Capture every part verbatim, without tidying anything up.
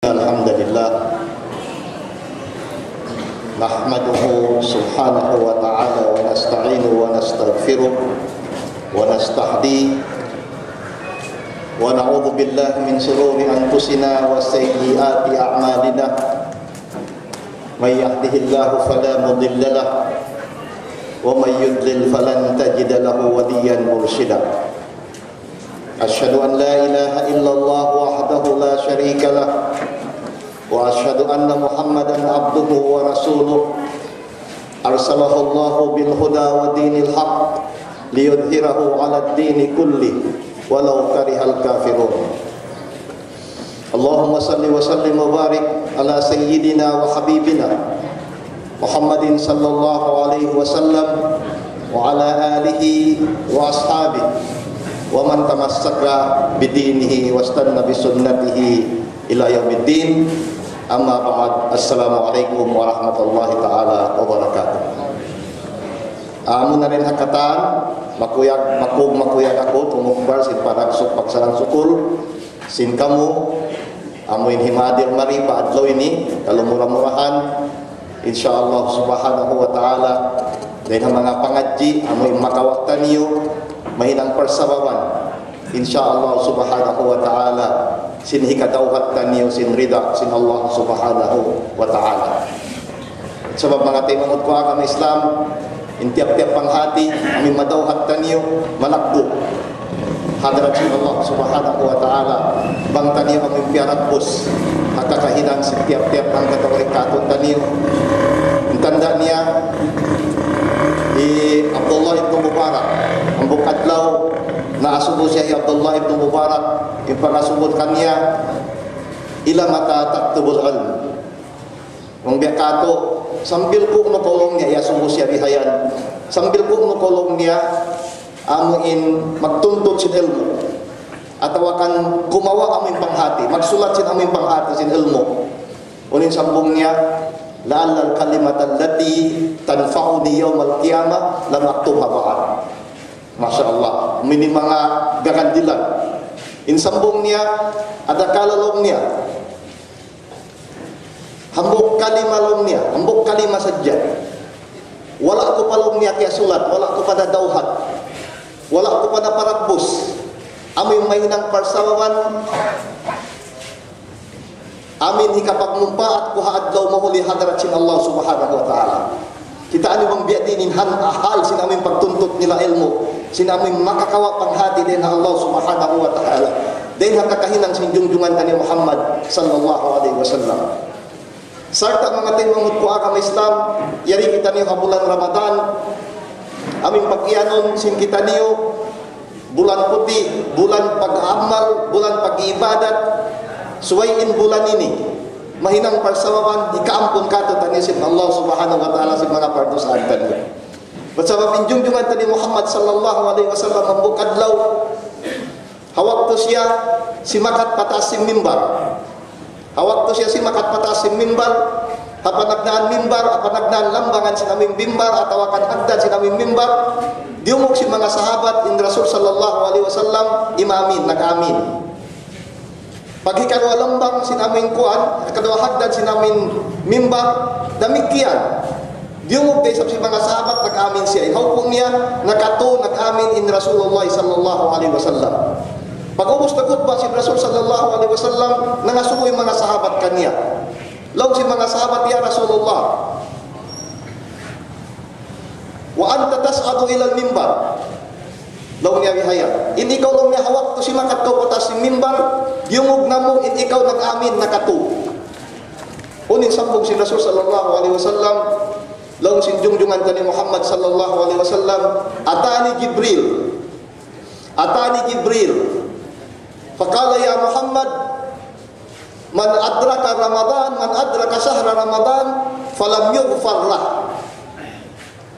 الحمد لله، نحمده سبحانه وتعالى ونستعينه ونستغفره ونستهديه، ونعوذ بالله من شرور أنفسنا وسيئات أعمالنا. من يهده الله فلا مضل له، ومن يضلل فلن تجد له وليا مرشدا. أشهد أن لا إله إلا الله وحده لا شريك له، وأشهد أن محمدا عبده ورسوله، أرسله الله بالهدى ودين الحق ليظهره على الدين كله ولو كره الكافرون. اللهم صل وسلم وبارك على سيدنا وحبيبنا محمد صلى الله عليه وسلم وعلى آله وأصحابه ومن تمسك بدينه واستن بسنته إلى يوم الدين. أما بعد، السلام عليكم ورحمة الله تعالى وبركاته. Amu na rin ha katan, makuyag, makug, makuyag aku, tumukbal sin panagsuk, pagsarang-sukul sin kamu, amu in himadir mari pa adlaw ini, kalu mura-murahan, insya Allah subhanahu wa ta'ala, dayn ha manga pangadji', amu in makawa' taniyu, mahinang parsababan, insya Allah subhanahu wa ta'ala, sin hikadawhat taniyu, sin rida, sin Allah subhanahu wa ta'ala. Sabab manga taymanghud ku ha agama Islam, in tiyap-tiyap panghati, amu in madawhat taniyu, malaggu' ha hadarat sin Allah subhanahu wa ta'ala, bang taniyu amu in piyaragbus, ha kakahinang sin tiyap-tiyap hangka tau rin kātu' taniyu. In tanda' niya, hi Abdullah ibn Mubarak, hambuuk adlaw, naasubu siya hi Abdullah ibn Mubarak, in pangasubu kaniya, إلى متى تطلب العلم؟ Bang biya' katu', sambil kunu' kaw laung niya, iyasubu siya bihayan. Sambil kunu' kaw laung niya, amu in magtuntut sin ilmu'. Atawa kan kumawa' amu in panghati, magsulat sin amu in panghati sin ilmu'. Unu in sambung niya, لعل الكلمة التي تنفعني يوم القيامة لم أكتبها بعد. Masha Allah, amu ini manga gagandilan. In sambung niya, adakala laung niya, hambuuk kalima laung niya, hambuuk kalima sadja. Wala' ku pa laung niya kiyasulat, wala' ku pa nadawhat, wala' ku pa naparagbus. Amu in mahinang parsababan, amu in hikapagmumpaat ku ha adlaw mahuli ha hadarat sin Allah subhanahu wa ta'ala. Kitaa niyu bang biya' diin in han-, hal sin amu in pagtuntut nila ilmu', sin amu in makakawa' panghati dayn ha Allah subhanahu wa ta'ala, dayn ha kakahinang sin junjungan taniyu Muhammad sallallahu alayhi wasallam. Sarta' manga taymanghud ku ha agama Islam, yari kitaniyu ha bulan Ramadan, amu in pag-iyanun sin kitaniyu, bulan puti', bulan pag-amal, bulan pag-ibadat, subay in bulan ini, mahinang parsababan, hikaampun kātu'niyu sin Allah subhanahu wa ta'ala sin manga pardusahan taniyu. Sabab in junjungan taniyu Muhammad sallallahu alayhi wasallam hambuuk adlaw, ha waktu siya simakat pataas sin mimbar. Ha waktu siya simakat pataas sin mimbar, ha panagnaan mimbar, ha panagnaan lambangan sin amu in mimbar, atawa kan hagdan sin amu in mimbar, diyungug sin manga sahabat in Rasul sallallahu alayhi wasallam, imamin, nag-amin. Pag hikaruwa lambang sin amu in kuwan, hikaruwa hagdan sin amu in mimbar, damikkiyan. Diyungug da isab sin manga sahabat, nag-amin siya. In hawpung niya, nakatū, nag-amin in Rasulullah sallallahu alayhi wasallam. Pag-ubus na khutbah sin Rasul sallallahu alayhi wasallam, nangasubu in manga sahabat kaniya. Laung sin manga sahabat, "Ya Rasulullah, وأنت تصعد إلى المنبر." Laung niya bihayan. In ikaw laung niya ha waktu simakat kaw pataas sin mimbar, diyungug namu' in ikaw nag-amin nakatū. Unu in sambung sin Rasul sallallahu alayhi wasallam, laung sin junjungan taniyu Muhammad sallallahu alayhi wasallam, أتاني جبريل. أتاني جبريل. فقال يا محمد، من أدرك رمضان، من أدرك شهر رمضان فلم يغفر له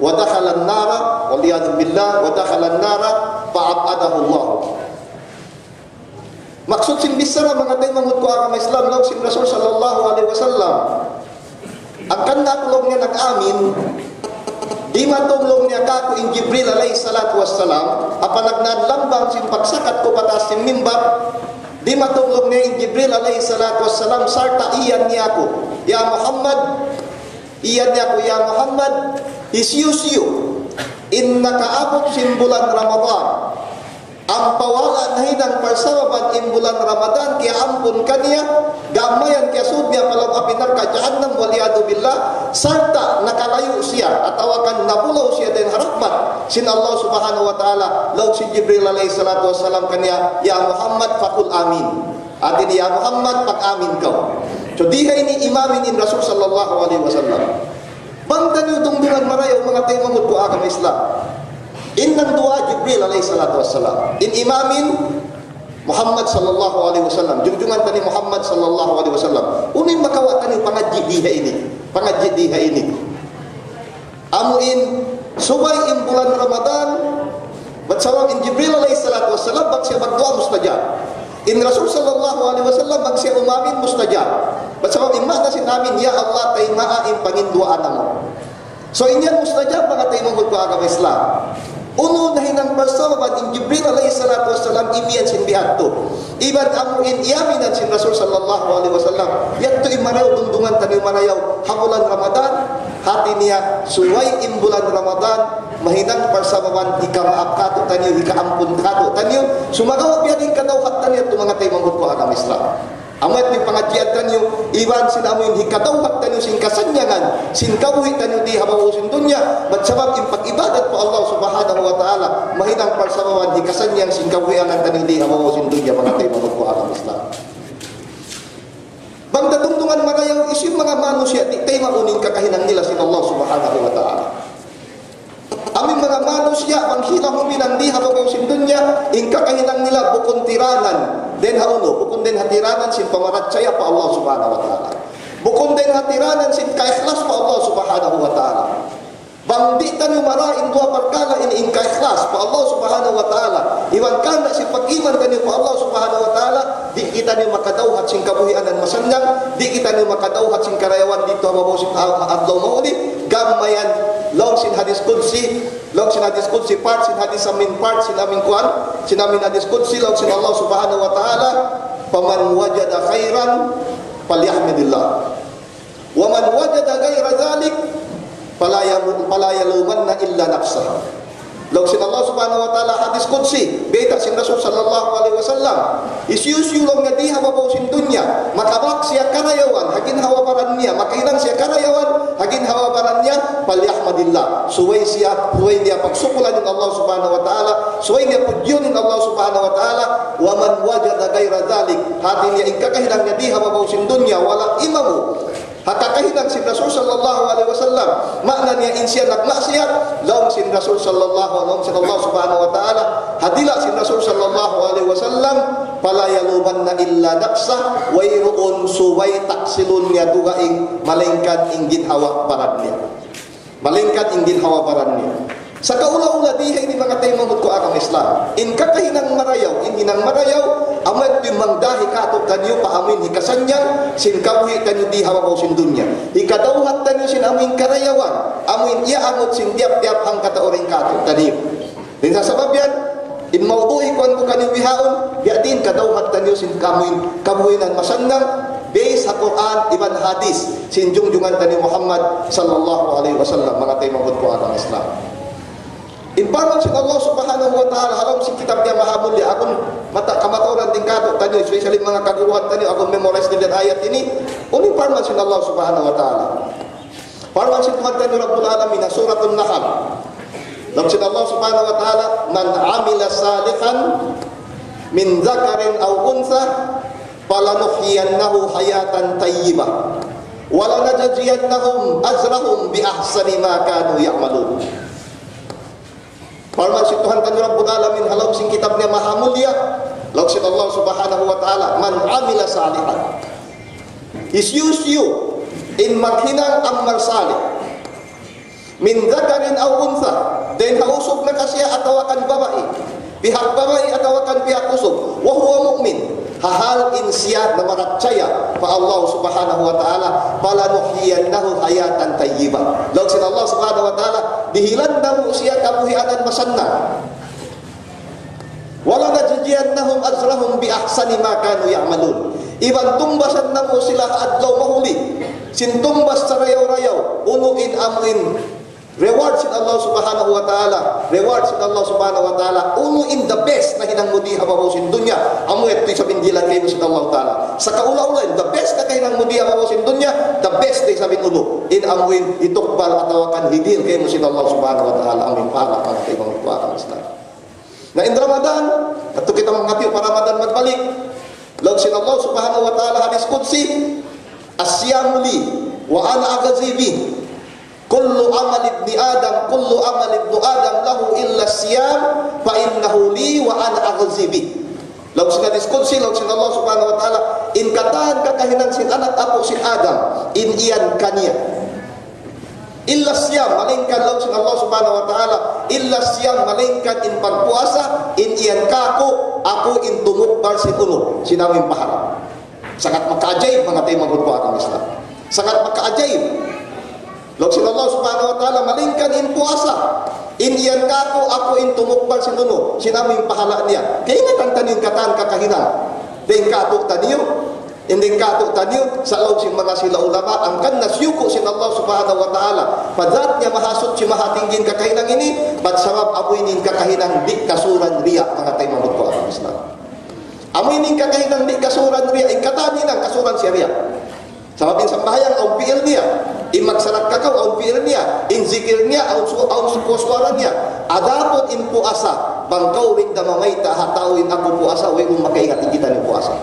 ودخل النار، والعياذ بالله، ودخل النار فأبعده الله. Maksud sin bichara, manga taymanghud ku ha agama Islam, laung sin Rasul sallallahu alayhi wasallam, hangkan na aku laung niya nag-amin, dimatung laung niya kāku' in Jibril alayhi salatu wassalam, ha panagnaan lambang sin pagsakat ku pataas sin mimbar, Himatulung niya in Jibril alayhi salatu wassalam, sarta' iyan niya aku, "Ya Muhammad," iyan niya aku, "Ya Muhammad, hisiyu-siyu in nakaabut sin bulan Ramadan, ampa wala' nahinang parsababan in bulan Ramadan, kiyaampun kaniya, gam mayan kiyasud niya pa lawm api narka' jahannam, wal iyadhu billah, sarta' nakalayu' siya, atawa kan nabulaw siya dayn ha rahmat sin Allah Subhanahu wa Ta'ala." Laung sin Jibril alayhi salatu wassalam kaniya, "Ya Muhammad, faqul amin." Hati niya, "Ya Muhammad, pag-amin kaw." So, di ha ini imamin in Rasul sallallahu alayhi wasallam. Bang taniyu dungdungan marayaw, manga taymanghud ku agama Islam. In nagduwaa Jibril alayhi salatu wassalam. In imamin Muhammad sallallahu alayhi wasallam. Jungjungan taniyu Muhammad sallallahu alayhi wasallam. Unu in makawa' taniyu pangadji' di ha ini? Pangadji' di ha ini? Amu in subay in bulan Ramadan, bat sabab in Jibril alayhi salatu wassalam, bang siya magduwaa mustajab. In Rasul sallallahu alayhi wasallam, bang siya umamin mustajab. Bat sabab in maana sin amin, "Ya Allah, taymaa in panginduwaa namu'." So, in yan mustajab, manga taymanghud ku agama Islam. Unu nahinang parsababan in Jibril alayhi salatu wassalam imiyan sin biya' hādtu? Iban amu in iyaminan sin Rasul sallallahu alayhi wasallam. Yadtu in marayaw, dungdungan taniyu marayaw ha bulan Ramadan. Hati niya, subay in bulan Ramadan mahinang parsababan hikamaap kātu'niyu, hikaampun kātu'niyu. Sumagawa' biya' diin kadawhat taniyu yadtu, manga taymanghud ku agama Islam. Amu yadtu in pangadjian taniyu, iban sin amu in hikadawhat taniyu sin kasannyangan sin kabuhi' taniyu di ha babaw sin dunya, bat sabab in pag-ibadat pa Allah Subhanahu wa Ta'ala, mahinang parsababan hikasannyang sin kabuhianan taniyu di ha babaw sin dunya, manga taymanghud ku agama Islam. Bang ta dungdungan marayaw, hisiyu in manga manusiya' di' taymaun in kakahinang nila sin Allah Subhanahu wa Ta'ala. Amu in manga manusiya', bang sila huminang di ha babaw sin dunya, in kakahinang nila bukun tiranan dayn ha unu, bukun dayn ha tiranan sin pamarachaya pa Allah Subhanahu wa Ta'ala. Bukun dayn ha tiranan sin kaikhlas pa Allah Subhanahu wa Ta'ala. Bang di' taniyu mara in duwa parkala' ini, in kaikhlas pa Allah Subhanahu wa Ta'ala, iban karna' sin pag-iman taniyu pa Allah Subhanahu wa Ta'ala, di' kitaniyu makadawhat sin kabuhianan masannyang, di' kitaniyu makadawhat sin karayawan didtu ha babaw sin, ha, ha adlaw mahuli, gam mayan, laung sin hadis qudsi, laung sin hadis qudsi, part sin hadis amin, part sin amin kuwan, sin amin hadis qudsi, laung sin Allah Subhanahu wa Ta'ala, "Faman wajada khairan falyahmadillah. Wa man wajada ghaira dhalik, fala yamu-, fala yalumanna illa nafsah." Laung sin Allah Subhanahu wa Ta'ala, hadis qudsi, bayta' sin Rasul sallallahu alayhi wasallam, hisiyu-siyu laung niya di ha babaw sin dunya, makabak siya karayawan ha ginhawa-baran niya, makahinang siya karayawan ha ginhawa-baran niya, "falyahmadillah." Subay siya, subay niya pagsukulan in Allah Subhanahu wa Ta'ala, subay niya pudjihun in Allah Subhanahu wa Ta'ala, "Wa man wajada ghaira dhalik." Hati niya in kakahinang niya di ha babaw sin dunya, wala' imamu ha kakahinang sin Rasul sallallahu alayhi wasallam. Maana niya in siya nagmaksiyat, laung sin Rasul sallallahu, laung sin Allah Subhanahu wa Ta'ala, ha dila' sin Rasul sallallahu alayhi wasallam, "Fala yalumanna illa nafsah," wayruun subay taksilun niya dugaing, malaingkan in ginhawa-baran niya. Malaingkan in ginhawa-baran niya. Sa' kaula-ula di ha ini, manga taymanghud ku agama Islam, in kakahinang marayaw, in hinang marayaw, amu yadtu in mangdahi kātu'niyu pa amu in hikasannyang sin kabuhi' taniyu di ha babaw sin dunya. Hikadawhat taniyu sin amu in karayawan, amu in iyaangut sin tiyap-tiyap hangkatau dayn kātu'niyu. Dayn ha sabab yan, in mawdu'i kuwan ku kaniyu bihaun, biya' diin kadawhat taniyu sin kamu in kabuhianan masannyang, base ha Qur'an iban hadis sin jungjungan taniyu Muhammad sallallahu alayhi wasallam, manga taymanghud ku agama Islam. In parman sin Allah Subhanahu wa Ta'ala, ha lawm sin kitab niya mahamulliya, agun mata-, kamatauran dayn kātu'niyu, especially manga kaguruhan taniyu, agun memorize nila in ayat ini, unu in parman sin Allah Subhanahu wa Ta'ala. Parman sin Tuhan taniyu Rabbul Alamin, ha Suratun Nahl. Laung sin Allah Subhanahu wa Ta'ala, "Man amila salihan min dhakarin aw untha, falanuhyiyannahu hayatan tayyibah, wa lanajziyannahum ajrahum bi ahsani ma kanu ya'malun." Parman sin Tuhan taniyu Rabbul Alamin, ha lawm sin kitab niya mahamulliya, laung sin Allah Subhanahu wa Ta'ala, "Man amila salihan." Hisiyu-siyu in maghinang amal salih, "min dhakarin aw untha," dayn ha usug na ka siya atawa kan babai, pihak babai atawa kan pihak usug, "wa huwa mu'min," ha hal in siya namarachaya pa Allah Subhanahu wa Ta'ala, "falanuhyiyannahu hayatan tayyibah." Laung sin Allah Subhanahu wa Ta'ala, dihilan namu' siya kabuhianan masannyang. "Wa lanajzi-, لنجزينهم أجرهم بأحسن ما كانوا يعملون. Iban tungbasan namu' sila ha adlaw mahuli sin tungbas sarayaw-rayaw, unu in amu in reward sin Allah Subhanahu wa Ta'ala, reward sin Allah Subhanahu wa Ta'ala, unu in the best nahinang mu di ha babaw sin dunya, amu yadtu isab in dihil kaymu sin Allah Ta'ala. Sa' kaula-ula in the best nakahinang mu di ha babaw sin dunya, the best da isab in unu, in amu in hitukbal atawa kan hidihil kaymu sin Allah Subhanahu wa Ta'ala, amu in pahala, manga kaibanan ku ha agama Islam. Na in Ramadan, yadtu kita mangatiyu' pa Ramadan magbalik. Laung sin Allah Subhanahu wa Ta'ala hadis qudsi, الصيام لي وأنا أجزي به. كل عمل ابن آدم، كل عمل ابن آدم له إلا الصيام فإنه لي وأنا أجزي به. Laung sin hadis qudsi, laung sin Allah Subhanahu wa Ta'ala, in katan kakahinang sin anak apu' sin Adam, in yan kaniya. إلا الصيام, malaingkan laung sin Allah Subhanahu wa Ta'ala, إلا الصيام, malaingkan in pagpuasa, in yan kāku', aku in tumukbal sin unu, sin amu in pahala. Sangat makaajaib, manga taymanghud ku ha agama Islam. Sangat makaajaib. Laung sin Allah Subhanahu wa Ta'ala, malaingkan in puasa, in yan kāku', aku in tumukbal sin unu, sin amu in pahala niya. Kaingatan taniyu in katan kakahinang dayn kātu'niyu, in dayn kātu'niyu, sa' laung sin manga sila ulama, hangkan na siyuku' sin Allah Subhanahu wa Ta'ala pa dhat niya mahasuchi mahatinggi in kakahinang ini, bat sabab amu ini in kakahinang di' kasuran riya', manga taymanghud ku ha agama Islam. Amu ini in kakahinang di' kasuran riya', in katan hinang kasuran siya riya'. Sabab in sambahayang awn pi'il niya, in magsarakka kaw awn pi'il niya, in zikir niya awn su-, awn su-, suwara niya. Adapun in puasa, bang kaw di' da mamayta' ha tau in aku puasa, way mu makaingat in kitaniyu puasa.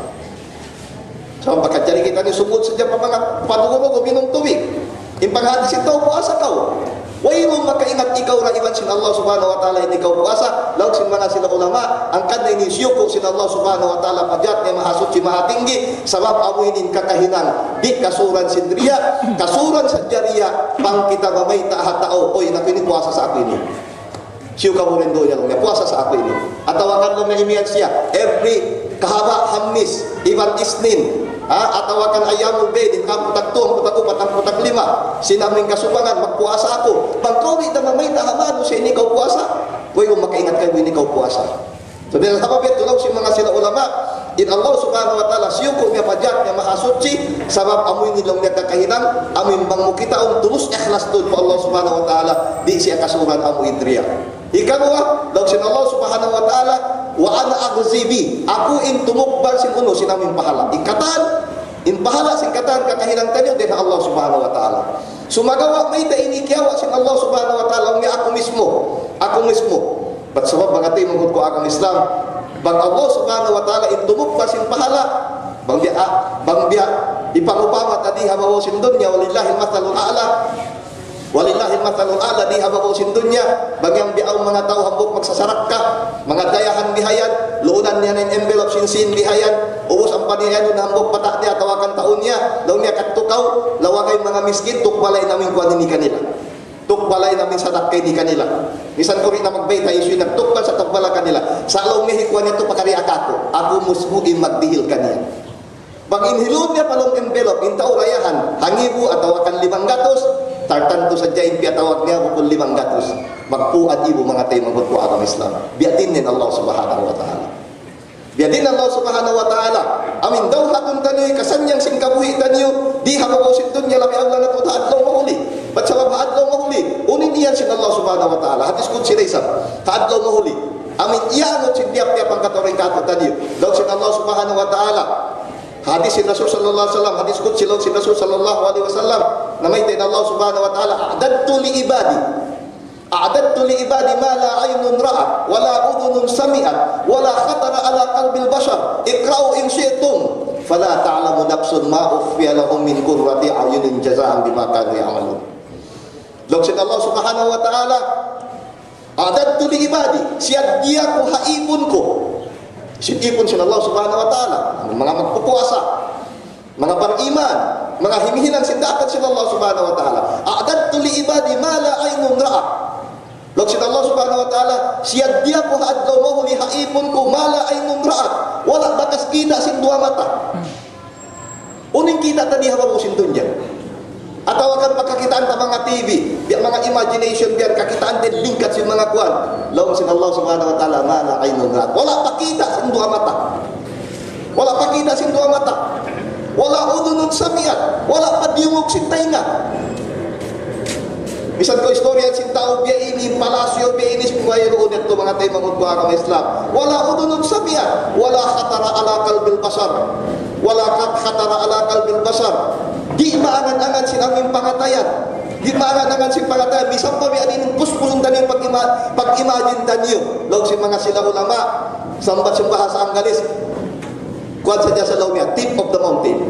Sabab bang kajari kitaniyu sumud sadja pa manga padugu-dugu minum tubig. In panghati sin tau puasa kaw. Way mu makaingat ikaw ra iban sin Allah Subhanahu wa Ta'ala in ikaw puasa, laung sin manga sila ulama, hangkan na ini siyuku' sin Allah Subhanahu wa Ta'ala pa dhat niya mahasuchi mahatinggi, sabab amu ini in kakahinang, di' kasuran sin riya', kasuran sadja riya', bang kita mamayta' ha tau, uy, naku ini puasa sa aku ini. Siyu kamu rin duun niya, laung niya, puasa sa aku ini. Atawa kan laung niya imiyan siya, every kahaba' Hammis, iban Isnin, ha? Atawa kan ayyamul bid, in hangpu' tag tū, hangpu' tag upat, hangpu' tag lima, sin amu in kasubangan, magpuasa aku. Bang kaw di' da mamayta' ha manusiya' in ikaw puasa, way mu makaingat kaymu in ikaw puasa. So, dayn ha sabab yadtu laung sin manga sila ulama, in Allah Subhanahu wa Ta'ala, siyuku' niya pa dhat niya mahasuchi, sabab amu ini laung niya kakahinang, amu in bang mu kitaun tulus ikhlas tuud pa Allah Subhanahu wa Ta'ala, di' siya kasuran amu in riya'. Hikaruwa, laung sin Allah Subhanahu wa Ta'ala, وأنا أجزي به. Aku in tumukbal sin unu, sin amu in pahala. In katan, in pahala sin katan kakahinang taniyu dayn ha Allah Subhanahu wa Ta'ala. Sumagawa' mayta' ini kiyawa' sin Allah Subhanahu wa Ta'ala, laung niya aku mismo, aku mismo. Bat sabab manga taymanghud ku ha agama Islam, bang Allah Subhanahu wa Ta'ala in tumukbal sin pahala, bang biya', ah, bang biya' hipangupama ta di ha babaw sin dunya, ولله المثل الأعلى. ولله المثل الأعلى, di ha babaw sin dunya, bang yan biya' awn manga tau hambuuk magsasarakka, manga dayahan bihayan, luunan niya na in envelope sin sīn bihayan, ubus ampa niya yan hambuuk pata' niya, atawa kan tau niya, laung niya kadtu kaw, lawagay manga miskin, tukbala in amu in kuwan ini kanila. Tukbala in amu in sadakka ini kanila. Misan kuri' na magbayta' hisiyu in nagtukbal sa' tukbala kanila. Sa' laung niya hikuwan niya tu pakari akaku. Aku musbu in magdihil kaniya. Bang in hilun niya pa lawm envelope, in tau dayahan, hangibu atawa kan limanggatus, tartantu sadja in piyatawag niya bukun limanggatus. Magpuad ibu manga taymanghud ku ha agama Islam. Biya' diin in Allah Subhanahu wa Ta'ala. Biya' diin in Allah Subhanahu wa Ta'ala. Amu in dawhatun taniyu, kasannyangan sin kabuhi' taniyu, di ha babaw sin dunya labi awla na tuud ha adlaw mahuli. Bat sabab ha adlaw mahuli, unu in iyan sin Allah Subhanahu wa Ta'ala. Hadis qudsi da isab. Ha adlaw mahuli. Amu in iyanun sin tiyap-tiyap hangka-tau dayn kātu'niyu. Laung sin Allah Subhanahu wa Ta'ala. Hadis sin Rasul sallallahu alayhi wasallam, hadis qudsi laung sin Rasul sallallahu alayhi wasallam. Na mayta' in Allah Subhanahu wa Ta'ala, أعددت لعبادي. أعددت لعبادي ما لا عين رأت، ولا أذن سمعت، ولا خطر على قلب بشر. اقرأوا إن شئتم، فلا تعلم نفس ما أخفي لهم من قرة أعين جزاء بما كانوا يعملون. Laung sin Allah Subhanahu wa Ta'ala, أعددت لعبادي, siyaddiya ku ha īpun ku. Sin īpun sin Allah Subhanahu wa Ta'ala, manga magpupuasa, manga bariman, manga himihinang sin daakun sin Allah Subhanahu wa Ta'ala. أعددت لعبادي ما لا عين رأت. Laung sin Allah Subhanahu wa Ta'ala, siyaddiya ku ha adlaw mahuli ha īpun ku, ما لا عين رأت. Wala' bakas kita' sin duwa mata. Unu in kita' ta di ha babaw sin dunya? Atawa kan pagkakitaan ta manga T V, biya' manga imagination, biya' kakitaan ta lingkat sin manga kuwan. Laung sin Allah Subhanahu wa Ta'ala, ما لا عين رأت. Wala' pa kita' sin duwa mata. Wala' pa kita' sin duwa mata. ولا أذن سمعت. Wala' pa diyungug sin taynga. Misan kaw istorya sin tau, biya' ini palasyo, biya' ini sin wayruun yadtu, manga taymanghud ku agama Islam. ولا أذن سمعت ولا خطر على قلب بشر. ولا خطر على قلب بشر. Di' maangan-angan sin amu in pangatayan. Di' maangan-angan sin pangatayan. Misan pa biya' diin in puspusun taniyu pag-ima-, pag-imagine taniyu. Laung sin manga sila ulama, sambat sin bahasa Anggalis. Kuwan sadja sa laung niya, tip of the mountain.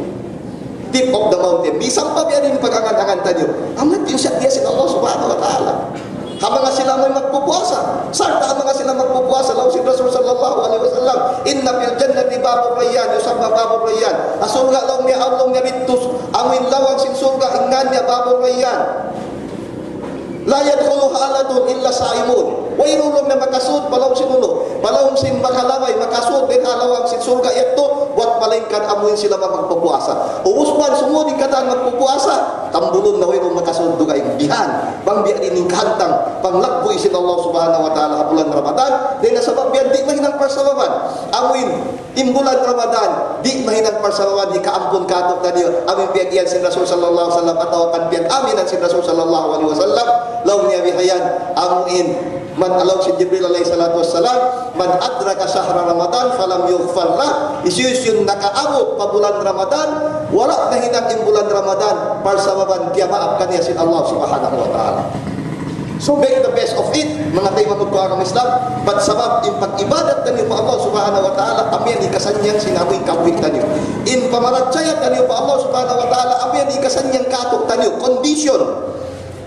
Tip of the mountain. Misan pa biya' diin in pag-angan-angan taniyu. Amu in piyusat niya sin Allah Subhanahu wa Ta'ala. Ha manga sila amuin magpupuasa. Sarta' ha manga sila magpupuasa, laung sin Rasul sallallahu alayhi wasallam, إن في الجنة باب الريان يسمى باب الريان. Ha surga' laung niya, awn laung niya didtu, amuin lawang sin surga', in ngan niya باب الريان. لا يدخلها أحد إلا الصائمون. Wayruun laung niya makasud pa lawm sin unu, pa lawm sin makalaway, makasud dayn ha lawang sin surga' yadtu, buwat malaingkan amuin sila magpupuasa. Ubus man sumūd in katan magpupuasa, tambulun na wayruun makasud dugaing. Bihan, bang biya' diin in kahantang panglaggu' sin Allah Subhanahu wa Ta'ala ha bulan Ramadan, dayn ha sabab biya' di' mahinang parsababan. Amuin in bulan Ramadan, di' mahinang parsababan hikaampun kātu'niyu, amuin piyag-iyan sin Rasul sallallahu alayhi wasallam, atawa kan piyag-aminan sin Rasul sallallahu alayhi wasallam, laung niya bihayan, amuin, man, laung sin Jibril alayhi salatu wassalam, من أدرك شهر رمضان فلم يغفر له. Hisiyu-siyu in nakaabut pa bulan Ramadan, wala' nahinang in bulan Ramadan, parsababan tiyamaap kaniya sin Allah Subhanahu wa Ta'ala. So make the best of it, manga taymanghud ku agama Islam, bat sabab in pag-ibadat taniyu pa Allah Subhanahu wa Ta'ala, amu yan hikasannyang sin amuin kabuhi' taniyu. In pamarachaya taniyu pa Allah Subhanahu wa Ta'ala, amu yan hikasannyang kātu'niyu. Condition.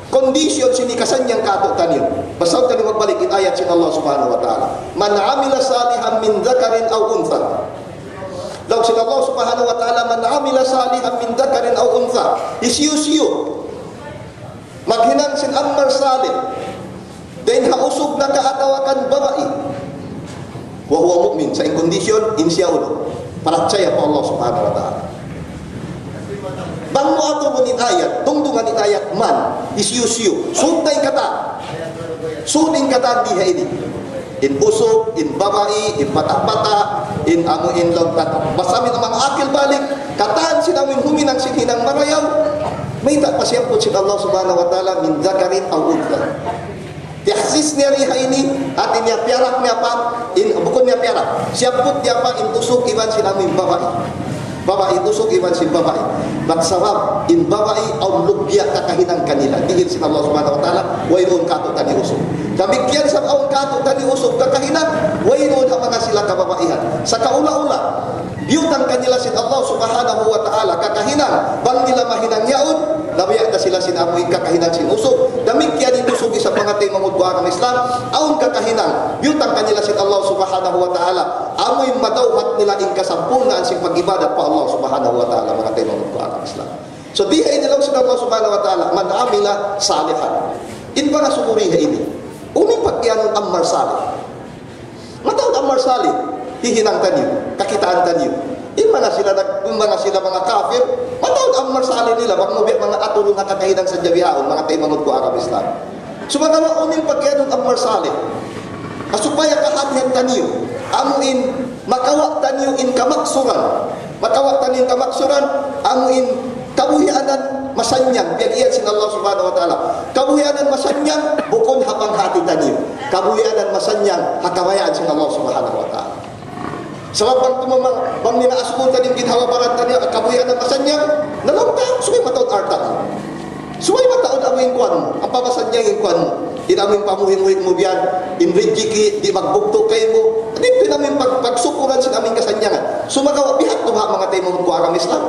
Condition sin hikasannyang kātu'niyu. Basaun taniyu magbalik in ayat sin Allah Subhanahu wa Ta'ala. من عمل صالحا من ذكر أو أنثى. Laung sin Allah Subhanahu wa Ta'ala, من عمل صالحا من ذكر أو أنثى. Hisiyu-siyu maghinang sin amal salih dayn ha usug naka atawa kan babai, وهو مؤمن, sa' in condition, in siya unu, parachaya pa Allah Subhanahu wa Ta'ala. Bang mu atubun in ayat, dungdungan in ayat من, hisiyu-siyu, sūd na in katan. Sūd in katan di ha ini. In usug, in babai, in bata'-bata', in amu in laung ta, basta amu in manga akil balig, katan sin amu in huminang sin hinang marayaw, mayta' pa siyabbut sin Allah Subhanahu wa Ta'ala من ذكر أو أنثى. Tiyahsis niya di ha ini, hāti niya piyarak niya pa, in, bukun niya piyarak. Siyabbut niya pa in usug iban sin amu in babai. Babai, usug iban sin babai. Bat sabab, in babai, awn lugya kakahinang kanila. Diin sin Allah Subhanahu wa Ta'ala, wayruun kātu'niyu usug. Damikkiyan isab awn kātu'niyu usug kakahinang, wayruun ha manga sila kababaihan. Sa' kaula-ula, biyutang kanila sin Allah Subhanahu wa Ta'ala kakahinang, bang nila mahinang yaun, nabiya' da sila sin amu in kakahinang sin usug. Damikkiyan in usug isab, manga taymanghud ku agama Islam, awn kakahinang, biyutang kanila sin Allah Subhanahu wa Ta'ala, amu in madawhat nila in kasampurnaan sin pag-ibadat pa Allah Subhanahu wa Ta'ala, manga taymanghud ku agama Islam. So, di ha ini laung sin Allah Subhanahu wa Ta'ala, من عمل صالحا. In pangasubu di ha ini, unu in pag-iyanun amal salih? Mataud amal salih, hihinang taniyu, kakitaan taniyu. In manga sila nag-, in manga sila manga kafir, mataud amal salih nila, bang mu biya' manga atulun nakakahinang sadja bihaun, manga taymanghud ku agama Islam. Sumagawa' unu in pag-iyanun amal salih? Ha supaya kahātihan taniyu, amu in makawa' taniyu in kamaksuran. Makawa' taniyu in kamaksuran, amu in kabuhianan masannyang, piyag-iyan sin Allah Subhanahu wa Ta'ala. Kabuhianan masannyang, bukun ha panghāti taniyu. Kabuhianan masannyang, ha kabayaan sin Allah Subhanahu wa Ta'ala. Sabab bang tumama-, bang nila asubu taniyu in ginhawa-baran taniyu, kabuhianan masannyang, na laung ta, subay mataud alta'. Subay mataud amu in kuwan mu, ampa masannyang in kuwan mu. In amu in pamuhi-muhi mu biyan, in rijiki', di' magbugtu' kaymu. Di' in amu in pag-, pagsukuran sin amu in kasannyangan. Sumagawa' biya' hādtu ba, manga taymanghud ku agama Islam?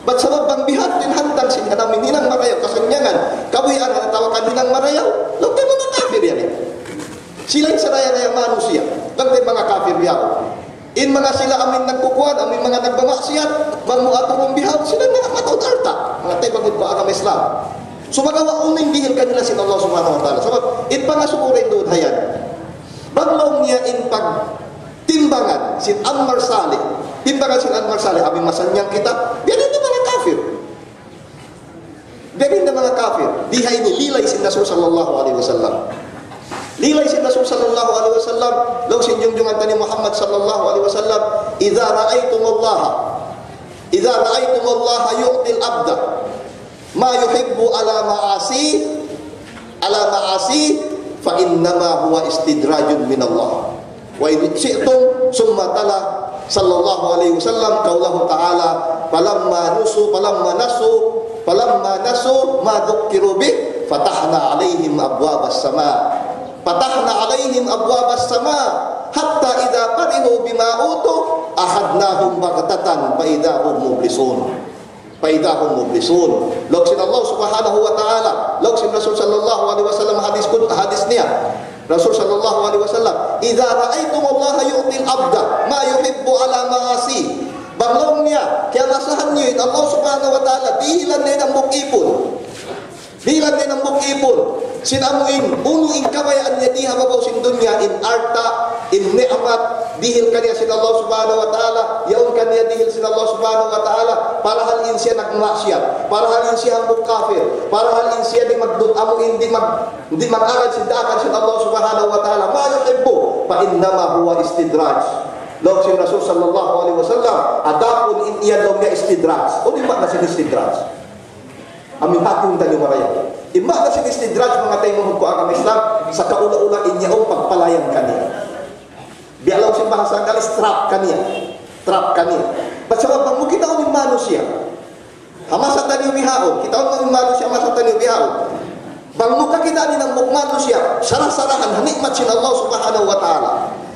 Bat sabab bang biya' hādtu in hantang sin amu in hinang marayaw kasannyangan, kabuhianan atawa kan hinang marayaw, laung ta manga kafir yan. Sila in saraya-raya manusiya', laung ta manga kafir yan. In manga sila amu in nagkukuwan, amu in manga nagmamaksiyat, bang mu aturun bihaun, sila in manga mataud alta', manga taymanghud ku agama Islam. Sumagawa' unu in dihil kanila sin Allah Subhanahu wa Ta'ala. Sabab, in pangasubu dayn duun ha yan. Bang laung niya in pagtimbangan sin amal salih, timbangan sin amal salih, amu in masannyang kita, biya' diin in manga kafir. Biya' diin na manga kafir, di ha ini lilay sin Rasul sallallahu alayhi wasallam. Lilay sin Rasul sallallahu alayhi wasallam, laung sin junjungan ta ni Muhammad sallallahu alayhi wasallam, إذا رأيتم الله، إذا رأيتم الله يعطي العبد ما يحب على معاصيه، على معاصيه، فإنما هو استدراج من الله. وإن شئتم، ثم تلا صلى الله عليه وسلم قوله تعالى: فلما نسوا، فلما نسوا، فلما نسوا ما ذكروا به فتحنا عليهم أبواب السماء، فتحنا عليهم أبواب السماء حتى إذا فرحوا بما أوتوا أخذناهم بغتة فإذا هم مبلسون. فإذا هم مبلسون. Laung sin Allah subhanahu wa ta'ala, laung sin Rasul sallallahu alayhi wasallam hadis kud-, hadis niya. Rasul sallallahu alayhi wasallam, إذا رأيتم الله يعطي العبد ما يحب على معاصيه. Bang laung niya, kiyalasahan niyu in Allah subhanahu wa ta'ala, dihilan niya in hambuuk ipun. Dihilan niya in hambuuk ipun. Sin amu in, unu in kabayaan niya di ha babaw sin dunya, in alta', in ni'mat, dihil kaniya sin Allah subhanahu wa ta'ala, yaun kaniya dihil sin Allah subhanahu wa ta'ala, parahal in siya nagmaksiyat, parahal in siya hambuuk kafir, parahal in siya di' magdun, amu in di' mag-, di' mag-agad sin daakan sin Allah subhanahu wa ta'ala, ما يحب، فإنما هو استدراج. Laung sin Rasul sallallahu alayhi wasallam, adapun in iyan laung niya istidraj. Unu in maana sin istidraj? Amu in hati undan niyu marayaw. In maana sin istidraj, manga taymanghud ku agama Islam, sakaula-ula in yaun pagpalayan kaniya. Biya' laung sin bahasa Anggalis, trap kaniya. Trap kaniya. Bat sabab bang mu kitaun in manusiya'. Ha masa taniyu bihaun, kitaun mu in manusiya' ha masa taniyu bihaun. Bang mu kakitaan in hambuuk manusiya', sara-sarahan ha ni'mat sin Allah subhanahu wa ta'ala.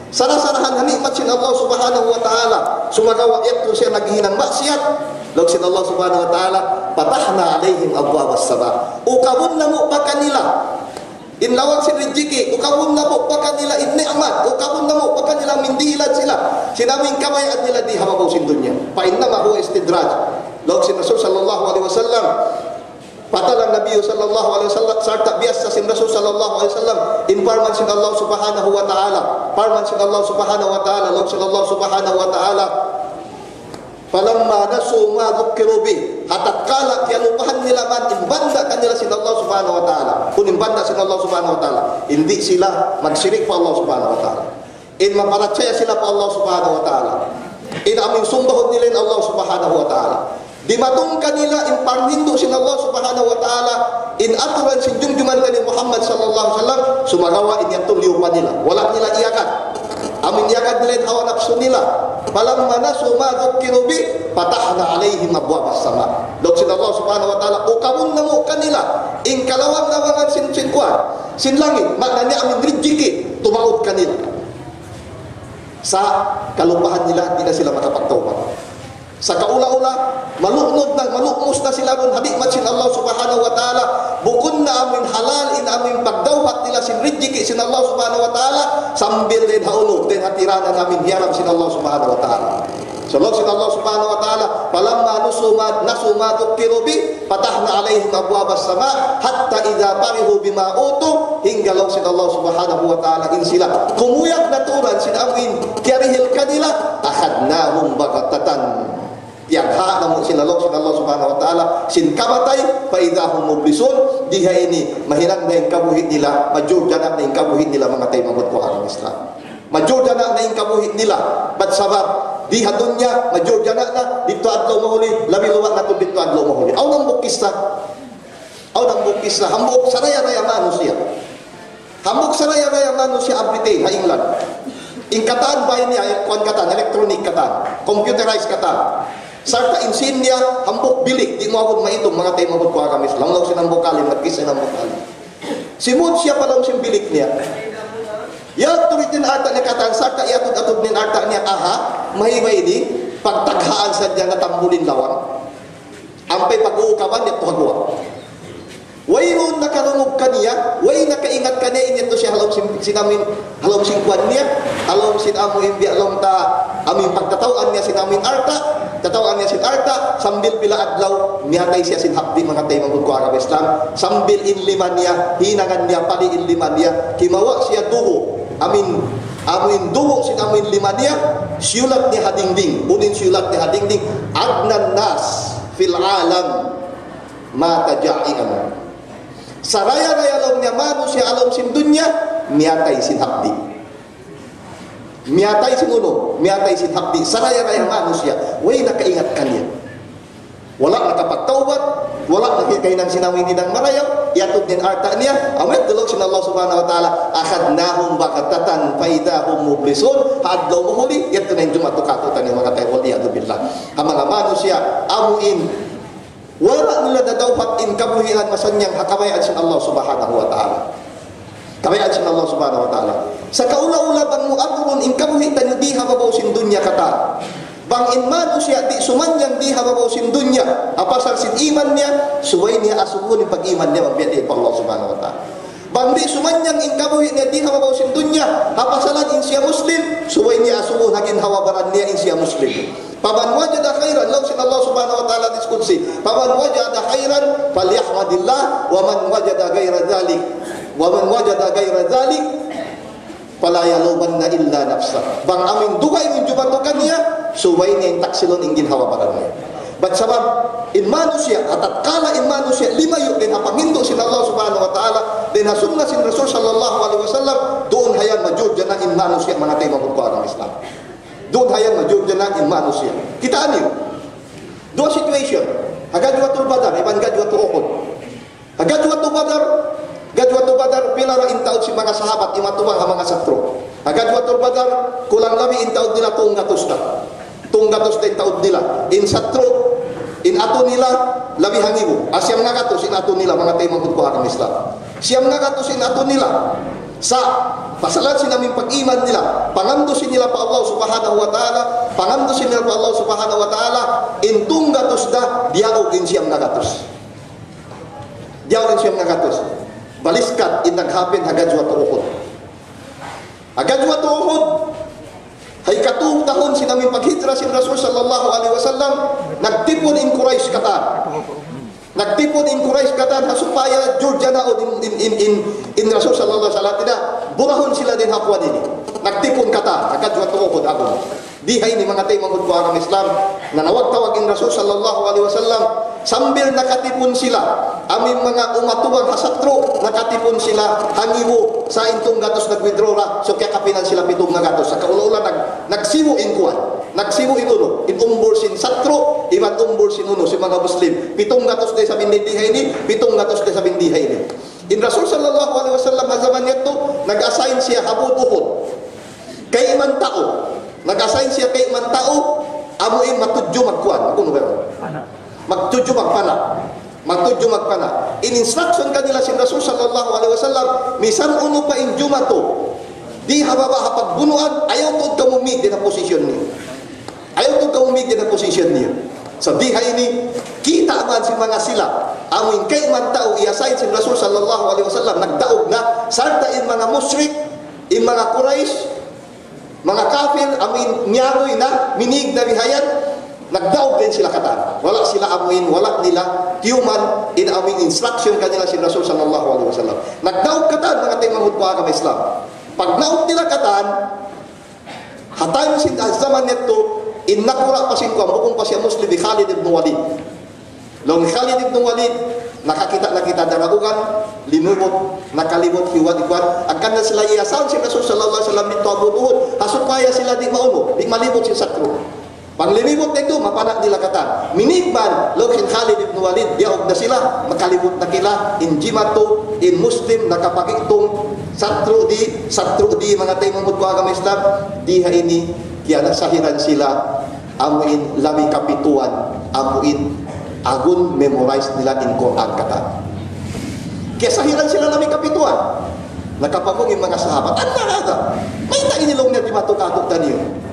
Sara-sarahan ha ni'mat sin Allah subhanahu wa ta'ala. Sumagawa' yadtu siya naghihinang maksiyat. Laung sin Allah subhanahu wa ta'ala, فتحنا عليهم أبواب السماء. Ukabun namu' pa kanila in lawang sin rijiki, ukabun namu' pa kanila in ni'mat, ukabun namu' pa kanila, amu in dihilan sila sin amu in kabayaan nila di ha babaw sin dunya. فإنما هو استدراج. Laung sin Rasul sallallahu alayhi wasallam, فتلا النبي صلى الله عليه وسلم, sarta' biyasa sin Rasul sallallahu alayhi wasallam in parman sin Allah subhanahu wa ta'ala. Parman sin Allah subhanahu wa ta'ala, laung sin Allah subhanahu wa ta'ala, فلما نسوا ما ذكروا به. Ha tatkala kiyalupahan nila man in banda' kanila sin Allah subhanahu wa ta'ala. Unu in banda' sin Allah subhanahu wa ta'ala? In di' sila magsirik pa Allah subhanahu wa ta'ala. In maparachaya sila pa Allah subhanahu wa ta'ala. In amu in sumbahun nila in Allah subhanahu wa ta'ala. Dimatung kanila in panghindu' sin Allah subhanahu wa ta'ala, in aturan sin junjungan ta ni Muhammad sallallahu alayhi wasallam, sumagawa' in yadtu liyupa nila. Wala' nila iyagad. Amu in iyagad nila in hawa napsu nila. فلما نسوا ما ذكروا به فتحنا عليهم أبواب السماء. Laung sin Allah subhanahu wa ta'ala, ukabun namu' kanila in kalawang-lawangan sin, sin kuwan, sin langit, maana niya amu in rijiki, tumaud kanila. Sa' kalupahan nila, di' na sila makapagtawbat. Sakaula-ula, malunud na, malukmus na sila duun ha ni'mat sin Allah subhanahu wa ta'ala. Bukun na amu in halal, in amu in pagdawhat nila sin rijiki sin Allah subhanahu wa ta'ala, sambil dayn ha unu, dayn ha tiranan amu in hiyaram sin Allah subhanahu wa ta'ala. So, laung sin Allah subhanahu wa ta'ala, فلما نسوا ما، نسوا ما ذكروا به فتحنا عليهم أبواب السماء حتى إذا فرحوا بما أوتوا, hangga laung sin Allah subhanahu wa ta'ala in sila kumuyag na tuud sin amu in kiyarihil kanila, أخذناهم بغتة. Piyagha' namu' sila laung sin Allah subhanahu wa ta'ala sin kamatay, فإذا هم مبلسون, di ha ini mahinang na in kabuhi' nila, majurjana na in kabuhi' nila, manga taymanghud ku agama Islam. Majurjana na in kabuhi' nila. Bat sabab, di ha dunya, majurjana na, didtu adlaw mahuli, labi luwa' na tuud didtu adlaw mahuli. Awn hambuuk kissa. Awn hambuuk kissa. Hambuuk saraya-raya manusiya'. Hambuuk saraya-raya manusiya' ha Britain, ha England. In katan bay niya, kuwan katan, electronic katan, computerized katan. Sarta' in sīn niya, hambuuk bilik, di' mu awn maitung, manga taymanghud ku agama Islam. Laung sin hambuuk alim, nagkissa in hambuuk alim. Simud siya pa lawm sin bilik niya. Yadtu in alta' niya katan, sarta' iyatud-atud niya in alta' niya, aha, mahiba ini, pagtaghaan sadja, natambul in lawang. Ampa in pag-uukaban niya, tuha guwa'. Wayruun nakarungug kaniya, way nakaingat kaniya, in yadtu siya ha lawm sin, sin amu in, ha lawm sin kuwan niya, ha lawm sin amu in biya' laung ta, amu in pagtatawaan niya sin amu in alta', tatawaan niya sin alta', sambil pila adlaw, miyatay siya sin hapdi', manga taymanghud ku agama Islam, sambil in lima niya, hinangan niya, padi in lima niya, kimawa' siya dugu', amu in, amu in dugu' sin amu in lima niya, siyulat niya ha dingding, unu in siyulat niya ha dingding, أغنى الناس في العالم. مات جائعا. Saraya-raya laung niya manusiya' ha lawm sin dunya, miyatay sin hapdi'. Miyatay sin unu, miyatay sin hapdi'. Saraya-raya manusiya', way nakaingat kaniya. Wala' nakapagtawbat, wala' nakahinang sin amu in hinang marayaw, iyatud niya in alta' niya, amu yadtu laung sin Allah Subhanahu wa Ta'ala, أخذناهم بغتة فإذا هم مبلسون, ha adlaw mahuli, yadtu na in jumatu kātu'niyu manga taymanghud, والعياذ بالله. Ha manga manusiya', amu in, wala' nila nadawhat in kabuhian masannyang ha kabayaan sin Allah Subhanahu wa Ta'ala. Kabayaan sin Allah Subhanahu wa Ta'ala. Sa' kaula-ula bang mu aturun in kabuhi' taniyu di ha babaw sin dunya katan. Bang in manusiya' di' sumannyang di ha babaw sin dunya, ha pasal sin iman niya, subay niya asubuhun in pag-iman niya, magbiya' pa Allah Subhanahu wa Ta'ala. Bang di' sumannyang in kabuhi' niya di ha babaw sin dunya, ha pasalan in siya Muslim, subay niya asubuhun ha ginhawa-baran niya in siya Muslim. فمن وجد خيرا, laung sin Allah Subhanahu wa Ta'ala hadith qudsi, فمن وجد خيرا فليحمد الله ومن وجد غير ذلك، ومن وجد غير ذلك فلا يلومن إلا نفسه. Bang amu in dugaing in jumatu kaniya, subay niya in taksilun in ginhawa-baran niya. Bat sabab, in manusiya', ha tatkala in manusiya' limayu' dayn ha panghindu' sin Allah Subhanahu wa Ta'ala, dayn ha sunna sin Rasul sallallahu alayhi wasallam, duun hayan majurjana in manusiya', manga taymanghud ku ha agama Islam. Duun hayan majurjana in manusiya'. Kitaa niyu. Duwa situation. Ha Gazwatul Badar, iban Gazwatul Uhud. Ha Gazwatul Badar, Gazwatul Badar, pila ra in taud sin manga sahabat, imatumang ha manga satru'. Ha Gazwatul Badar, kulang labi in taud nila tunggatus da. Tunggatus da in taud nila. In satru', in atu nila, labi hangibu. Ah, siyam ngagatus in atu nila, manga taymanghud ku ha agama Islam. Siyam ngagatus in atu nila. Sa', pasalan sin amu in pag-iman nila, pangandusi nila pa Allah Subhanahu wa Ta'ala, pangandusi nila pa Allah Subhanahu wa Ta'ala, in tunggatus da, diyaug in siyam ngagatus. Diyaug in siyam ngagatus. Baliskat in naghapin ha Gazwat Uhud. Ha Gazwat Uhud, ha ikatu tahun sin amu in paghijra sin Rasul sallallahu alayhi wasallam, nagtipun in Quraysh katan. Nagtipun in Quraysh katan ha supaya jurjanaun in, in, in, in, in Rasul sallallahu alayhi wasallam. Tidak, burahun sila dayn ha kuwan ini. Nagtipun katan, ha Gazwat Uhud agun. Di ha ini, manga taymanghud ku ha agama Islam, nanawag-tawag in Rasul sallallahu alayhi wasallam, sambil nakatipun sila, amu in manga umatumang ha satru', nakatipun sila hangibu, sa' in tunggatus nag-withdraw ra, so kiyakapinan sila pitu ngagatus. Sa' kaula-ula nag-, nagsibu' in kuwan, nagsibu' in unu, in umbul sin satru', iban umbul sin unu, sin manga Muslim. Pitu ngagatus da isab in di ha ini, pitu ngagatus da isab in di ha ini. In Rasul sallallahu alayhi wasallam ha jaman yadtu, nag-assign siya ha bud Uhud. Kayman tau. Nag-assign siya kayman tau, amu in matudju magkuwan. Kunu' ba? Magtudju magpana'. Magtudju magpana'. In instruction kanila sin Rasul sallallahu alayhi wasallam, misan unu pa in jumatu di ha baba' ha pagbunuan, ayaw tuud kamu mīg dayn ha position niyu. Ayaw tuud kamu mīg dayn ha position niyu. Sa' di ha ini, kita' man sin manga sila, amu in kayman tau i-assign sin Rasul sallallahu alayhi wasallam, nagdaug na, sarta' in manga mushrik, in manga Quraysh, manga kafir, amu in miyaruy na, minīg na bihayan, nagdaug da in sila katan. Wala' sila amu in, wala' nila tiyuman in amu in instruction kanila sin Rasul sallallahu alayhi wasallam. Nagdaug katan, manga taymanghud ku ha agama Islam. Pagnaug nila katan, ha time sin, ha jaman yadtu, in nakura' pa sin kuwan, bukun pa siya Muslim, hi Khalid ibn Walid. Laung hi Khalid ibn Walid, nakakita' na kita daraugan, limubut, nakalibut, hiwat, hiwat. Hangkan na sila iyasawn sin Rasul sallallahu alayhi wasallam didtu ha bud Uhud, ha supaya sila di' maunu, di' malibut sin satru'. Bang limibut na yadtu, mapana' nila katan. Minīg man, laung hi Khalid ibn Walid, diyaug na sila, makalibut na sila, in jimatu, in Muslim, nakapagitung, satru' di, satru' di, manga taymanghud ku ha agama Islam, di ha ini, kiyanasahiran sila, amu in labi kapituan, amu in agun memorize nila in Qur'an katan. Kiyasahiran sila labi kapituan. Nakapamung in manga sahabat, "أنى هذا؟" Mayta' ini laung niya jimatu kātu'niyu?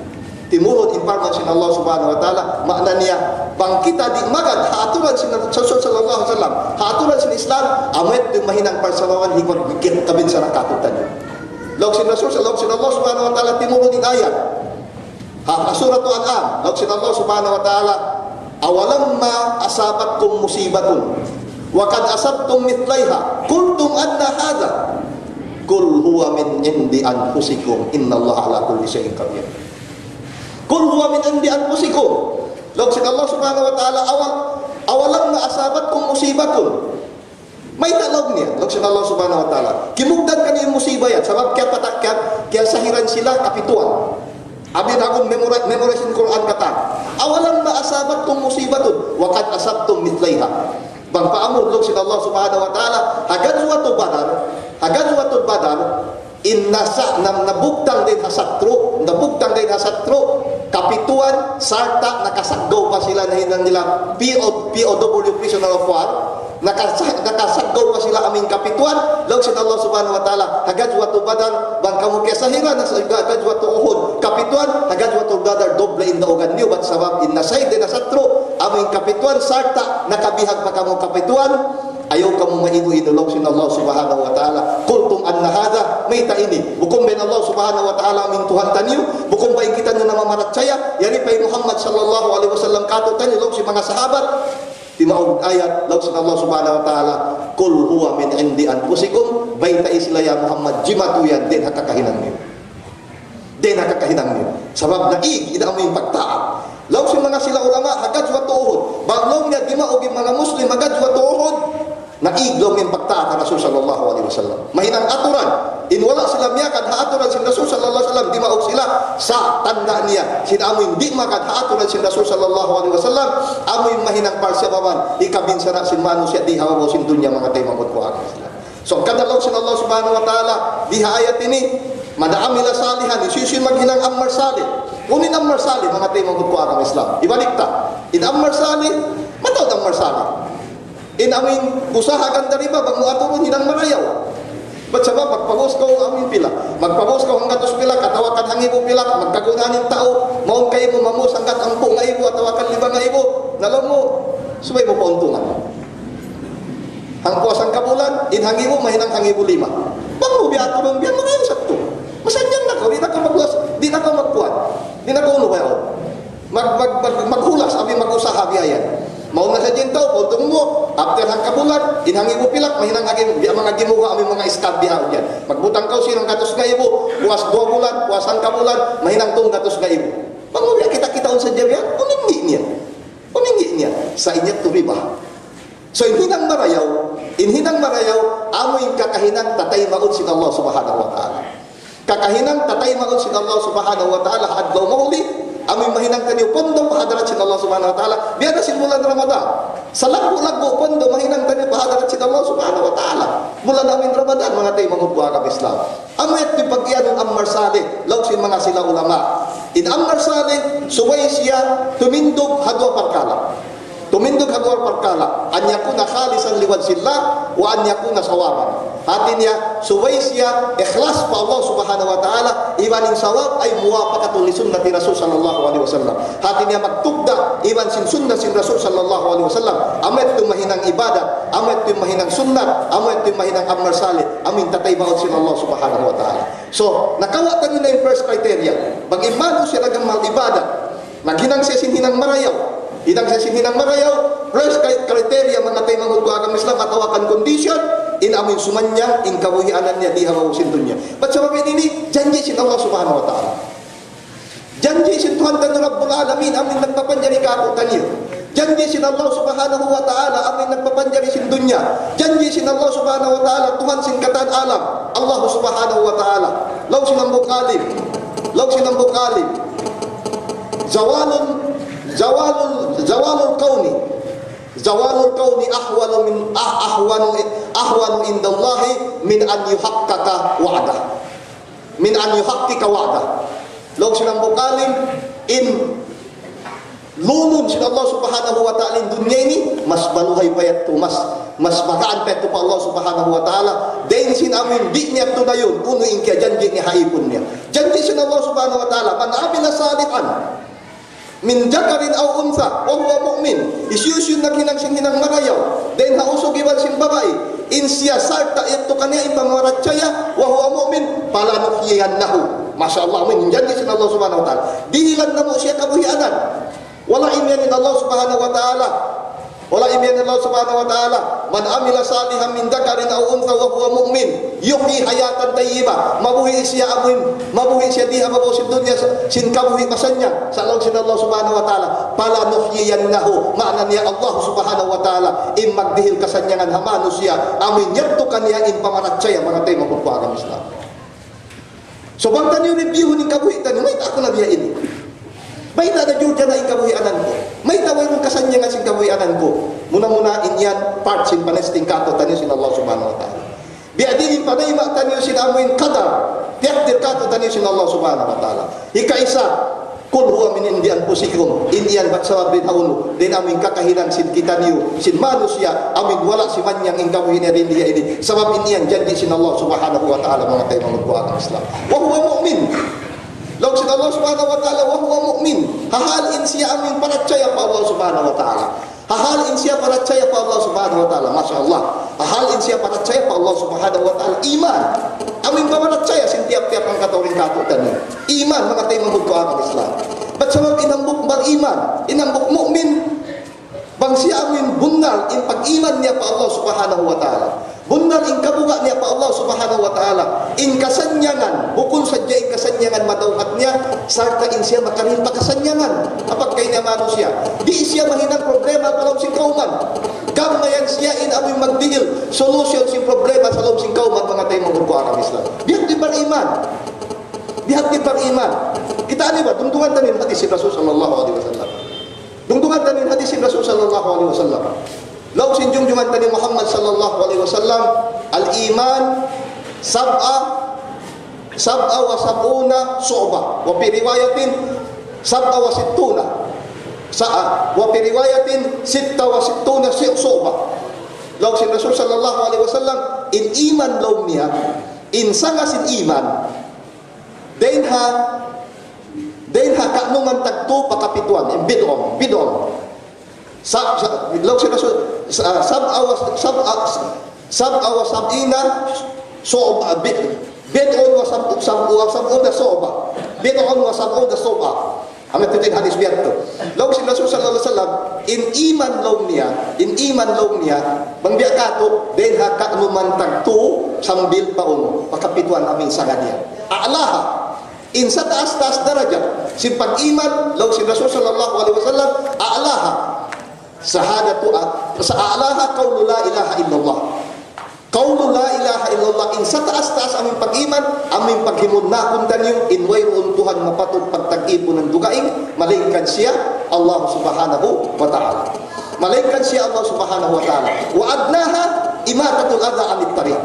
Timurun in parman sin Allah Subhanahu wa Ta'ala, maana niya, bang kita di' magad ha aturan sin Rasul sallallahu alayhi wasallam, ha aturan sin Islam, amu yadtu in mahinang parsababan, hikun, kabinsanaan kātu'niyu. Laung sin Rasul, laung sin Allah Subhanahu wa Ta'ala, timurun in ayat. Ha, ha Surah Al-An'am, laung sin Allah Subhanahu wa Ta'ala, أولما أصابتكم مصيبة قد أصبتم مثليها قلتم أنى هذا قل هو من عند أنفسكم إن الله على كل شيء قدير. قل هو من عند أنفسكم. Laung sin Allah Subhanahu wa Ta'ala, awn, أولما أصابتكم مصيبة. Mayta' laung niya, laung sin Allah Subhanahu wa Ta'ala. Kimugdan kaniyu in musiba yan, sabab kiyapata-, kiya-, kiyasahiran sila kapituan. Abi nagun memori-, memorize in Qur'an katan. أولما أصابتكم مصيبة وقد أصبتم مثليها. Bang pa amu laung sin Allah Subhanahu wa Ta'ala, ha Ghazwatu Badar, ha Ghazwatu Badar, in nasa-, na-, nabugtang dayn ha satru', nabugtang dayn ha satru', kapituan, sarta' nakasaggaw pa sila, nahinang nila P O, P O W, prisoner of war, nakasa-, nakasaggaw pa sila amu in kapituan, laung sin Allah Subhanahu wa Ta'ala, ha Ghazwatu Badar, bang kamu kiyasahiran na sa Ghazwatu Uhud, kapituan, ha Ghazwatu Badar, doble in daugan niyu, bat sabab in nasahid dayn ha satru', amu in kapituan, sarta' nakabihag pa kamu kapituan, ayaw kamu mainu-inu, laung sin Allah Subhanahu wa Ta'ala. قلتم أنى هذا, mayta' ini? Bukun ba in Allah Subhanahu wa Ta'ala amu in Tuhan taniyu? Bukun ba in kitaniyu namamarachaya? Yari pa hi Muhammad sallallahu alayhi wasallam kātu'niyu, laung sin manga sahabat. Timaug ayat, laung sin Allah Subhanahu wa Ta'ala, قل هو من عند أنفسكم, baytai sila ya Muhammad, jimatu yan dayn ha kakahinang niyu. Dayn ha kakahinang niyu. Sabab naig, ina amu in pagtaat. Laung sin manga sila ulama, ha Ghazwatu Uhud. Bang laung niya dimaug in manga Muslim ha Ghazwatu Uhud, naig laung in pagtaat ha Rasul sallallahu alayhi wasallam. Mahinang aturan. In wala' sila miyagad ha aturan sin Rasul sallallahu alayhi wasallam, dimaug sila, sa' tanda' niya. Sin amu in di' magad ha aturan sin Rasul sallallahu alayhi wasallam, amu in mahinang parsababan, hikabinsana' sin manusiya' di ha babaw sin dunya, manga taymanghud ku ha agama Islam. So, hangkan laung sin Allah Subhanahu wa Ta'ala, di ha ayat ini, من عمل صالحا, hisiyu-siyu in maghinang amal salih. Unu in amal salih, manga taymanghud ku ha agama Islam. Hibalik ta. In amal salih, mataud amal salih. In amu in usaha ganta' riba, bang mu aturun hinang marayaw. Bat sabab, magpabuhus kaw amu in pilak. Magpabuhus kaw hanggatus pilak, atawa kan hangibu pilak, magkagunahan in tau, mawn kaymu mamuhus hanggat hangpu' ngaibu, atawa kan lima ngaibu, na laung mu, subay mu pauntungan. Hangpu' sangka bulan, in hangibu, mahinang hangibu lima. Bang mu biya' aturun, biya' mu biya' saktu. Masannyang na kaw, di' na kaw magluwas, di' na kaw magkuan. Di' na kaw unu ba yaun? Mag-, mag-, mag-, maghulas, abi mag-usaha biya' yan. Mawn na sadja in tau, pauntung mu, after hangka bulan, in hangibu pilak, mahinang hangibu, biya' manga gimuwa', abi manga iskab biya' yan. Magbutang kaw sin hanggatus ngaibu, puas duwa bulan, puas hangka bulan, mahinang tunggatus ngaibu. Bang mu biya' kita-kitaun sadja biya', unu in gi' niya. Unu in gi' niya. Sa' in yadtu riba. So, in hinang marayaw, in hinang marayaw, amu in kakahinang tataymaun sin Allah Subhanahu wa Ta'ala. Kakahinang tataymaun sin Allah Subhanahu wa Ta'ala ha adlaw mahuli, amu in mahinang taniyu pondo pa hadarat sin Allah Subhanahu wa Ta'ala, biya' na sin bulan Ramadan. Salaggu'-laggu' pondo mahinang taniyu pa hadarat sin Allah Subhanahu wa Ta'ala. Bulan amu in Ramadan, manga taymanghud ku ha agama Islam. Amu yadtu in pag-iyanun amal salih, laung sin manga sila ulama. In amal salih, subay siya tumindug ha duwa parkala'. Tumindug ha duwa parkala', أن يكون خالصا لوجه الله وأن يكون صوابا. Hati niya, subay siya ikhlas pa Allah Subhanahu wa Ta'ala, iban in sawab ay موافقة لسنة رسول صلى الله عليه وسلم. Hati niya magtugda', iban sin sunnat sin Rasul sallallahu alayhi wasallam. Amu yadtu in mahinang ibadat, amu yadtu in mahinang sunnat, amu yadtu in mahinang amal salih, amu in tataymaun sin Allah Subhanahu wa Ta'ala. So, nakawa' taniyu na in first criteria. Bang in manusiya' nag-amal ibadat, naghinang siya sin hinang marayaw. Hinang siya sin hinang marayaw. First cri-, criteria, manga taymanghud ku ha agama Islam, atawa kan condition, in amu in sumannyang in kabuhianan niya di ha babaw sin dunya. Bat sabab ini, janji' sin Allah Subhanahu wa Ta'ala. Janji' sin Tuhan taniyu Rabbul Alamin, amu in nagpapanjari kātu'niyu. Janji' sin Allah Subhanahu wa Ta'ala, amu in nagpapanjari sin dunya. Janji' sin Allah Subhanahu wa Ta'ala, Tuhan sin katan alam. Allah Subhanahu wa Ta'ala. Laung sin hambuuk alim. Laung sin hambuuk alim. زوال، زوال، زوال الكون، زوال الكون أهون من، أه-، أهون، أهون عند الله من أن يحقق وعده. من أن يحقق وعده. Laung sin hambuuk alim, in lulun sin Allah Subhanahu wa Ta'ala in dunya ini, mas maluhay pa yadtu, mas, mas magaan pa yadtu pa Allah Subhanahu wa Ta'ala. Dayn sin amu in di' niya tunayun, unu in kiyajanji' niya ha ipun niya. Janji' sin Allah Subhanahu wa Ta'ala, من عمل صالحا من ذكر أو أنثى وهو مؤمن. Hisiyu-siyu in naghinang sin hinang marayaw, dayn ha usug iban sin babai, in siya sarta' yadtu kaniya in pagparachaya, وهو مؤمن، فلنحيينه. Masha Allah, amu in janji' sin Allah Subhanahu wa Ta'ala. Dihilan namu' siya kabuhianan. Wala' imiyan in Allah Subhanahu wa Ta'ala. Wala' imiyan Allah Subhanahu wa Ta'ala, من عمل صالحا من ذكر أو أنثى وهو مؤمن يحيي حياة طيبة. Mabuhi' siya amuin, mabuhi' siya di ha babaw sin dunya sin kabuhi' masannyang. Sa' laung sin Allah Subhanahu wa Ta'ala, فلنحيينه. Maana niya Allah Subhanahu wa Ta'ala in magdihil kasannyangan ha manusiya', amuin yadtu kaniya in pamarachaya, manga taymanghud ku agama Islam. So, bang taniyu review in kabuhi' taniyu, mayta' aku na biya' ini? Mayta' na jurjana in kabuhianan ku? Mayta' wayruun kasannyangan sin kabuhianan ku? Muna-muna in yan part sin panesting kātu'niyu sin Allah Subhanahu wa Ta'ala. Biya' diin in panayma' taniyu sin amuin qadar, tiyakdir kātu'niyu sin Allah Subhanahu wa Ta'ala. Hikaisa, قل هو من عند أنفسكم. In yan bat sabab dayn ha unu, dayn amuin kakahinang sin kitaniyu, sin manusiya', amuin wala' simannyang in kabuhi' niya dayn di ha ini. Sabab in yan janji' sin Allah Subhanahu wa Ta'ala, manga taymanghud ku agama Islam. وهو مؤمن. Laung sin Allah Subhanahu wa Ta'ala, وهو مؤمن. Ha hal in siya amuin parachaya pa Allah Subhanahu wa Ta'ala. Ha hal in siya parachaya pa Allah Subhanahu wa Ta'ala. Masha Allah. Ha hal in siya parachaya pa Allah Subhanahu wa Ta'ala. Iman. Amuin pamarachaya sin tiyap-tiyap hangkatau dayn kātu'niyu. Iman, manga taymanghud ku agama Islam. Bat sabab in hambuuk bariman, in hambuuk mu'min, bang siya amuin bunnal in pag-iman niya pa Allah Subhanahu wa Ta'ala. Bunnal in kabuga' niya pa Allah Subhanahu wa Ta'ala. In kasannyangan, bukun sadja in kasannyangan madawhat niya, sarta' in siya makarihil pa kasannyangan. Apabila kayna manusiya', di' siya mahinang problema pa lawm sin kawman. Gam mayan siya in amuin magdihil solution sin problema ha lawm sin kawman, manga taymanghud ku agama Islam. Biya' diin bariman. Biya' diin bariman. Kitaa niyu ba, dungdungan taniyu in hadith sin Rasul sallallahu alayhi wasallam. Dungdungan taniyu in hadith sin Rasul sallallahu alayhi wasallam. Laung sin junjungan taniyu Muhammad sallallahu alayhi wasallam, الإيمان سبعة، سبعة وسبعون شعبة، وفي رواية سبعة وستون، sa-, وفي رواية ستة وستون شعبة. Laung sin Rasul sallallahu alayhi wasallam, in iman laung niya, in sanga sin iman, dayn ha, dayn ha kaunuman tagtu pa kapituan, in bid'un, bid'un. Sa-, sa-, laung sin Rasul, sa-, سبعة و-، سبعة، سبعة وسبعين شعبة، bi-، بضع وسب-، سب-، وسبعون شعبة. بضع وسبعون شعبة. Amu yadtu in hadith biya' yadtu. Laung sin Rasul sallallahu alayhi wasallam, in iman laung niya, in iman laung niya, bang biya' katu', dayn ha kaunuman tagtu sambil pa unu, pa kapituan amuin sanga niya. أعلاها. In sataas-taas darajat sin pag-iman, laung sin Rasul sallallahu alayhi wasallam, أعلاها شهادة، sa-، أعلاها قول لا إله إلا الله. قول لا إله إلا الله, in sataas-taas amuin pag-iman, amuin paghimunnakun taniyu, in wayruun Tuhan mapatut pagtag-ipunan dugaing, malaingkan siya, Allah Subhanahu wa Ta'ala. Malaingkan siya, Allah Subhanahu wa Ta'ala. وأدناها إماطة الأذى عن الطريق.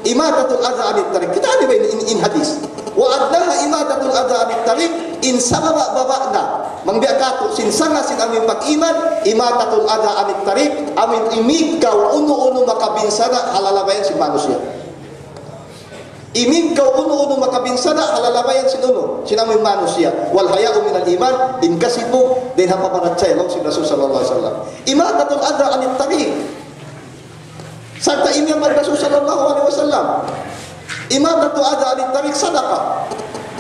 إماطة الأذى عن الطريق. Kitaa niyu ba in, in, in hadith? وأدناها إماطة الأذى عن الطريق, in sababa'-baba' na. Bang biya' katu', sin sanga sin amuin pag-iman, إماطة الأذى عن الطريق, amuin imigkaw unu-unu makabinsana' ha lalabayan sin manusiya'. Imigkaw unu-unu makabinsana' ha lalabayan sin unu, sin amuin manusiya'. والحياء من الإيمان, in kasipug, dayn ha pamarachaya, laung sin Rasul sallallahu alayhi wasallam. إماطة الأذى عن الطريق. Sarta' imiyan man Rasul sallallahu alayhi wasallam, إماطة الأذى عن الطريق صدقة.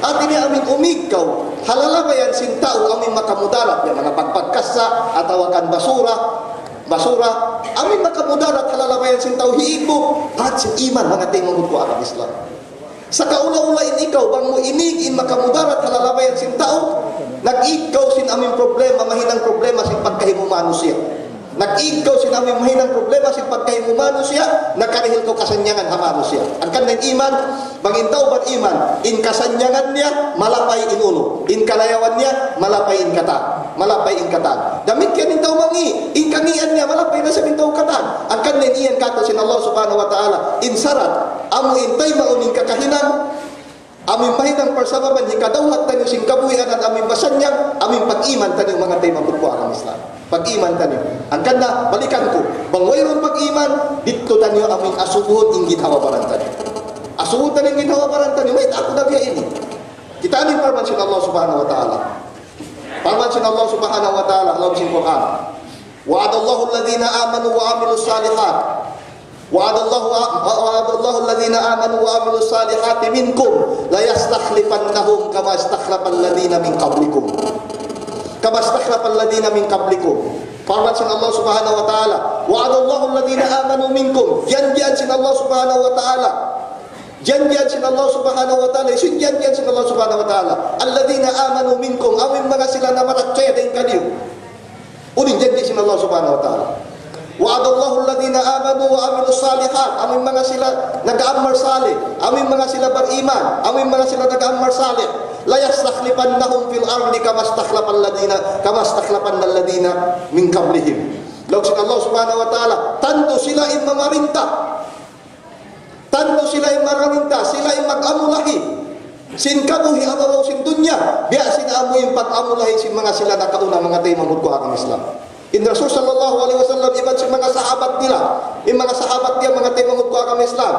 Hāti niya amuin umigkaw ha lalabayan sin tau amuin makamudarat, biya' manga pagpagkassa, atawa kan basura, basura, amuin makamudarat ha lalabayan sin tau hiigbug, bat sin iman, manga taymanghud ku agama Islam. Sa' kaula-ula in ikaw, bang mu inig in makamudarat ha lalabayan sin tau, nag-ig kaw sin amuin problema, mahinang problema sin pagkahi mu manusiya'. Nag-ig kaw sin amuin mahinang problema sin pagkahi mu manusiya', nakarihil kaw kasannyangan ha manusiya'. Hangkan na in iman, bang in tau bariman, in kasannyangan niya, malapay in unu, in kalayawan niya, malapay in katan, malapay in katan. Damikkiyan in tau mangi', in kangian niya, malapay na isab in tau katan. Hangkan na in iyan kātu' sin Allah Subhanahu wa Ta'ala, in sarat, amu in taymaun in kakahinang, amu in mahinang parsababan hikadawhat taniyu sin kabuhianan, amu in masannyang, amu in pag-iman taniyu, manga taymanghud ku agama Islam. Pag-iman taniyu. Hangkan na, balikan ku, bang wayruun pag-iman, didtu taniyu amu in asubuhun in ginhawa-baran taniyu. Asubuhun taniyu in ginhawa-baran taniyu, mayta' aku na biya' ini? Kitaa niyu in parman sin Allah Subhanahu wa Ta'ala. Parman sin Allah Subhanahu wa Ta'ala, ha lawm sin Qur'an. وعد الله الذين آمنوا وعملوا الصالحات. وعد الله، وعد الله الذين آمنوا وعملوا الصالحات منكم ليستخلفنهم كما استخلف الذين من قبلكم. كما استخلف الذين من قبلكم. Parman sin Allah Subhanahu wa Ta'ala, وعد الله الذين آمنوا منكم. Janjian sin Allah Subhanahu wa Ta'ala. Janjian sin Allah Subhanahu wa Ta'ala. Hisiyu in janjian sin Allah Subhanahu wa Ta'ala? الذين آمنوا منكم. Amu in manga sila nagparachaya dayn kaniyu. Unu in janji' sin Allah Subhanahu wa Ta'ala? وعد الله الذين آمنوا وعملوا الصالحات. Amu in manga sila nag-aamal salih, amu in manga sila bariman, amu in manga sila nag-aamal salih. ليستخلفنهم في الأرض كما استخلف الذين، كما استخلف الذين من قبلهم. Laung sin Allah Subhanahu wa Ta'ala, tantu sila in mamarinta. Tantu sila in mamarinta, sila in mag-amulahi sin kabuhi' ha babaw sin dunya, biya' sin amu in pag-amulahi sin manga sila nakauna, manga taymanghud ku ha agama Islam. In Rasul sallallahu alayhi wasallam, iban sin manga sahabat nila, in manga sahabat niya, manga taymanghud ku ha agama Islam.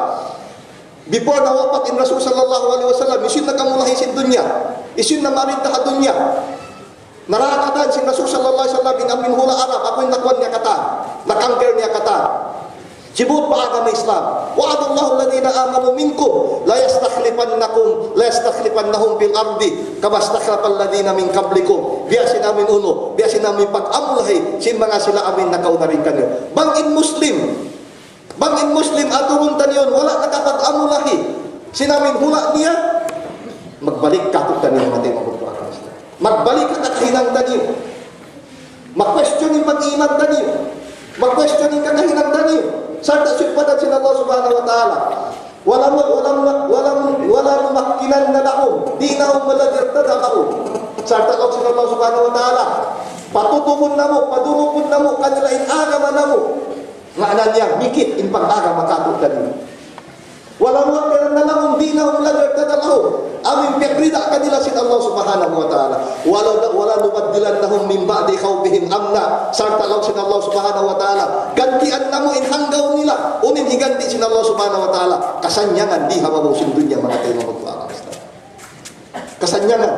Before nawapat in Rasul sallallahu alayhi wasallam, hisiyu in nag-amulahi sin dunya, hisiyu in namarinta ha dunya. Nara katan sin Rasul sallallahu alayhi wasallam in amu in hula' Arab, amu in nakuan niya katan, nakanggal niya katan. Sibu' pa agama Islam. وعد الله الذين آمنوا منكم ليستخلفنكم، ليستخلفنهم في الأرض كما استخلف الذين من قبلكم. Biya' sin amu in unu, biya' sin amu in pag-amulahi sin manga sila amu in nakauna dayn kaniyu. Bang in Muslim, bang in Muslim, aturun taniyu, wala' nakapag-amulahi sin amu in hula' niya, magbalik kātu'niyu, manga taymanghud ku ha agama Islam. Magbalik ha kakahinang taniyu. Mag-question in pag-iman taniyu. Mag-question in kakahinang taniyu. Sarta' sipadan sin Allah Subhanahu wa Ta'ala, ولم، ولم، ولم، ولنمكنن لهم دينهم الذي ارتضى لهم. Sarta' laung sin Allah Subhanahu wa Ta'ala, patutuhun namu', padurukun namu' kanila in agama namu'. Maana niya, mikit in pag-agama kātu'niyu. ولنمكنن لهم دينهم الذي ارتضى لهم. Amu in piyagrida kanila sin Allah Subhanahu wa Ta'ala. ولن، ولنبدلنهم من بعد خوفهم أمنا. Sarta' laung sin Allah Subhanahu wa Ta'ala, gantian namu' in hanggaw nila. Unu in higanti' sin Allah Subhanahu wa Ta'ala? Kasannyangan di ha babaw sin dunya, manga taymanghud ku ha agama Islam. Kasannyangan.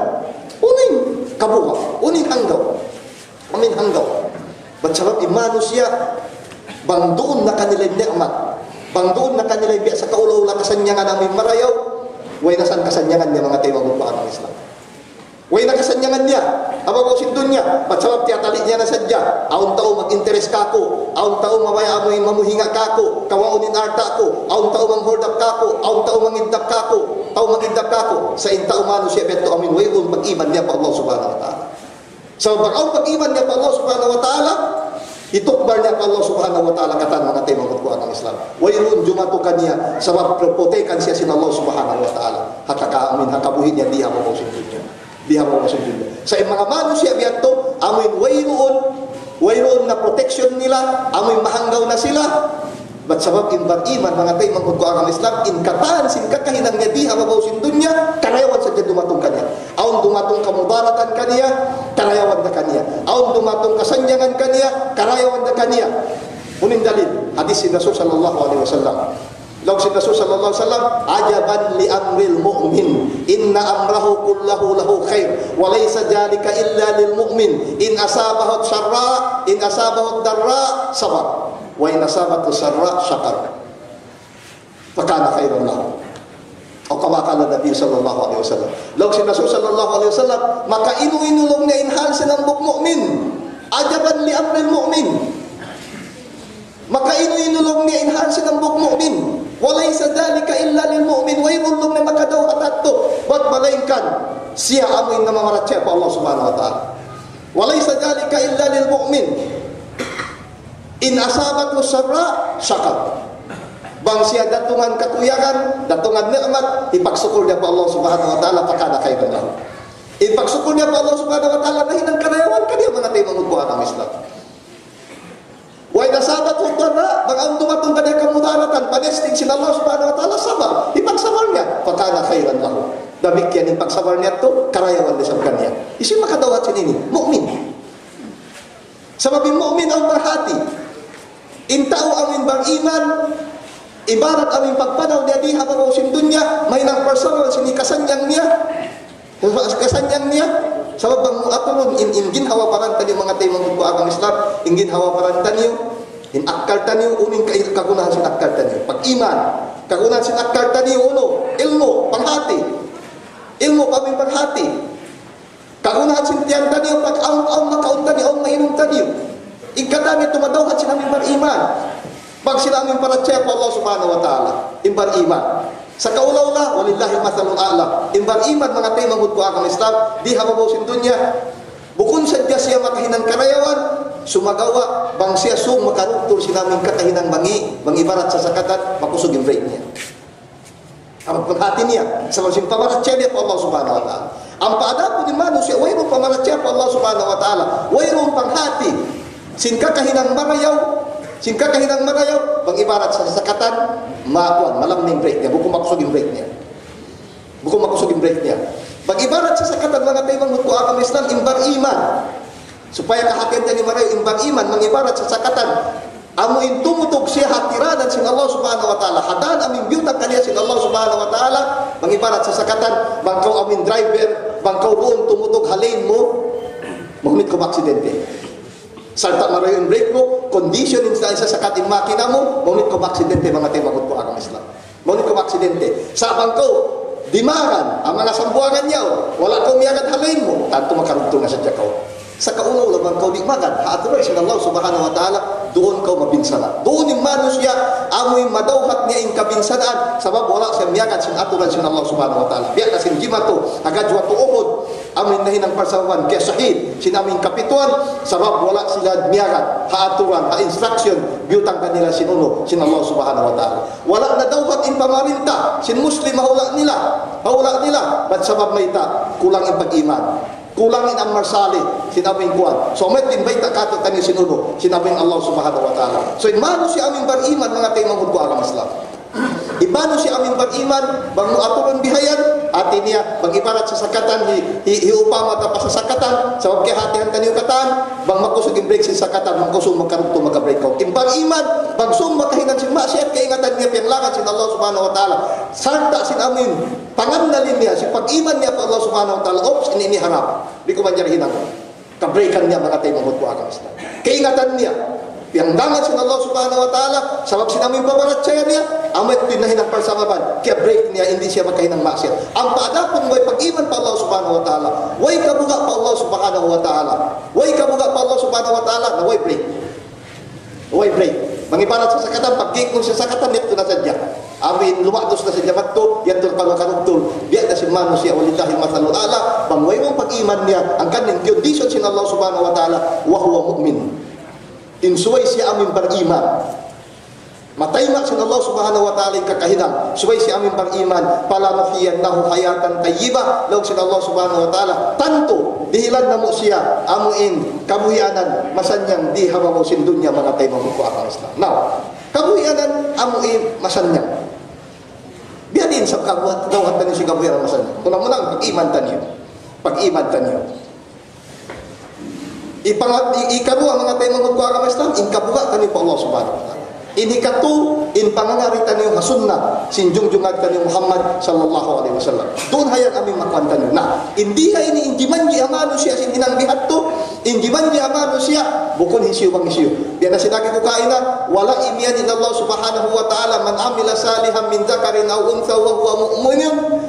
Unu in kabuga'? Unu in hanggaw? Amu in hanggaw. Bat sabab in manusiya', bang duun na kanila in ni'mat, bang duun na kanila in biya' sakaula-ula kasannyangan amu in marayaw, way na sa kasannyangan niya, manga taymanghud ku ha agama Islam. Way na kasannyangan niya ha babaw sin dunya, bat sabab tiyatali' niya na sadja, awn tau mag-interest kāku', awn tau mabaya' amu in mamuhinga kāku', kawaun in alta' ku, awn tau mang-hold up kāku', awn tau mangidnap kāku', tau mangidnap kāku'. Sa' in tau manusiya' biya' yadtu amu in wayruun pag-iman niya pa Allah Subhanahu wa Ta'ala. Sabab bang awn pag-iman niya pa Allah Subhanahu wa Ta'ala, hitukbal niya pa Allah Subhanahu wa Ta'ala katan, manga taymanghud ku ha agama Islam. Wayruun jumatung kaniya, sabab protektahan siya sin Allah Subhanahu wa Ta'ala. Ha kaka-, amu in ha kabuhi' niya di ha babaw sin dunya. Di ha babaw sin dunya. Sa' in manga manusiya' biya' yadtu, amu in wayruun, wayruun na protection nila, amu in mahanggaw na sila. Bat sabab in bariman, manga taymanghud ku ha agama Islam, in katan sin kakahinang niya di ha babaw sin dunya, karayawan sadja dumatung kaniya. Awn dumatung kamudaratan kaniya, karayawan da kaniya. Awn dumatung kasannyangan kaniya, karayawan da kaniya. Unu in dalil? Hadith sin Rasul sallallahu alayhi wasallam. Laung sin Rasul sallallahu alayhi wasallam, عجبا لأمر المؤمن إن أمره كله له خير وليس ذلك إلا للمؤمن إن أصابته سراء، إن أصابته ضراء صبر وإن أصابته سراء شكر فكان خيرا له. أو كما قال النبي صلى الله عليه وسلم. Laung sin Rasul sallallahu alayhi wasallam, makainu-inu laung niya in hal sin hambuuk mu'min. عجبا لأمر المؤمن. Makainu-inu laung niya in hal sin hambuuk mu'min. وليس ذلك إلا للمؤمن. Wayruun laung niya makadawhat yadtu bat malaingkan siya amu in namamarachaya pa Allah Subhanahu wa Ta'ala. وليس ذلك إلا للمؤمن إن أصابته سراء شكر. Bang siya datungan katuyagan, datungan ni'mat, hipagsukul niya pa Allah Subhanahu wa Ta'ala, فكان خيرا له. Hipagsukul niya pa Allah Subhanahu wa Ta'ala, nahinang karayawan kaniya, manga taymanghud ku ha agama Islam. وإن أصابته ضراء, bang awn dumatung kaniya kamudaratan, panesting sin Allah Subhanahu wa Ta'ala, صبر, hipagsabar niya, فكان خيرا له. Damikkiyan in pagsabar niya yadtu, karayawan da isab kaniya. Hisiyu makadawhat sin ini? Mu'min. Sabab in mu'min awn parhati. In tau amu in bariman, ibarat amu in pagpanaw niya di ha babaw sin dunya, mahinang personal sin hikasannyang niya, hikasannyang niya, sabab bang mu aturun in, in ginhawa-baran taniyu, manga taymanghud ku ha agama Islam, in ginhawa-baran taniyu, in akkal taniyu, unu in ka-, kagunahan sin akkal taniyu. Pag-iman, kagunahan sin akkal taniyu, unu, ilmu', panghati. Ilmu' pa amu in panghati. Kagunahan sin tiyan taniyu, pag awn, awn makaun taniyu, awn mainum taniyu. In katan ini tumadawhat sin amu in bariman. Pag sila amu in parachaya pa Allah Subhanahu wa Ta'ala, in bariman. Sa kaula-ula, walillahil mathalul a'la. In bariman, manga taymanghud ku agama Islam, di ha babaw sin dunya, bukun sadja siya makahinang karayawan, sumagawa', bang siya sung makarugtul sin amu in kakahinang mangi', bang ibarat sasakatan, makusug in brake niya. Amu in hati niya, sabab sin pamarachaya niya pa Allah Subhanahu wa Ta'ala. Ampa adapun in manusiya', wayruun pamarachaya pa Allah Subhanahu wa Ta'ala, wayruun panghati, sin kakahinang marayaw, sin kakahinang marayaw, bang ibarat sasakatan, ma-, kuwan, malamma in brake niya, bukun makusug in brake niya. Bukun makusug in brake niya. Bang ibarat sasakatan, manga taymanghud ku agama Islam, in bariman. Supaya kahatihan taniyu marayaw, in bariman, bang ibarat sasakatan, amu in tumutug siya ha tiranan sin Allah Subhanahu wa Ta'ala. Ha dan amu in biyutang kaniya sin Allah Subhanahu wa Ta'ala, bang ibarat sasakatan, bang kaw amu in driver, bang kaw duun tumutug ha lane mu, mahunit kaw maaksidente. Sarta' marayaw in brake mu, condition in sa-, sasakatan in makina mu, mahunit kaw maaksidente, manga taymanghud ku agama Islam. Mahunit kaw maaksidente. Sa' bang kaw dimagan, amu in manga Sambuwangan yaun, wala' kaw miyagad ha lane mu, tantu makarugtul na sadja kaw. Sa' kaula-ula bang kaw di' magad ha aturan sin Allah Subhanahu wa Ta'ala, duun kaw mabinsana'. Duun in manusiya', amu in madawhat niya in kabinsanaan, sabab wala' siya miyagad sin aturan sin Allah Subhanahu wa Ta'ala. Biya' na sin jimatu, ha Gazwatu Uhud, amu in nahinang parsababan, kiyashahid sin amu in kapituan, sabab wala' sila miyagad ha aturan, ha instruction, biyutang kanila sin unu, sin Allah Subhanahu wa Ta'ala. Wala' nadawhat in pamarinta sin Muslim ha hula' nila, ha hula' nila, bat sabab mayta', kulang in pag-iman. Kulang in amal salih, sin amu in kuwan. So, mayta' in bayta' katu'taniyu sin unu, sin amu in Allah Subhanahu wa Ta'ala. So, in manusiya' amu in bariman, manga taymanghud ku agama Islam. In manusiya' amu in bariman, bang mu aturun bihayan, hati niya, bang ibarat sasakatan hi, hi, hiupama ta pa sasakatan, sabab kiyahatihan taniyu katan, bang makusug in brake sin sasakatan, bang kaw sung makarugtul maka-brake kaw. In bariman, bang sung makahinang sin maksiyat, kaingatan niya piyanglangan sin Allah Subhanahu wa Ta'ala. Sarta' sin amu in pangannal niya, sin pag-iman niya pa Allah Subhanahu wa Ta'ala, oops, ini, ini haram. Di' ku manjari hinangun. Kabrake niya, manga taymanghud ku agama Islam. Kaingatan niya. Piyanglangan sin Allah Subhanahu wa Ta'ala, sabab sin amu in pamarachaya niya, amu in nahinang parsababan, kiyabrake niya, di' siya makahinang maksiyat. Ampa adapun way pag-iman pa Allah Subhanahu wa Ta'ala, way kabuga' pa Allah Subhanahu wa Ta'ala, way kabuga' pa Allah Subhanahu wa Ta'ala, na way brake. Way brake. Bang ibarat sasakatan, pag-kick mu sasakatan, yadtu na sadja. Amu in lumatus na sadja madtu, yadtu na kalu karugtul. Biya' na sin manusiya', walillahil mathalul a'la, bang wayruun pag-iman niya, hangkan in condition sin Allah Subhanahu wa Ta'ala, wa huwa mu'min. In subay siya amu in bariman. Matayma' sin Allah Subhanahu wa Ta'ala in kakahinang. Subay siya amu in bariman, فلنحيينه حياة طيبة. Laung sin Allah Subhanahu wa Ta'ala, tantu, dihilan namu' siya amu in kabuhianan masannyang di ha babaw sin dunya, manga taymanghud ku agama Islam. Now, kabuhianan amu in masannyang. Biya' diin sa kabuhat, dawhat taniyu sin kabuhianan masannyang. Muna-muna, pag-iman taniyu. Pag-iman taniyu. Ipang-, i-, ikaruwa, manga taymanghud ku agama Islam, in kabuga' taniyu pa Allah Subhanahu wa Ta'ala. In hikatu, in pangangari taniyu ha sunnah sin junjungan taniyu Muhammad sallallahu alayhi wasallam. Duun hayan amu in makuan taniyu. Na, in di ha ini in jimanji' ha manusiya' sin hinang bihadtu, in jimanji' ha manusiya', bukun hisiyu bang hisiyu. Biya' na sin agi ku kaina, wala' imiyan in Allah Subhanahu wa Ta'ala, من عمل صالحا من ذكر أو أنثى وهو مؤمن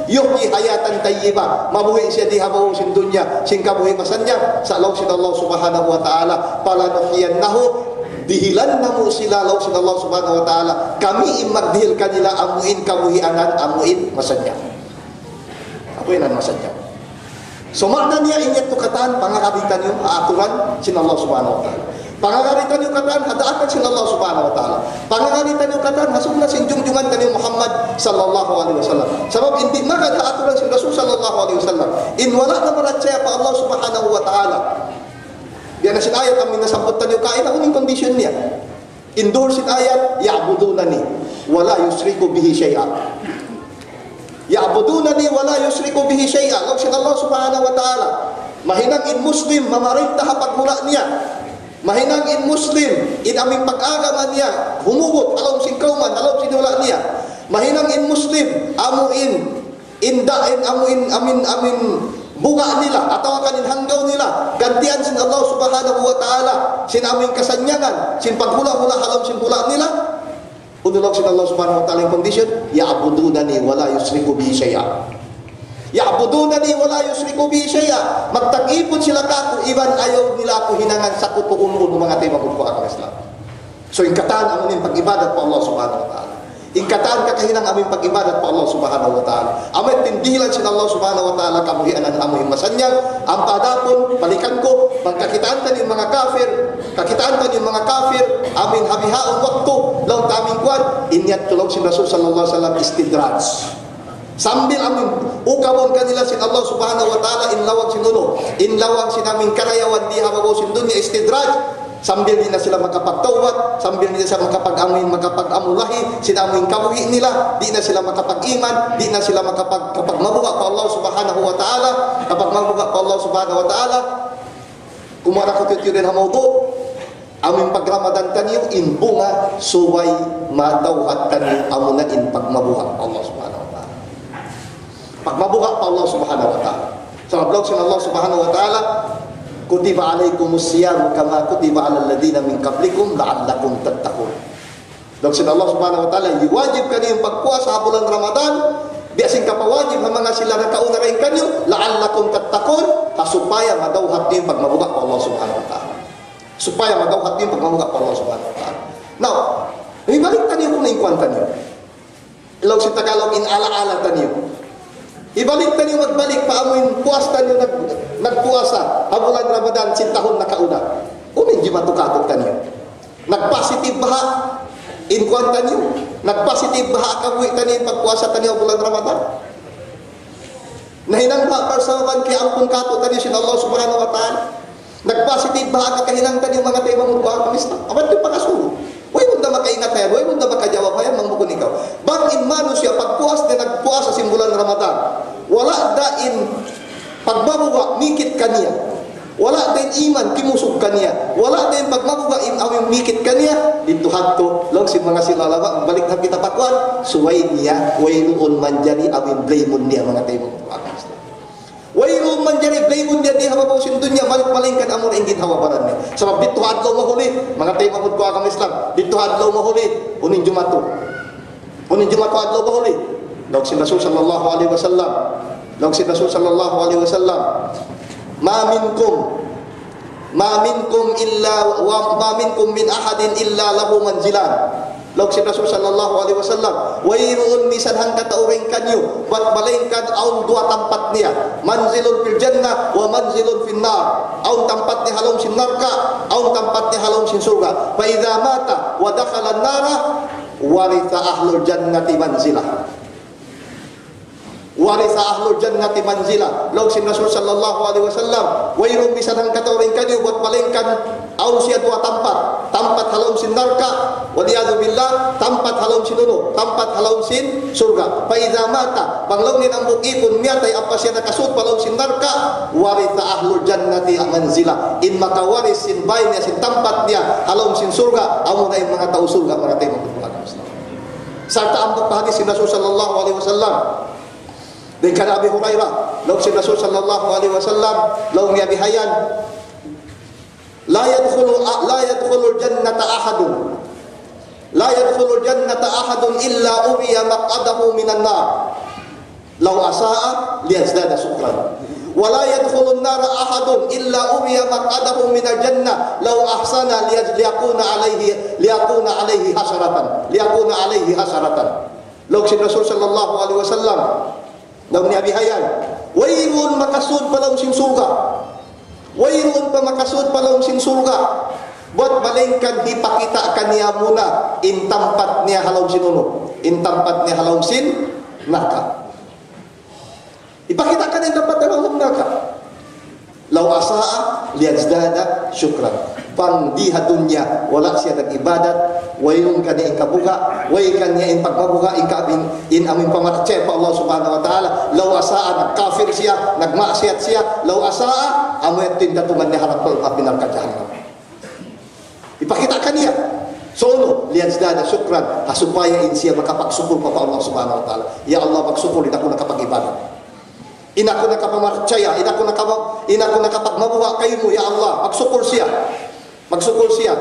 يحييه حياة طيبة. Mabuhi' siya di ha babaw sin dunya, sin kabuhi' masannyang, sa' laung sin Allah Subhanahu wa Ta'ala, فلنحيينه, dihilan namu' sila, laung sin Allah Subhanahu wa Ta'ala, kami in magdihil kanila amu in kabuhianan, amu in masannyang. Amu in masannyang. So, maana niya, in yadtu katan, pangagad taniyu ha aturan sin Allah Subhanahu wa Ta'ala. Pangagad taniyu katan ha daakan sin Allah Subhanahu wa Ta'ala. Pangagad taniyu katan ha sunnah sin junjungan taniyu Muhammad sallallahu alayhi wasallam. Sabab in di' magad ha aturan sin Rasul sallallahu alayhi wasallam, in wala' namarachaya pa Allah Subhanahu wa Ta'ala. Biya' na sin ayat amu in nasabbut taniyu kaina, unu in condition niya. In duhul sin ayat, يعبدونني ولا يشركون بي شيئا. يعبدونني ولا يشركون بي شيئا. Laung sin Allah Subhanahu wa Ta'ala. Mahinang in Muslim, mamarinta ha paghula' niya. Mahinang in Muslim, in amu in pag-agama niya, humubut, ha lawm sin kawman, ha lawm sin hula' niya. Mahinang in Muslim, amu in, in da-, in amu in, amu in, amu in buga' nila, atawa kan in hanggaw nila, gantian sin Allah Subhanahu wa Ta'ala, sin amu in kasannyangan, sin paghula'-hula' ha lawm sin hula' nila. Unu laung sin Allah Subhanahu wa Ta'ala in condition, يعبدونني ولا يشركون بي شيئا. يعبدونني ولا يشركون بي شيئا. Magta'at sila kāku', iban ayaw nila aku hinangan sakutu' unu-unu, manga taymanghud ku ha agama Islam. So, in katan amu in pag-ibadat pa Allah Subhanahu wa Ta'ala. In katan kakahinang amu in pag-ibadat pa Allah Subhanahu wa Ta'ala. Amu in dihilan sin Allah Subhanahu wa Ta'ala, kabuhianan amu in masannyang, ampa adapun, balikan ku, bang kakitaan taniyu in manga kafir, kakitaan taniyu in manga kafir, amu in ha bihaun waktu, laung ta amu in kuwan, in yadtu laung sin Rasul sallallahu alayhi wasallam istidraj. Sambil amu in ukabun kanila sin Allah Subhanahu wa Ta'ala in lawang sin unu, in lawang sin amu in karayawan di ha babaw sin dunya, istidraj, sambil di' na sila makapagtawbat, sambil di' na sila makapag-amu in, makapag-amu lahi sin amu in kabuhi' nila, di' na sila makapag-iman, di' na sila makapag-, kapagmabuga' pa Allah Subhanahu wa Ta'ala, kapagmabuga' pa Allah Subhanahu wa Ta'ala. Kumuha na ku tiyu-tiyu dayn ha mawdu'. Amu in pag-Ramadan taniyu, in bunga, subay madawhat taniyu, amu na in pagmabuga' pa Allah Subhanahu wa Ta'ala. Pagmabuga' pa Allah Subhanahu wa Ta'ala. Sabab laung sin Allah Subhanahu wa Ta'ala, كتب عليكم الصيام كما كتب على الذين من قبلكم لعلكم تتقون. Laung sin Allah Subhanahu wa Ta'ala, iwajib kaniyu in pagpuasa ha bulan Ramadan, biya' sin kapawajib ha manga sila nakauna dayn kaniyu, لعلكم تتقون, ha supaya madawhat niyu in pagmabuga' pa Allah Subhanahu wa Ta'ala. Supaya madawhat niyu in pagmabuga' pa Allah Subhanahu wa Ta'ala. Now, ibalik taniyu kunu' in kuwan taniyu. Laung sin Tagalog, in ala-ala taniyu. Ibalik taniyu, magbalik pa amu in puas taniyu nag-, nagpuasa ha bulan Ramadan sin tahun nakauna. Unu in jimatu kātu'niyu? Nag-positive baha' in kuwan taniyu? Nag-positive baha' kabuhi' taniyu in pagpuasa taniyu ha bulan Ramadan? Nahinang baha' parsababan kiyaampun kātu'niyu sin Allah Subhanahu wa Ta'ala? Nag-positive baha' kakahinang taniyu, manga taymanghud ku ha agama Islam? Amu yadtu in pangasubu. Wayruun da makaingat ha yan, wayruun da makajawab ha yan, bang bukun ikaw. Bang in manusiya' pagpuas niya nagpuasa sin bulan Ramadan, wala' da in pagmabuga' mikit kaniya, wala' da in iman kimusug kaniya, wala' da in pagmabuga' in amu in mikit kaniya, didtu hadtu, laung sin manga sila ulama, balik na kita pa kuwan, subay niya, wayruun manjari amu in blame-un niya, manga taymanghud ku ha agama Islam. Wayruun manjari blame-un niya di ha babaw sin dunya, malaingkan amu na in ginhawa-baran niya. Sabab didtu ha adlaw mahuli, manga taymanghud ku ha agama Islam, didtu ha adlaw mahuli, unu in jumatu? Unu in jumatu ha adlaw mahuli? Laung sin Rasul sallallahu alayhi wasallam. Laung sin Rasul sallallahu alayhi wasallam, ما منكم، ما منكم إلا، وما منكم من أحد إلا له منزلان. Laung sin Rasul sallallahu alayhi wasallam, wayruun misan hangkatau dayn kaniyu, bat malaingkan awn duwa tampat niya. منزل في الجنة ومنزل في النار. Awn tampat niya ha lawm sin narka', awn tampat niya ha lawm sin surga'. فإذا مات ودخل النار ورث أهل الجنة منزله. ورث أهل الجنة منزله. Laung sin Rasul sallallahu alayhi wasallam, wayruun misan hangkatau dayn kaniyu, bat malaingkan awn siya duwa tampat. Tampat ha lawm sin narka', والعياذ بالله, tampat ha lawm sin unu, tampat ha lawm sin surga'. فإذا مات, bang laung niya hambuuk ipun miyatay, ampa siya nakasud pa lawm sin narka', ورث أهل الجنة منزله. In makawaris sin bay niya, sin tampat niya ha lawm sin surga', amu na in manga tau surga', manga taymanghud ku ha agama Islam. Sarta' hambuuk pa hadith sin Rasul sallallahu alayhi wasallam. Dayn kan Abi Hurairah, laung sin Rasul sallallahu alayhi wasallam, laung niya bihayan, لا يدخل، لا يدخل الجنة أحد، لا يدخل الجنة أحد إلا أري مقعده من النار لو أساء ليزداد شكرا، ولا يدخل النار أحد إلا أري مقعده من الجنة لو أحسن ليج-، ليكون عليه، ليكون عليه حسرة، ليكون عليه حسرة. Laung sin Rasul sallallahu alayhi wasallam, laung niya bihayan, wayruun makasud pa lawm sin surga'. Wayruun pa makasud pa lawm sin surga'. Bat malaingkan hipakita' kaniya muna in tampat niya ha lawm sin unu, in tampat niya ha lawm sin narka'. Hipakita' kaniya in tampat niya ha lawm sin narka'. لو أساء ليزداد شكرا. Bang di ha dunya, wala' siya nag-ibadat, wayruun kaniya in kabuga', way kaniya in pagmabuga', in ka-, in, in amu in pamarachaya pa Allah Subhanahu wa Ta'ala, لو أساء, nagkafir siya, nagmaksiyat siya, لو أساء, amu yadtu in datungan niya harap pa api narka' jahannam. Hipakita' kaniya. So, unu, ليزداد شكرا, ha supaya in siya makapagsukul pa, pa Allah Subhanahu wa Ta'ala. Ya Allah, magsukul in aku nakapag-ibadat. In aku nakapamarachaya, in aku nakapa-, in aku nakapagmabuga' kaymu, ya Allah, magsukul siya. Magsukul siya.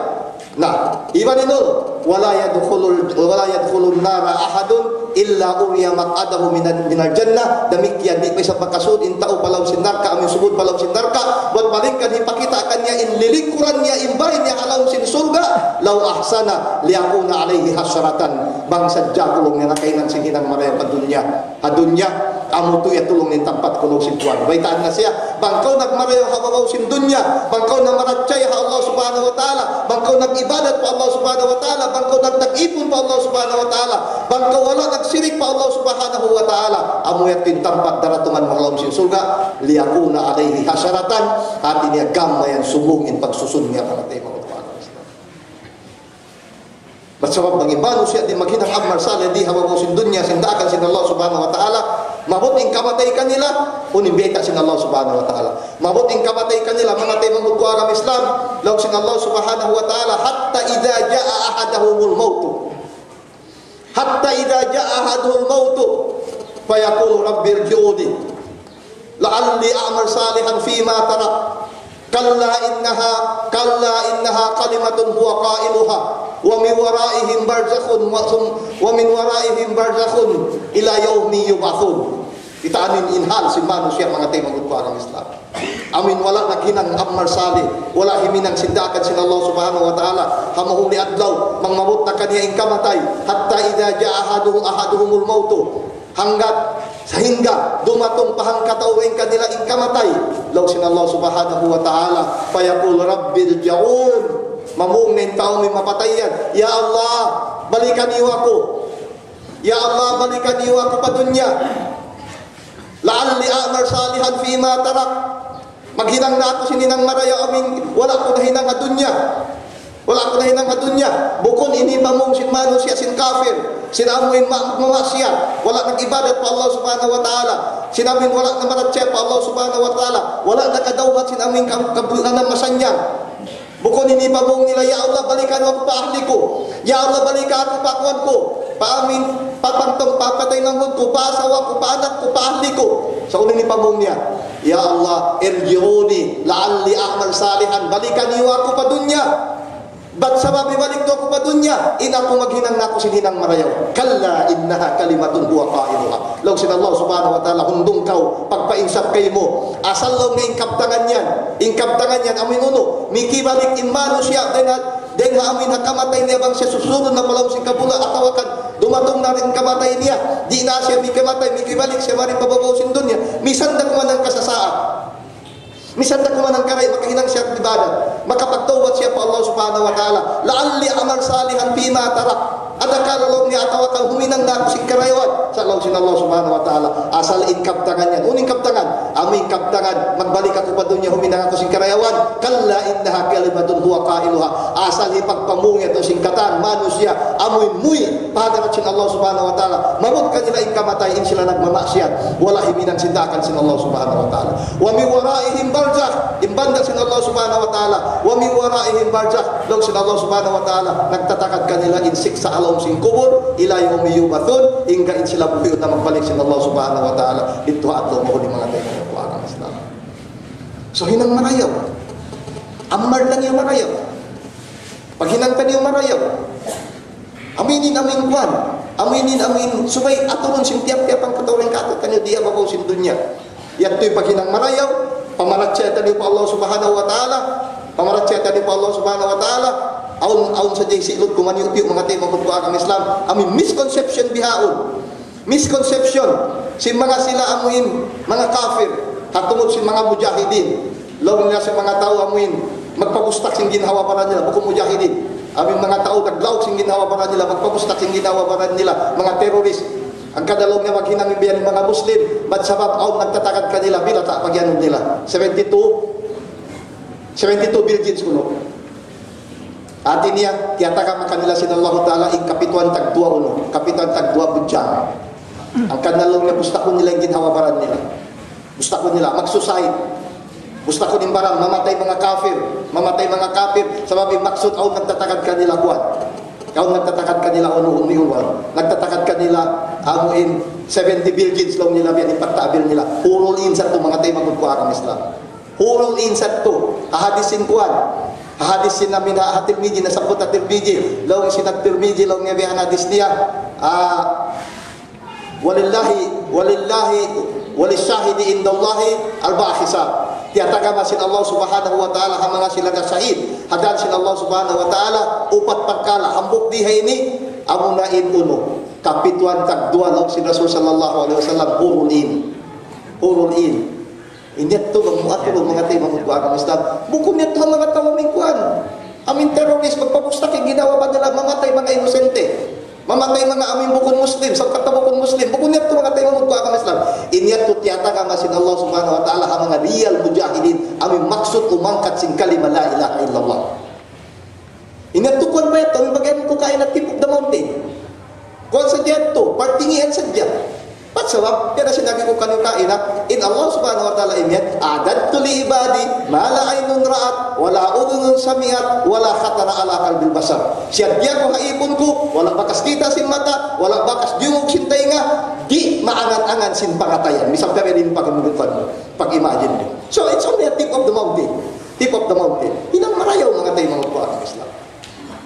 Na, iban unu, ولا يدخل، ولا يدخل النار أحد إلا أري مقعده من من الجنة. Damikkiyan, di' pa isab makasud in tau pa lawm sin narka', amu in sumud pa lawm sin narka', bat malayngkan hipakita' kaniya in lilingkuran niya, in bāy niya ha lawm sin surga'. لو أحسن ليكون عليه حسرة. Bang sadja laung niya nakahinang sin hinang marayaw pa dunya. Ha dunya, amu tuud yatulung in tampat ku laung sin Tuhan. Baytaan na siya, bang kaw nagmarayaw ha babaw sin dunya, bang kaw nagmarachaya ha Allah Subhanahu wa Ta'ala, bang kaw nag-ibadat pa Allah Subhanahu wa Ta'ala, bang kaw nag-, nag-ipun pa Allah Subhanahu wa Ta'ala, bang kaw wala' nagsirik pa Allah Subhanahu wa Ta'ala, amu yadtu in tampat daratungan mu ha lawm sin surga', ليكون عليه حسرة, hāti niya gam mayan subung in pagsusun niya, manga taymanghud ku ha agama Islam. Bat sabab bang in manusiya' di' maghinang amal salih di ha babaw sin dunya, sin daakan sin Allah Subhanahu wa Ta'ala, maabut in kamatay kanila, unu in bayta' sin Allah Subhanahu wa Ta'ala. Maabut in kamatay kanila, manga taymanghud ku ha agama Islam, laung sin Allah Subhanahu wa Ta'ala, حتى إذا جاء أحدهم الموت. حتى إذا جاء أحدهم الموت فيقول رب ارجعون لعلي أعمل صالحا فيما تركت كلا إنها، كلا إنها كلمة هو قائلها ومن ورائهم برزخ ومن ورائهم برزخ إلى يوم يبعثون. Kita' niyu in hal sin manusiya', manga taymanghud ku ha agama Islam. Amu in wala' naghinang amal salih, wala' himinang sin daakan sin Allah Subhanahu wa Ta'ala, ha mahuli adlaw, bang maabut na kaniya in kamatay, حتى إذا جاء أحدهم، أحدهم الموت, hangga, sahingga dumatung pa hangkatau dayn kanila in kamatay, laung sin Allah Subhanahu wa Ta'ala, فيقول رب ارجعون, mamung na in tau mapatay yan, "Ya Allah, balikan niyu aku. Ya Allah, balikan niyu aku pa dunya. لعلي أعمل صالحا فيما تركت." Maghinang na aku sin hinang marayaw amu in wala' ku nahinang ha dunya. Wala' ku nahinang ha dunya. Bukun ini pamung sin manusiya' sin kafir, sin amu in ma-, mamaksiyat, wala' nag-ibadat pa Allah Subhanahu wa Ta'ala, sin amu in wala' namarachaya pa Allah Subhanahu wa Ta'ala, wala' nakadawhat sin amu in kam-, kabulhanan masannyang. Bukun ini pamung nila, "Ya Allah, balikan aku pa ahli ku. Ya Allah, balikan aku pa kuwan ku. Pa amin, pa pangtong, pa patay manghud ku, pa asawa ku, pa anak ku, pa ahli ku." Sa' unu in pamung niya? "Ya Allah, ارجعون لعلي أعمل صالحا." Balikan niyu aku pa dunya. Bat sabab hibalik niyu aku pa dunya, in aku maghinang na aku sin hinang marayaw. كلا إنها كلمة هو قائلها. Laung sin Allah Subhanahu wa Ta'ala, "Hundung kaw, pagpainsap kaymu. Asal laung niya in kabtangan yan, in kabtangan yan, amu in unu, mikibalik in manusiya' dayn ha, dayn ha amu in ha kamatay niya, bang siya susulun na pa lawm sin kabula', atawa kan dumatung na in kamatay niya, di' na siya mikamatay, mikibalik siya mari pa babaw sin dunya, misan da kuman hangka sasaat. Misan da kuman hangka ray, makahinang siya ibadat, makapagtawbat siya pa Allah Subhanahu wa Ta'ala. لعلي أعمل صالحا فيما تركت. Adakala laung niya atawa kan huminang na aku sin karayawan." Sa' laung sin Allah Subhanahu wa Ta'ala, asal in kabtangan yan. Unu in kabtangan? Amu in kabtangan, magbalik aku pa dunya, huminang aku sin karayawan. كلا إنها كلمة هو قائلها. Asal hipagpamung yadtu sin katan manusiya', amu in muwi' pa hadarat sin Allah Subhanahu wa Ta'ala. Maabut kanila in kamatay, in sila nagmamaksiyat, wala' himinang sin daakan sin Allah Subhanahu wa Ta'ala. ومن ورائهم برزخ, in banda' sin Allah Subhanahu wa Ta'ala. ومن ورائهم برزخ, laung sin Allah Subhanahu wa Ta'ala, nagtatagad kanila in siksa' ha lawm sin kubul, إلى يوم يبعثون, hangga in sila buhiun na magbalik sin Allah Subhanahu wa Ta'ala didtu ha adlaw mahuli, manga taymanghud ku ha agama Islam. So, hinang marayaw. Amal lang yan marayaw. Paghinang taniyu marayaw. Amu ini in amu in kuwan. Amu ini in amu in subay aturun sin tiyap-tiyap hangkatau dayn kātu'niyu di ha babaw sin dunya. Yadtu in paghinang marayaw, pamarachaya taniyu pa Allah Subhanahu wa Ta'ala, pamarachaya taniyu pa Allah Subhanahu wa Ta'ala, awn, awn sadja hisilut ku maniyu'-tiyu', manga taymanghud ku ha agama Islam, amu in misconception bihaun. Misconception sin manga sila amu in manga kafir, ha tungud sin manga mujahidin. Laung nila sin manga tau amu in magpabustak sin ginhawa baran nila, bukun mujahidin. Amu in manga tau naglaug sin ginhawa baran nila, magpabustak sin ginhawa baran nila, manga terrorist. Hangkan laung nila maghinang biya' ini manga Muslim, bat sabab awn nagtatagad kanila, pila ta pagiyanun nila? Seventy-two, seventy-two virgins kunu'. Hāti niya, tiyatagad kanila sin Allahu Ta'ala in kapituan tagduwa unu, kapituan tagduwa budjang. Hangkan laung nila bustakun nila in ginhawa baran nila. Bustakun nila, mag-suicide. Bustakun in baran, mamatay manga kafir, mamatay manga kafir, sabab in maksud awn nagtatagad kanila kuwan. Awn nagtatagad kanila unu, unu, unu, nagtatagad kanila amu in seventy virgins laung nila biya' ini in pagta'bir nila. Hurul in sadtu, manga taymanghud ku ha agama Islam. Hurul in sadtu, ha hadis sin kuwan. Hadis sin amin ha, ha Tirmidhi, nasabbut ha Tirmidhi, laung sin Tirmidhi, laung niya biya' hadis niya, ah, ولله، ولله، وللشاهد عند الله أربع خصال. Tiyatagama sin Allah Subhanahu wa Ta'ala ha manga sila nagshahid ha dan sin Allah Subhanahu wa Ta'ala upat parkala', hambuuk di ha ini, amuna in unu, kapituan tagduwa, laung sin Rasul sallallahu alayhi wasallam, hurul in. Hurul in. In yadtu bang mu atu bang manga taymanghud ku agama Islam. Bukun yadtu ha manga tau amin kuwan. Amin terrorist, magpapusta' in ginhawa-baha nila, mamatay manga inosente. Mamatay manga amin bukun Muslim, sangkata bukun Muslim. Bukun yadtu manga taymanghud ku agama Islam. In yadtu tiyatagama sin Allah Subhanahu wa Ta'ala ha manga real mujahidin. Amin maksud umangkat sin kalima la ilaha illallah. In yadtu kuwan ba yadtu, amin bagian ku kaina tip of the mountain. Kuwan sadja yadtu, partingian sadja. Bat sabab, kaya na sinabi ku kaniyu kaina, in Allah Subhanahu wa Ta'ala imiyan, أعددت لعبادي ما لا عين رأت ولا أذن سمعت ولا خطر على قلب بشر. Siyaddiya ku ha ipun ku, wala' bakas kita' sin mata, wala' bakas diyungug sin taynga, di' maangan-angan sin pangatayan. Misal kami din pag-, pag-imagine niyu. So, it's only a tip of the mountain. Tip of the mountain. Hinang marayaw manga taymanghud ku agama Islam.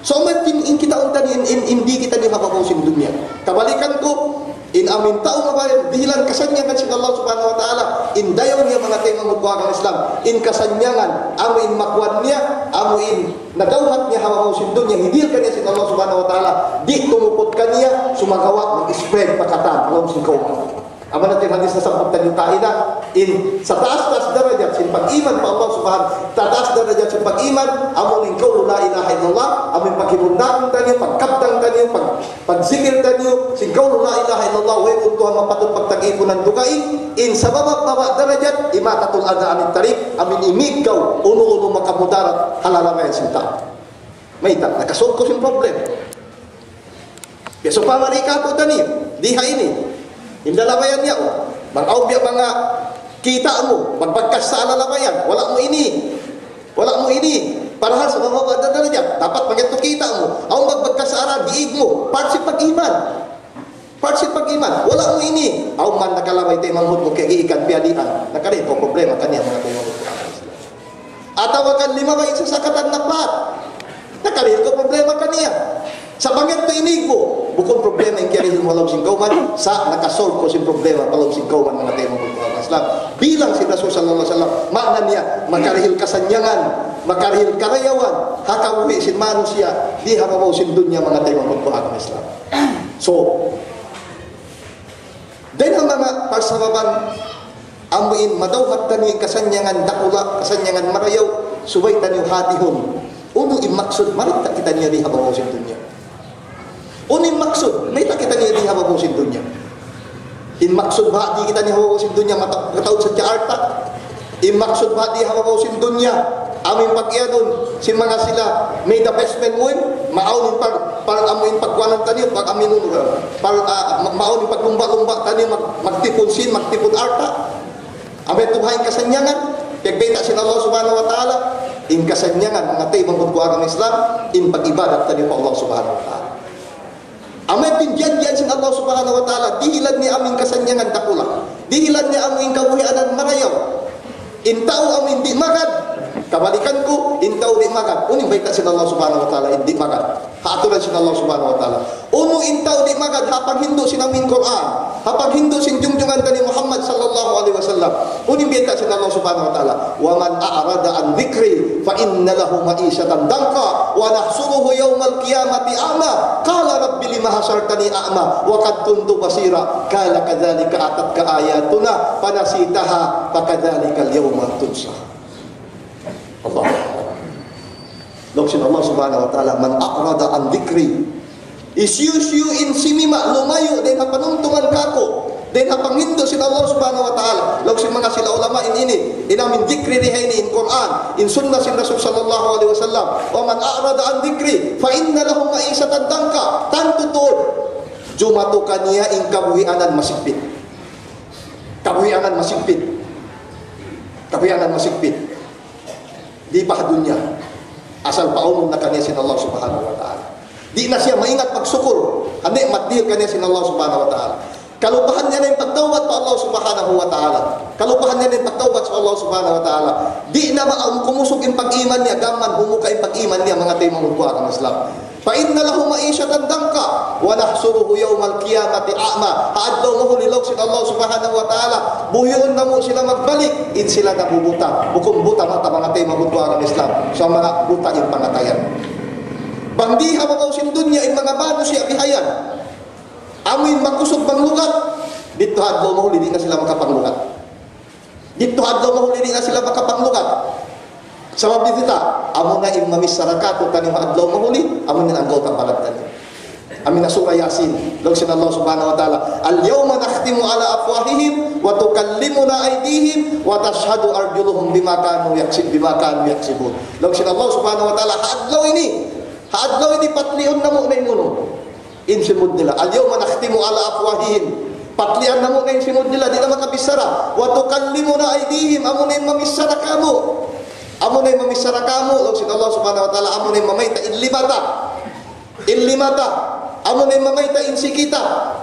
So, amu in, in kitaun taniyu, in, in, in di' kitaniyu ha babaw sin dunya. Kabalikan ku, in amin tau mabayad, dihilan kasannyangan sin Allah Subhanahu wa Ta'ala, in dayaw niya manga taymanghud ku agama Islam, in kasannyangan, amu in makuan niya, amu in nadawhat niya ha babaw sin dunya, hidihil kaniya sin Allah Subhanahu wa Ta'ala, di' tumuput kaniya, sumagawa', mag-spread pa katan, ha lawm sin kawman. Amu na in hadis nasabbut taniyu kaina, in sataas-taas darajat sin pag-iman pa Allah Subhanahu, sataas darajat sin pag-iman, amu in qawlu la ilaha illallah, amu in paghibundang taniyu, pagkabtang taniyu, pag-, pagzikir taniyu, sin qawlu la ilaha illallah, way kuntu mapatut pagtag-ipunan dugaing, in sabab baba darajat, imatatul adha anit tariq, amu in imiggaw, unu-unu makamudarat, ha lalabayan sin tau. Mayta', nakasud kaw sin problem. Biya' sawpama di' kātu'niyu, di ha ini. In lalabayan niya, o. Bang awn biya' manga kita' mu, magbagkas sa lalabayan, wala' mu ini. Wala' mu ini. Parahal sa mababa' darajat, dapat magad tu kita' mu. Awn magbagkas sa diig mu, part sin pag-iman. Part sin pag-iman, wala' mu ini. Awn man nakalabay taymanghud mu kagiikan piyadian. Nakarihil kaw problema kaniya manga taymanghud. Atawa kan limabay sasakatan na part. Nakarihil kaw problema kaniya. Sa' bang yadtu ini ku, bukun problema in kiyarihil mu ha lawm sin kawman, sa' nakasolve kaw sin problema ha lawm sin kawman manga taymanghud ku agama Islam. Bilang sin Rasul sallallahu alayhi wasallam, maana niya, makarihil kasannyangan, makarihil karayawan, ha kabuhi' sin manusiya', di ha babaw sin dunya manga taymanghud ku agama Islam. So, dayn ha manga parsababan, amu in madawhat taniyu in kasannyangan dakula', kasannyangan marayaw, subay taniyu hatihun. Unu in maksud, mayta' kitaniyu di ha babaw sin dunya? Unu in maksud, mayta' kitaniyu di ha babaw sin dunya? In maksud ba di' kitaniyu ha babaw sin dunya, mata-, mataud sadja alta'? In maksud ba di' ha babaw sin dunya, amu in pag-iyanun, sin manga sila, may the best man mu in, maawn in pag-, pag-, amu in pagkuanan taniyu, pag amu in, pag, ah, ma-, maawn in paglumba'-lumba' taniyu, mag-, magtipun sin, magtipun alta'. Amu yadtu ba in kasannyangan, piyagbayta' sin Allah Subhanahu wa Ta'ala, in kasannyangan, manga taymanghud ku agama Islam, in pag-ibadat taniyu pa Allah Subhanahu wa Ta'ala. Amu in janjian sin Allah Subhanahu wa Ta'ala, dihilan niya amu in kasannyangan dakula'. Dihilan niya amu in kabuhianan marayaw. In tau amu in di' magad, kabalikan ku, in tau di' magad. Unu in bayta' sin Allah Subhanahu wa Ta'ala, in di' magad? Ha aturan sin Allah Subhanahu wa Ta'ala. Unu in tau di' magad, ha paghindu' sin amu in Qur'an. Ha paghindu' sin junjungan taniyu Muhammad sallallahu alayhi wasallam. Unu in bayta' sin Allah Subhanahu wa Ta'ala? ومن أعرض عن ذكري فإن له معيشة ضنكا ونحشره يوم القيامة أعمى قال رب لم حشرتني أعمى وقد كنت بصيرا قال كذلك أتتك آياتنا فنسيتها فكذلك اليوم تنسى. Allahu Akbar. Laung sin Allah Subhanahu wa Ta'ala, من أعرض عن ذكري. Hisiyu-siyu in simima', lumayu' dayn ha panuntungan kāku', dayn ha panghindu' sin Allah Subhanahu wa Ta'ala. Laung sin manga sila ulama in ini, in amu in dhikri di ha ini, in Qur'an, in sunnah sin Rasul sallallahu alayhi wasallam. ومن أعرض عن ذكري فإن له معيشة ضنكا. Tantu tuud, jumatu kaniya in kabuhianan masigpit. Kabuhianan masigpit. Kabuhianan masigpit. Di' pa ha dunya. Asal paawnun na kaniya sin Allah Subhanahu wa Ta'ala. Di' na siya maingat magsukur ha ni'mat dihil kaniya sin Allah Subhanahu wa Ta'ala. Kalupahan niya na in pagtawbat pa Allah Subhanahu wa Ta'ala. Kalupahan niya na in pagtawbat pa Allah Subhanahu wa Ta'ala. Di' na ma-, kumusug in pag-iman niya, gam mayan humuka in pag-iman niya, manga taymanghud ku ha agama Islam. فإن له معيشة ضنكا ونحشره يوم القيامة أعمى. Ha adlaw mahuli laung sin Allah Subhanahu wa Ta'ala, buhiun namu' sila magbalik, in sila nabubuta. Bukun buta mata, manga taymanghud ku ha agama Islam. Sa' manga buta in pangatayan. Bang di ha babaw sin dunya, in manga manusiya' bihayan. Amu in makusug manglugat. Didtu ha adlaw mahuli, di' na sila makapanglugat. Didtu ha adlaw mahuli, di' na sila makapanglugat. Sabab didtu ta, amu na in mamichara kātu'niyu ha adlaw mahuli, amu na in anggawta' baran taniyu. Amu in ha Surah Yasin, laung sin Allah Subhanahu wa Ta'ala, اليوم نختم على أفواههم وتكلمنا أيديهم وتشهد أرجلهم بما كانوا يكسب-، بما كانوا يكسبون. Laung sin Allah Subhanahu wa Ta'ala, ha adlaw ini, ha adlaw ini patliun namu' na in unu. In simud nila. اليوم نختم على أفواههم. Patlian namu' na in simud nila, di' na makabichara. وتكلمنا أيديهم. Amu na in mamichara kāmu'. Amu na in mamichara kāmu'. Laung sin Allah Subhanahu wa Ta'ala, amu na in mamayta' in lima ta. In lima ta. Amu na in mamayta' in siki ta.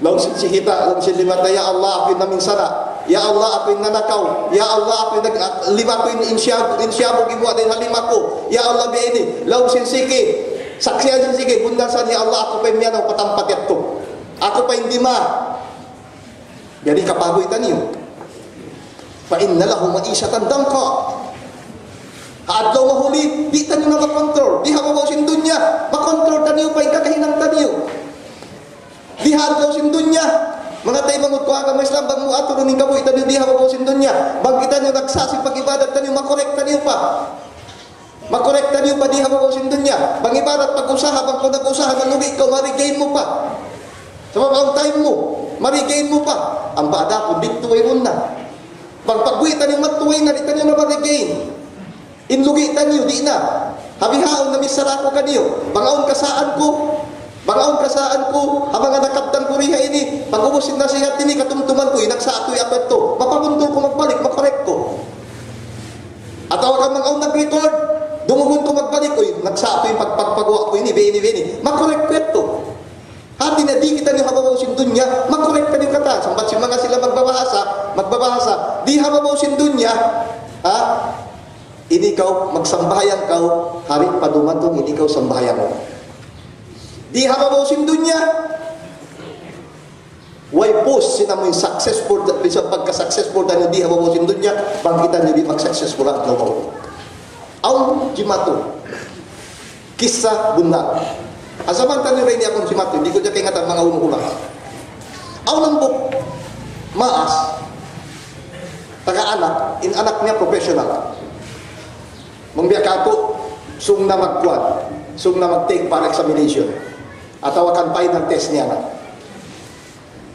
Laung sin siki ta, laung sin lima ta, "Ya Allah, aku in namichara. Ya Allah, aku in nanakaw. Ya Allah, aku in nag-, ah, lima ku in, in siya, in siya mu gimuwa' dayn ha lima ku. Ya Allah, biya' ini." Laung sin siki, saksian sin siki, bundasan, "Ya Allah, aku pa in miyanaw pa tampat yadtu. Aku pa in dima." Jadi kapaguy taniyu. فإن له معيشة ضنكا. Ha adlaw mahuli, di' taniyu na makontrol. Di ha babaw sin dunya, makontrol taniyu pa in kakahinang taniyu. Di ha adlaw sin dunya, manga taymanghud ku ha agama Islam, bang mu aturun in kabuhi' taniyu di ha babaw sin dunya, bang kitaniyu nagsaksi' pag-ibadat taniyu, makorek taniyu pa. Makorek taniyu pa di ha babaw sin dunya. Bang ibarat pag-usaha, bang kaw nag-usaha, nalugi kaw, ma-regain mu pa. Sabab awn time mu, ma-regain mu pa. Ampa adapun didtu wayruun na. Bang pagbuhi' taniyu madtu, way na, di' taniyu na ma-regain. In lugi' taniyu, di' na. Ha bihaun namichara aku kaniyu. Bang awn kasaan ku, bang awn kasaan ku, ha manga nakabtang ku di ha ini, pag-ubus sin nasihat ini, katumtuman ku, in nagsaksi' aku yadtu. Mapabuntul ku magbalik, makorek ku. Atawa kan bang awn nag-record, dungugun ku magbalik, "Uy, nagsaksi' aku in pag-, pag-, pagguwa' ku ini, biya' ini, biya' ini." Makorek ku yadtu. Hati niya di' kitaniyu ha babaw sin dunya, makorek taniyu katan. Sambat sin manga sila magbabahasa, magbabahasa. Di' ha babaw sin dunya, ha? Ini kaw, magsambahayang kaw, hari pa dumatung, ini kaw sambahayang mu. Di' ha babaw sin dunya, way post sin amu in successful, bisan pagka-successful taniyu di ha babaw sin dunya, bang kitaniyu di' mag-successful ha adlaw mahuli. Awn jimatu. Kissa bunnal. Ha jaman taniyu ra ini awn jimatu, di' ku da kaingatan manga unu-unu. Awn hambuuk maas, taga anak, in anak niya professional. Mangbiya' kātu', sūng na magkuwan, sūng na mag-take bar examination. Atawa kan final test niya na.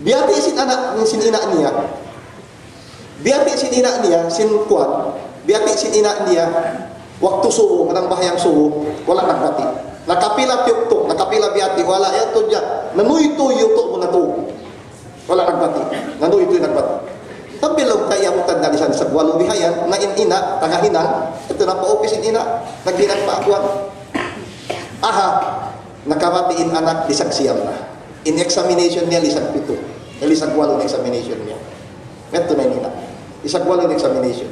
Biyati' sin anak, sin ina' niya. Biyati' sin ina' niya, sin kuwan. Biyati' sin ina' niya. Waktu subu, manambahayang subu, wala' nagbati'. Nakapila tiyuktuk, nakapila biyati', wala' yadtu hadja. Nanuytuy yadtu mu na tu. Wala' nagbati'. Nanuytuy nagbati'. Sambil laung ta iyabutan na bisan lisag walu bihayan, na in ina', taga hinang, yadtu na pa office in ina', naghinang pa kuwan. Aha, nakabati' in anak, lisag siyam na. In examination niya, lisag pitu. Eh, lisag walu in examination niya. Yadtu na in ina'. Lisag walu in examination.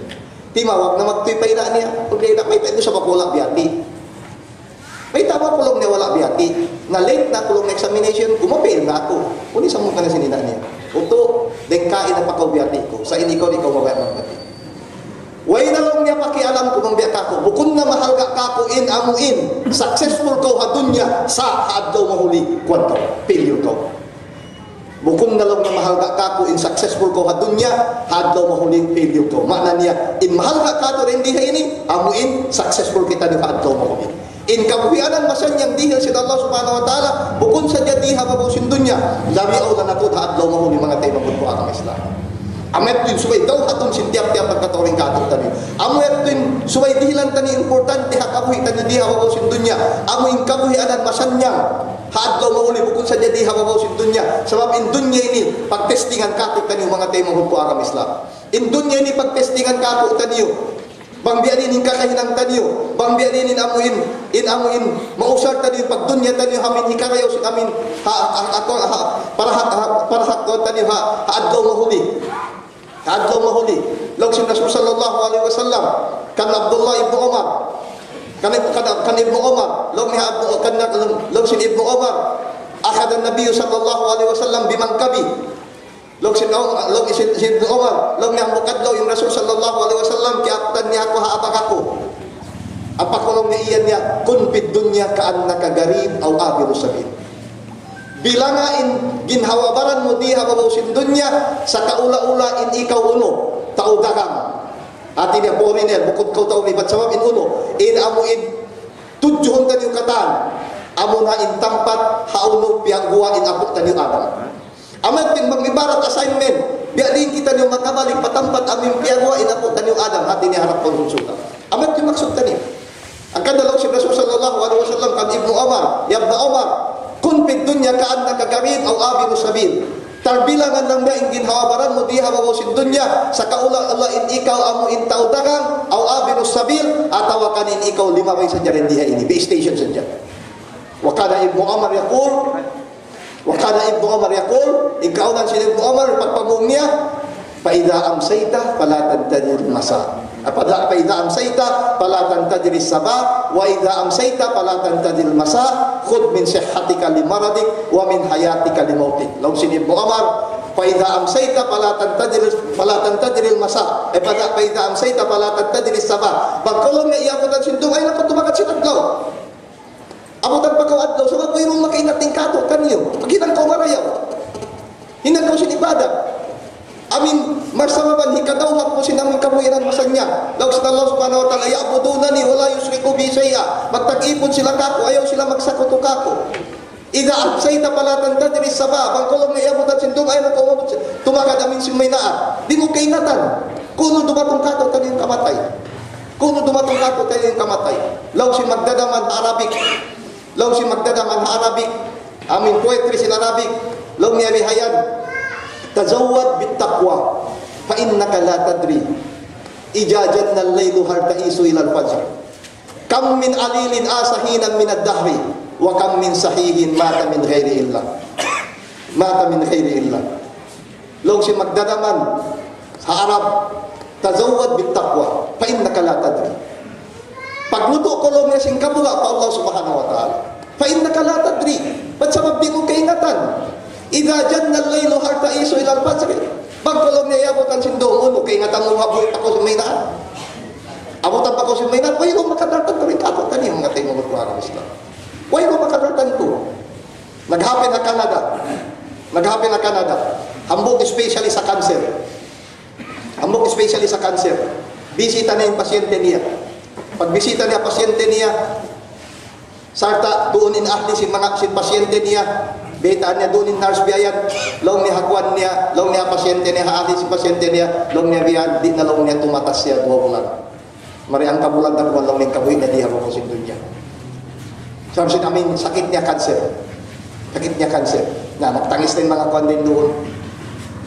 Timawag na magtuy pa ina' niya. Pag ina', mayta' ini sa' ba wala' biyati'? Mayta' ba laung niya wala' biyati'? Na-late na aku laung examination, kumapail na aku. Unu in sambung kaniya sin ina' niya? Utu', dengka ina pa kaw biyati' ku. Sa' in ikaw, di' kaw mabaya' magbati'. Way na laung niya pakialam ku bang biya' kāku'. Bukun na mahalga' kāku' in amu in successful kaw ha dunya, sa' ha adlaw mahuli, kuwan kaw, failure kaw. Bukun na laung niya mahalga' kāku' in successful kaw ha dunya, ha adlaw mahuli failure kaw. Maana niya, in mahalga' kātu' dayn di ha ini, amu in successful kitaniyu ha adlaw mahuli. In kabuhianan masannyang dihil sin Allah Subhanahu wa Ta'ala, bukun sadja di ha babaw sin dunya, labi awla na tuud ha adlaw mahuli, manga taymanghud ku ha agama Islam. Amu yadtu in subay dawhatun sin tiyap-tiyap pagkatau dayn kātu'niyu. Amu yadtu in subay dihilan taniyu importante ha kabuhi' taniyu di ha babaw sin dunya. Amu in kabuhianan masannyang ha adlaw mahuli, bukun sadja di ha babaw sin dunya. Sabab in dunya ini pagtestingan kātu'niyu, manga taymanghud ku ha agama Islam. In dunya ini pagtestingan kātu'niyu. Bang biya' diin in kakahinang taniyu, bang biya' diin in amuin, in amuin, mausal taniyu, pagdunya taniyu, amin hikarayaw sin amin, ha, ha, ha, ha, para ha, ha, para ha, kuwan taniyu, ha, ha adlaw mahuli. Ha adlaw mahuli. Laung sin Rasul sallallahu alayhi wasallam, kan Abdullah ibn Umar, kan, kan, kan Ibn Umar, laung niya Abdu-, kan, laung sin Ibn Umar, أخذ النبي صلى الله عليه وسلم بمنكبي. Laung sin, laung sin, sin Umar, laung niya hambuuk adlaw in Rasul sallallahu alayhi wasallam, kiyakutan niya aku ha abak aku. Apa laung niya iyan niya, كن في الدنيا كأنك غريب أو عابر سبيل. Bilanga in ginhawa-baran mu di ha babaw sin dunya, sakaula-ula in ikaw unu, tau dagang. Hati niya foreigner, bukun kaw tau libat sabab in unu, in amu in tudjuhun taniyu katan, amuna in tampat ha unu piyaguwa' in apu' taniyu Adam. Amu yadtu in bang ibarat assignment, biya' diin kitaniyu makabalik pa tampat amu in piyaguwa' in apu' taniyu Adam, hati niya harap pa surga'. Amu yadtu in maksud taniyu. Hangkan laung sin Rasul sallallahu alayhi wasallam kan Ibnu Umar, يا ابن عمر، كن في الدنيا كأنك غريب أو عابر سبيل. Tarbilangan lang da in ginhawa-baran mu di ha babaw sin dunya, sakaula-ula in ikaw amu in tau dagang, أو عابر سبيل, atawa kan in ikaw limabay sadja dayn di ha ini, bi station sadja. وكان ابن عمر يقول، وكان ابن عمر يقول, in kaunan sin Ibnu Umar, pagpamung niya, فإذا أمسيت فلا تنتظر المساء. Apa da, فإذا أمسيت فلا تنتظر الصباح، وإذا أمسيت فلا تنتظر المساء، خذ من صحتك لمرضك، ومن حياتك لموتك. Laung sin Ibnu Umar, فإذا أمسيت فلا تنتظر، فلا تنتظر المساء. Eh, apa da, فإذا أمسيت فلا تنتظر الصباح. Bang kaw laung niya iyabutan sin dum, ayaw na kaw tumagad sin adlaw. Abutan pa kaw adlaw, sabab wayruun makaingat dayn kātu'niyu. Paghinang kaw marayaw. Hinang kaw sin ibadat. Amin, marsamaban hikadawhat mu sin amin kabuhiran masa niya. Laung sin Allah subhanahu wa ta'ala, يعبدونني ولا يشركون بي شيئا. Magtag-ipun sila kāku', ayaw sila magsakutu kāku'. إذا أمسيت فلا تنتظر الصباح. Bang kaw laung niya iyabutan sin dum, ayaw na kaw umabut sin, tumagad amin sin maynaan. Di' mu kaingatan. Kunu' dumatung kātu'niyu in kamatay. Kunu' dumatung kātu'niyu in kamatay. Laung sin magdadaman ha Arabic. Laung sin magdadaman ha Arabic. Amin poetry sin Arabic. Laung niya bihayan. تزود بالتقوى فإنك لا تدري إذا جن الليل هل تعيش إلى الفجر. كم من عليل عاش حينا من الدهر وكم من صحيح مات من غير علة. مات من غير علة. Laung sin magdadaman ha Arab, تزود بالتقوى فإنك لا تدري. Paglutu' kaw laung niya sin kabuga' pa Allah subhanahu wa ta'ala. فإنك لا تدري. Bat sabab di' mu kaingatan. إذا جن الليل هل تعيش إلى الفجر. Bang kaw laung niya iyabutan sin dum, unu, kaingatan mu mabuhi' pa kaw sin maynaan. Abutan pa kaw sin maynaan, wayruun makadartan tuud in kātu'niyu, manga taymanghud ku ha Islam. Wayruun makadartan tuud. Nag-happen ha Canada. Nag-happen ha Canada. Hambuuk specialist ha cancer. Hambuuk specialist ha cancer. Bisita niya in pasyente niya. Pagbisita niya pasyente niya, sarta' duun in ahli sin manga, sin pasyente niya. Baytaan niya duun in nurse biya' yan. Laung niya ha kuwan niya, laung niya ha pasyente niya, ha ahli sin pasyente niya. Laung niya biya' yan, di' na laung niya tumatas siya duwa bulan. Mari hangka bulan da kuwan laung niya in kabuhi' niya di ha babaw sin dunya. Sabab sin amin sakit niya cancer. Sakit niya cancer. Na, nagtangis na in manga kuwan dayn duun.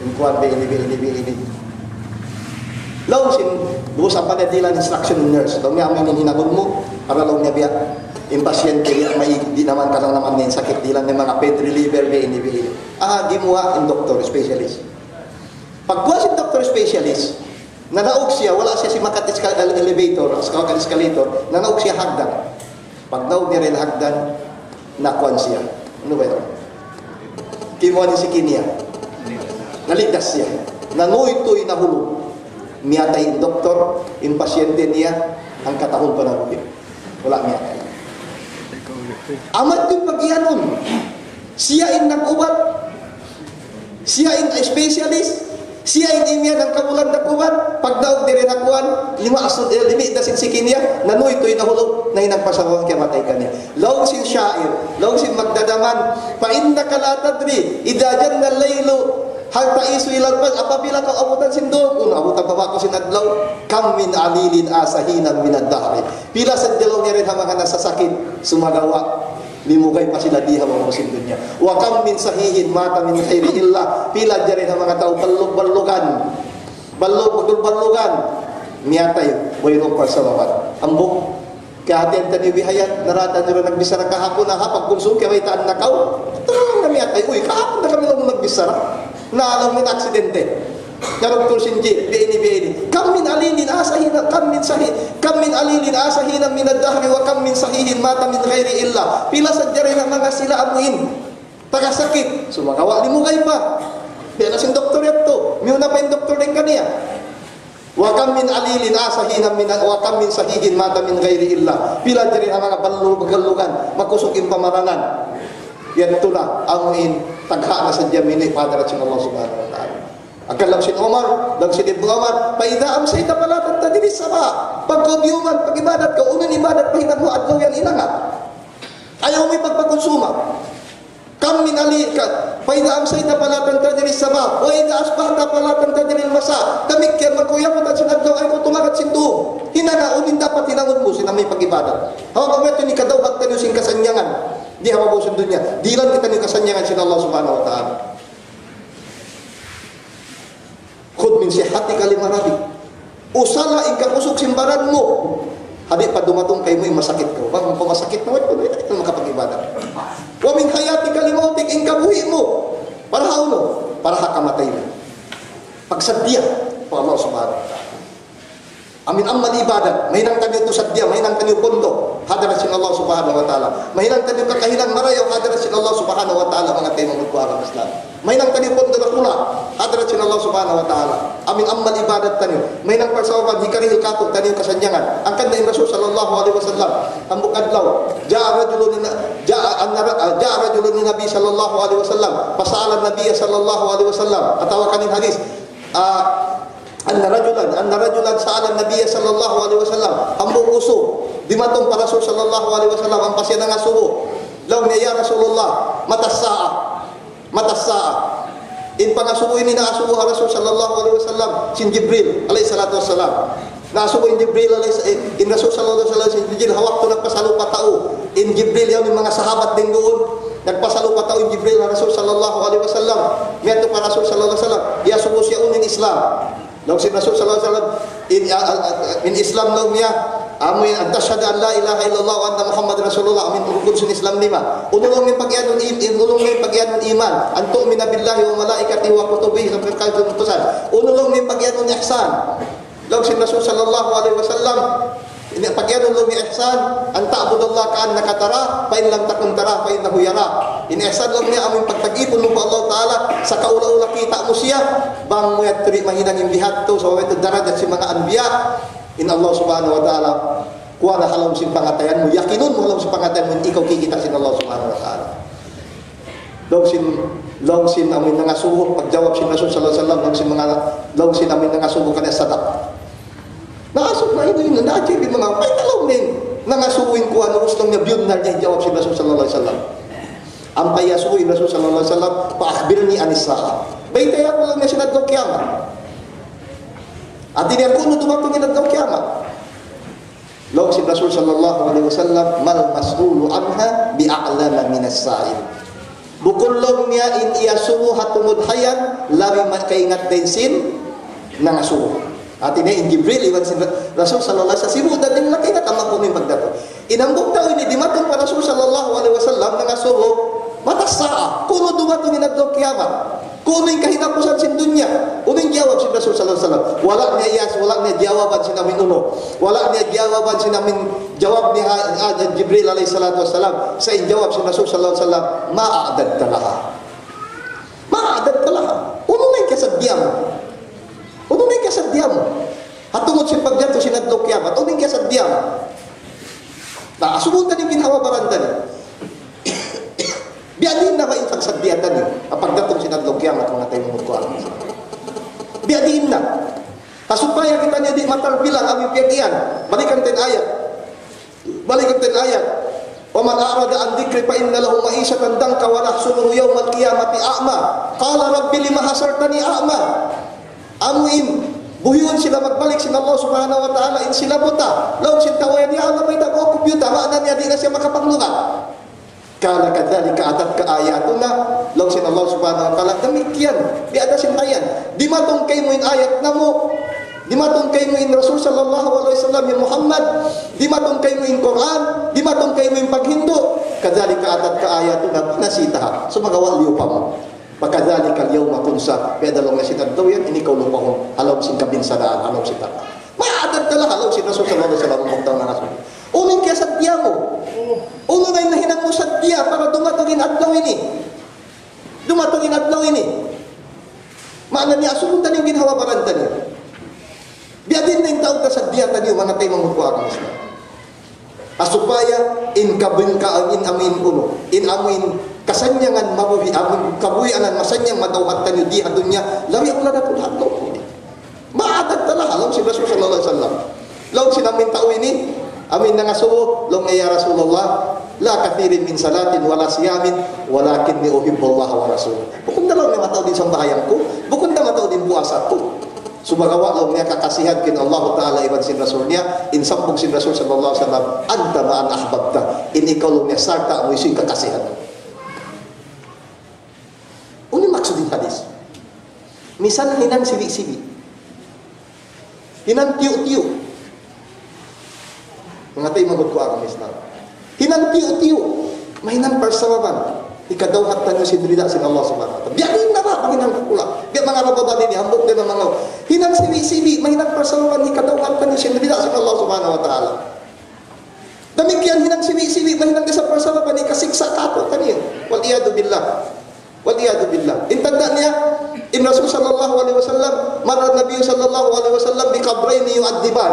In kuwan, biya' ini, biya' ini, biya' ini. Laung sin, lubus ampa niya dihilan instruction in nurse. Laung niya, amin in hinangun mu, para laung niya biya', in pasyente biya' maig, di' naman kalaman niya in sakit, dihilan niya manga pain reliever, biya' ini, biya' ini. Ah, gimuwa' in doktor, specialist. Pagguwa' sin doktor specialist, nanaug siya, wala' siya simakat iska-, ele-, elevator, simakat escalator, nanaug siya ha hagdan. Pagnaug niya dayn ha hagdan, nakuwan siya. Unu ba yan? Kimuha' in siki niya. Naligtas siya. Nanuytuy nahulug. Miyatay in doktor, in pasyente niya, hangka tahun pa nabuhi'. Wala' miyatay. Amat yun pag-iyanun. Siya in nag-ubat. Siya in specialist. Siya in imiyan hangka bulan nag-ubat. Pagnaug diri ha kuwan, lima asud, eh, limi' da sin siki niya, nanuytuy nahulug, nahinang pa sabab kiyamatay kaniya. Laung sin sha'ir, laung sin magdadaman, فإنك لا تدري إذا جن الليل هل تعيش إلى الفجر. Apabila kaw abutan sin dum, unu, abutan pa ba kaw sin adlaw? كم من عليل عاش حينا من الدهر. Pila sadja laung niya dayn ha manga nasasakit, sumagawa', limugay pa sila di ha babaw sin dunya. وكم من صحيح مات من غير علة. Pila sadja dayn ha manga tau ballug-ballugan. Ballug-ballugan. Miyatay, wayruun parsaubaban. Hambuuk, kiyahatihan taniyu bihayan, narata niyu ra nagbichara kahapun, ha, pagkunsum, kiyawaytaan na kaw. Tarawang na miyatay, uy, kahapun na kami laung nagbichara. Na, laung niya, na-aksidente. Narugtul sin jeep, biya' ini, biya' ini. كم من عليل عاش حينا، كم من صحيح، كم من عليل عاش حينا من الدهر وكم من صحيح مات من غير علة. Pila sadja dayn ha manga sila amuin taga sakit. Sumagawa' limugay pa. Biya' na sin doktor yadtu. Miyuna pa in doktor dayn kaniya. وكم من عليل عاش حينا من، وكم من صحيح مات من غير علة. Pila jari ha manga ballu-, bagallugan, makusug in pamaranan. Yadtu na, amuin, tagha' na sadja mini pa hadarat sin Allah Subhanahu wa Ta'ala. Hangkan laung sin Umar, laung sin Ibnu Umar, فإذا أمسيت فلا تنتظر الصباح. Pagkaw biyuman, pag-ibadat kaw, unu in ibadat pa hinang mu adlaw yan hinanga. Ayaw mu pagpakunsuma. كم من عليل، فإذا أمسيت فلا تنتظر الصباح، وإذا أصبحت فلا تنتظر المساء. Damikkiyan, bang kaw yamutan sin adlaw, ayaw kaw tumagad sin dum. Hinanga unu in dapat hinangun mu sin amuin pag-ibadat. Hawnu in yadtu in kadawhat taniyu sin kasannyangan di ha babaw sin dunya. Dihilan kitaniyu kasannyangan sin Allah Subhanahu wa Ta'ala. خذ من صحتك لمرضك. Usala in kakusug sin baran mu. Ha di' pa dumatung kaymu in masakit kaw. Bang kaw masakit na, way, way, way, way makapag-ibadat. ومن حياتك لموتك, in kabuhi' mu. Para ha unu? Para ha kamatay mu. Pagsaddiya pa Allah Subhanahu wa Ta'ala. Amuin amal ibadat, mahinang taniyu saddiya, mahinang taniyu pundu', hadarat sin Allah Subhanahu wa Ta'ala. Mahinang taniyu kakahinang marayaw, hadarat sin Allah Subhanahu wa Ta'ala, manga taymanghud ku ha agama Islam. Mahinang taniyu pundu' dakula', hadarat sin Allah Subhanahu wa Ta'ala. Amuin amal ibadat taniyu. Mahinang parsaubaban, hikarihil kātu'niyu kasannyangan. Hangkan in Rasul sallallahu alayhi wasallam, hambuuk adlaw, جاء رجل، جاء، جاء رجل إلى النبي صلى الله عليه وسلم، فسأل النبي صلى الله عليه وسلم, atawa kan in hadith, ah, أن رجلا، أن رجلا سأل النبي صلى الله عليه وسلم. Hambuuk usug dimatung pa Rasul sallallahu alayhi wasallam, ampa siya nangasubu. Laung niya, يا رسول الله، متى الساعة؟ متى الساعة؟ In pangasubu ini naasubu ha Rasul sallallahu alayhi wasallam sin Jibril alayhi salatu wassalam. Naasubu in Jibril alayhi sa-, in Rasul sallallahu alayhi wasallam sin Jibril, ha waktu nagpasalu pa tau in Jibril, yaun in manga sahabat dayn duun. Nagpasalu pa tau in Jibril ha Rasul sallallahu alayhi wasallam. Miyadtu pa Rasul sallallahu alayhi wasallam, iyasubu siya unu in Islam. Laung sin Rasul sallallahu alayhi wasallam, in, a-, a-, a-, in Islam laung niya, amuin أن تشهد أن لا إله إلا الله وأن محمدا رسول الله, amuin rukun sin Islam lima. Unu laung niya in pag-iyanun im-, in, unu laung niya in pag-iyanun iman, أن تؤمن بالله وملائكته وكتبه وكتبه. Unu laung niya in pag-iyanun ihsan. Laung sin Rasul sallallahu alayhi wasallam, in pag-iyanun laung niya ihsan, أن تعبد الله كأنك تراه، فإن لم تكن تراه فإنه يراك. In ihsan laung niya, amuin pagtag-ipun mu pa Allah Ta'ala, sakaula-ula kita' mu siya, bang mu yadtu di' mahinang in biya' hādtu, sabab yadtu darajat sin manga anbiya, in Allah Subhanahu wa Ta'ala, kuwan na ha lawm sin pangatayan mu, yakinun mu ha lawm sin pangatayan mu, in ikaw kikita' sin Allah Subhanahu wa Ta'ala. Laung sin, laung sin amuin nangasubu, pagjawab sin Rasul sallallahu alayhi wasallam, laung sin manga, laung sin amuin nangasubu kaniya sadaq. Naasuk na ini, ini, na-achieve in manga, ay, laung niya in nangasubu in kuwan, ubus laung niya biyunnal niya in jawab sin Rasul sallallahu alayhi wasallam. Ampa iyasubu in Rasul sallallahu alayhi wasallam, فأخبرني عن الساعة. Baytai aku laung niya sin adlaw kiyamat. Hāti niya kunu' dumatung in adlaw kiyamat. Laung sin Rasul sallallahu alayhi wasallam, ما المسؤول عنها بأعلم من السائل. Bukun laung niya in iyasubu ha tungud ha yan, labi ma-, kaingat dayn sin nangasubu. Hāti niya in Jibril iban sin Ra-, Rasul sallallahu alayhi wasallam, sibu' da nila kaingatan kunu' in pagdatung. In hambuuk tau ini dimatung pa Rasul sallallahu alayhi wasallam, nangasubu, متى الساعة, kunu' dumatung in adlaw kiyamat. Kunu' in kahinapusan sin dunya. Unu in jawab sin Rasul sallallahu alayhi wasallam? Wala' niya iyas-, wala' niya jawaban sin amuin unu. Wala' niya jawaban sin amuin jawab niya ha, ha, ha Jibril alayhi salatu wassalam. Sa' in jawab sin Rasul sallallahu alayhi wasallam, ما أعددت لها. ما أعددت لها. Unu na in kasaddiya mu? Unu na in kasaddiya mu? Ha tungud sin pagdatung sin adlaw kiyamat, unu in kasaddiya mu? Na, asubuhun ta in ginhawa baran ta ini. Biya' diin na ba in pagsaddiya taniyu ha pagdatung sin adlaw kiyamat, manga taymanghud ku ha agama Islam? Biya' diin na? Ha supaya kitaniyu di' matarbilang amu in piyag-iyan. Balikan ta in ayat. Balikan ta in ayat. ومن أعرض عن ذكري فإن له معيشة ضنكا ونحشره يوم القيامة أعمى قال رب لم حشرتني أعمى. Amu in buhiun sila magbalik sin Allah Subhanahu wa Ta'ala in sila buta. Laung sin tau yan, "Ya Allah, mayta' kaw aku biyuta?" Maana niya, di' na siya makapaglugay. قال كذلك أتتك آياتنا. Laung sin Allah Subhanahu wa Ta'ala, damikkiyan, biya' da sin ayat. Dimatung kaymu in ayat namu'. Dimatung kaymu in Rasul sallallahu alayhi wasallam, ya Muhammad. Dimatung kaymu in Qur'an. Dimatung kaymu in paghindu'. كذلك أتتك آياتنا فنسيتها. Sumagawa' liyupa mu. فكذلك اليوم تنسى. Biya' da laung niya sin adlaw yan, in ikaw lupahun. Ha lawm sin kabinsanaan, ha lawm sin tagna'. ما أعددت لها, laung sin Rasul sallallahu alayhi wasallam, magtaw na Rasul. Unu in kiyasaddiya mu? Unu na in nahinang mu saddiya para dumatung in adlaw ini? Dumatung in adlaw ini. Maana niya, asubu taniyu in ginhawa-baran taniyu. Biya' diin na in taud kasaddiya taniyu, manga taymanghud ku ha agama Islam. Ha supaya in kabin ka, in amu in unu, in amu in kasannyangan mabuhi', amu in kabuhianan masannyang madawhat taniyu di ha dunya, labi awla na tuud ha adlaw ini. ما أعددت لها, laung sin Rasul sallallahu alayhi wasallam. Laung sin amu in tau ini, amu in nangasubu, laung niya, "يا رسول الله، لا كثير من صلاة ولا صيام، ولكني أحب الله ورسوله." Bukun da laung niya mataud in sambahayang ku, bukun da mataud in puasa ku. Sumagawa' laung niya kakasihan ku in Allah Ta'ala iban sin Rasul niya, in sambung sin Rasul sallallahu alayhi wasallam, "أنت مع من أحببت." In ikaw laung niya sarta' mu hisiyu in kakasihan. Unu in maksud in hadis? Misan hinang sibi'-sibi'. Hinang tiyu'-tiyu'. Manga taymanghud ku ha agama Islam. Hinang tiyu'-tiyu'. Mahinang parsababan. Hikadawhat taniyu sin rida sin Allah Subhanahu wa Ta'ala. Biya' diin na ba, bang hinang dakula'. Biya' manga Ramadan ini, hambuuk da in manga. Hinang sibi'-sibi', mahinang parsababan, hikadawhat taniyu sin rida sin Allah Subhanahu wa Ta'ala. Damikkiyan hinang sibi'-sibi', mahinang da isab parsababan hikasiksa' kātu'niyu. والعياذ بالله. والعياذ بالله. In tanda' niya, in Rasul sallallahu alayhi wasallam, مر النبي صلى الله عليه وسلم بقبرين يعذبان.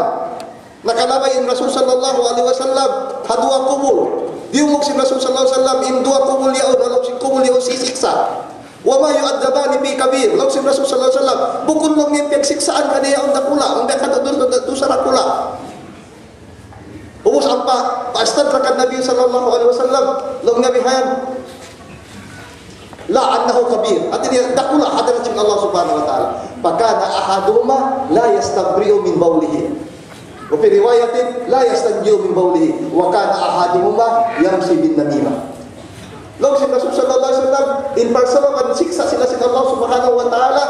Nakalabay in Rasul sallallahu alayhi wasallam ha duwa kubul. Diyungug sin Rasul sallallahu alayhi wasallam in duwa kubul yaun, ha lawm sin kubul yaun sisiksa'. وما يعذبان في كبير. Laung sin Rasul sallallahu alayhi wasallam, bukun laung niya piyagsiksaan kaniya yaun dakula', amu in biya' katu' dusa dakula'. Ubus ampa, فاستدرك النبي صلى الله عليه وسلم, laung niya bihayan, لا أنه كبير. Hati niya, dakula' ha hadarat sin Allah Subhanahu wa Ta'ala. فكان أحدهما لا يستبرئ من بوله. وفي رواية لا يستنجي من بوله. وكان أحدهما يمشي بالنميمة. Laung sin Rasul sallallahu alayhi wasallam, in parsababan siksa' sila sin Allah Subhanahu wa Ta'ala,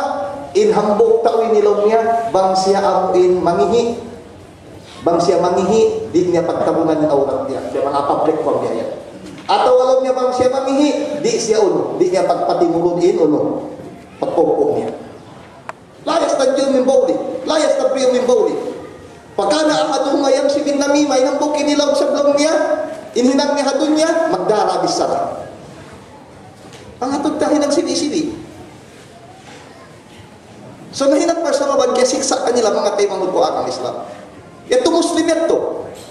in hambuuk tau ini laung niya, bang siya amu in mangihi', bang siya mangihi', di' niya pagtabunan in awrat niya. Siya manga public bang niya yan. Atawa laung niya bang siya mangihi', di' siya unu, di' niya pagpatimurun in unu, pagpungku' niya. لا يستنجي من بوله، لا يستبرئ من بوله. فكان أحدهما يمشي بالنميمة, in hambuuk ini laung sa laung niya, in hinang niya ha dunya, magdara bichara. Pangatud ta hinang sibi'-sibi'. So, nahinang parsababan kiyasiksa' kanila manga taymanghud ku ha agama Islam. Yadtu Muslim yadtu.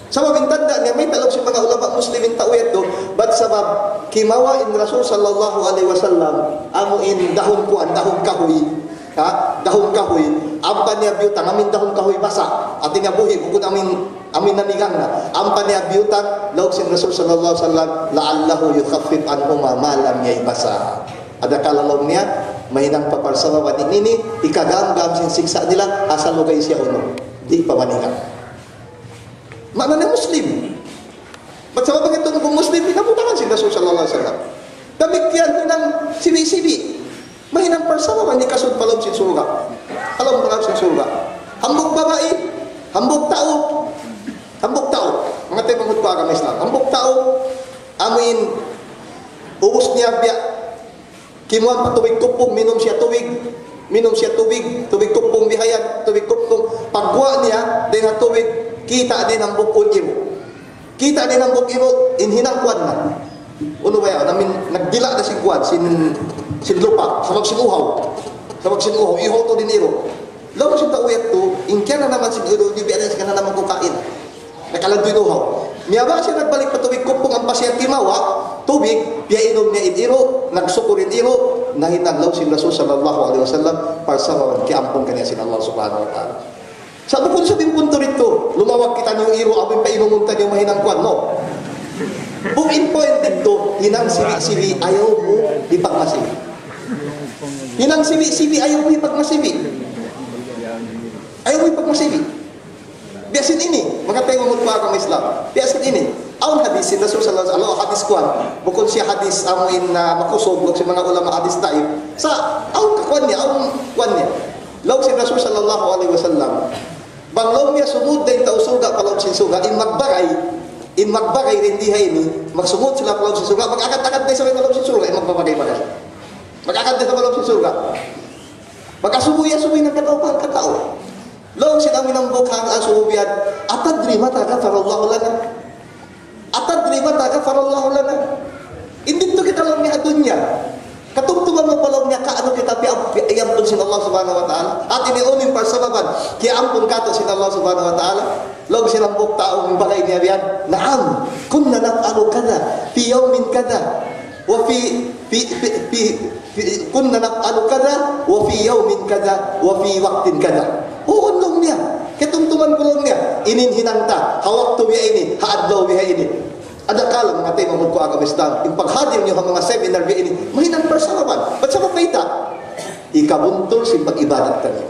Sabab in tanda' niya, mayta' laung sin manga ulama Muslim in tau yadtu, bat sabab kimawa' in Rasul sallallahu alayhi wasallam, amu in dahun kuwan, dahun kahuy. Ha? Dahun kahuy. Ampa niya biyutang, amu in dahun kahuy basa'. Hati niya buhi', bukun amu in, amu in nanigang na. Ampa niya biyutang, laung sin Rasul sallallahu alayhi wasallam, لعله يخفف عنهما ما لم ييبسا. Adakala laung niya, mahinang pa parsababan ini, hikagam-gam sin siksa' nila, asal lugay siya unu. Di' pa manigang. Maana niya Muslim. Bat sabab bang yadtu bukun Muslim, hinabutangan sin Rasul sallallahu alayhi wasallam. Damikkiyan hinang sibi'-sibi'. Mahinang parsababan hikasud pa lawm sin surga'. Ha lawm pa lawm sin surga'. Hambuuk babai, hambuuk tau, hambuuk tau. Manga taymanghud ku ha agama Islam. Hambuuk tau, amu in, ubus niya biya', kimuan pa tubig kupung, minum siya tubig. Minum siya tubig, tubig kupung bihayan, tubig kupung. Pagguwa' niya, dayn ha tubig, kita' dayn hambuuk iru'. Kita' dayn hambuuk iru', in hinang kuwan na. Unu ba yan? Amu in nagdila' na sin kuwan, sin, sin lupa', sabab sin uhaw. Sabab sin uhaw, ihaw tuud in iru'. Laung sin tau yadtu, in kiyananaman sin iru', di' biya' na sin kiyananaman ku kain. Nakalandu' in uhaw. Miyabaya' siya nagbalik pa tubig kupung ampa siya timawa', tubig, piyainum niya in iru', nagsukur in iru', nahinang laung sin Rasul sallallahu alayhi wasallam, parsababan kiyampun kaniya sin Allah subhanahu wa ta'ala. Sa' bukun sa' in punto didtu, lumawag kitaniyu iru', amu in painumun taniyu mahinang kuwan, no? Bukun in point didtu, hinang sibi'-sibi', ayaw mu hipagmasibi'. Hinang sibi'-sibi', ayaw mu hipagmasibi'. Ayaw mu hipagmasibi'. Biya' sin ini, manga taymanghud ku ha agama Islam. Biya' sin ini. Awn hadis sin Rasul sallallahu alayhi wasallam, hadis kuwan. Bukun siya hadis amu in, ah, makusug, laung sin manga ulama hadis daif. Sa' awn kakuwan niya, awn kuwan niya. Laung sin Rasul sallallahu alayhi wasallam, Bang laung niya sumud da in tau surga' pa lawm sin surga', in magbagay, in magbagay dayn di ha ini, magsumud sila pa lawm sin surga', mag-agad-agad da isab pa lawm sin surga', in magbabagay-bagay. Mag-agad da isab pa lawm sin surga'. Mag-asubu-asubu in hangkatau pa hangkatau. Laung sin amu in hambuuk ha asubu biya', "أتدري متى غفر الله لنا؟" "أتدري متى غفر الله لنا؟" Di' tuud kita laung niya ha dunya. Katumtuman mu pa laung niya kaunu kita piya-, piyampun sin Allah Subhanahu wa Ta'ala. Hati niya unu in parsababan, kiyaampun katu' sin Allah Subhanahu wa Ta'ala. Laung sin hambuuk tau, in bagay niya biya', "نعم، كنا نفعل كذا في يوم كذا، وفي، في، في، في، في، كنا نفعل كذا، وفي يوم كذا، وفي وقت كذا." Huun laung niya. Katumtuman ku laung niya. Ini in hinang ta. Ha waktu biya' ini. Ha adlaw biya' ini. Adakala manga taymanghud ku agama Islam, in paghadir niyu ha manga seminar biya' ini, mahinang parsababan. Bat sabab mayta'? Hikabuntul sin pag-ibadat taniyu.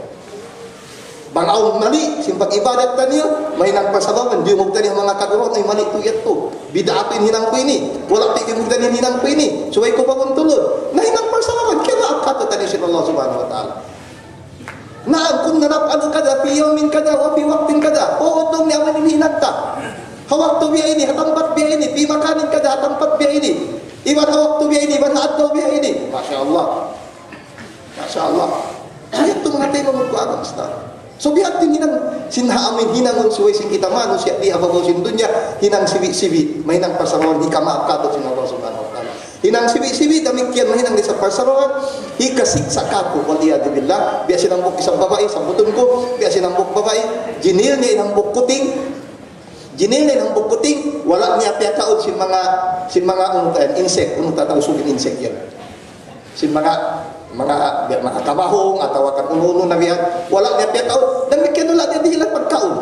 Bang awn mali sin pag-ibadat taniyu, mahinang parsababan. Diyungug taniyu ha manga kaguruhan, "Ay, mali tuud yadtu. Bid'a tuud in hinang ku ini. Wala' tuud diyungug taniyu in hinang ku ini. Subay ku pabuntulun." Nahinang parsababan. Kiyamaap katu' taniyu sin Allah Subhanahu wa Ta'ala. "نعم، كنا نفعل كذا في يوم كذا وفي وقت كذا." Huun laung niya, amu in hinang ta. Ha waktu biya' ini, ha tampat biya' ini, في مكان كذا, ha tampat biya' ini. Iban ha waktu biya' ini, iban ha adlaw biya' ini. Masha Allah. Masha Allah. Yadtu manga taymanghud ku agama Islam. So, biya' ha yan in hinang sin ha amin hinangun subay sin kita manusiya' di ha babaw sin dunya, hinang sibi'-sibi', mahinang parsababan hikamaap katu' sin Allah Subhanahu wa Ta'ala. Hinang sibi'-sibi', damikkiyan mahinang di' sa parsababan, hikasiksa' katu', wal iyadhu billah. Biya' sin hambuuk isab babai, sabbutun ku, biya' sin hambuuk babai, jinil niya in hambuuk kuting, jinil niya in hambuuk kuting, wala' niya piyakaun sin manga, sin manga, unu ta yan, insect, unu ta Tausug in insect yan. Sin manga, manga, biya' manga kamahung, atawa kan unu-unu na biya', wala' niya piyakaun, damikkiyan wala' niya dihilan pagkaun.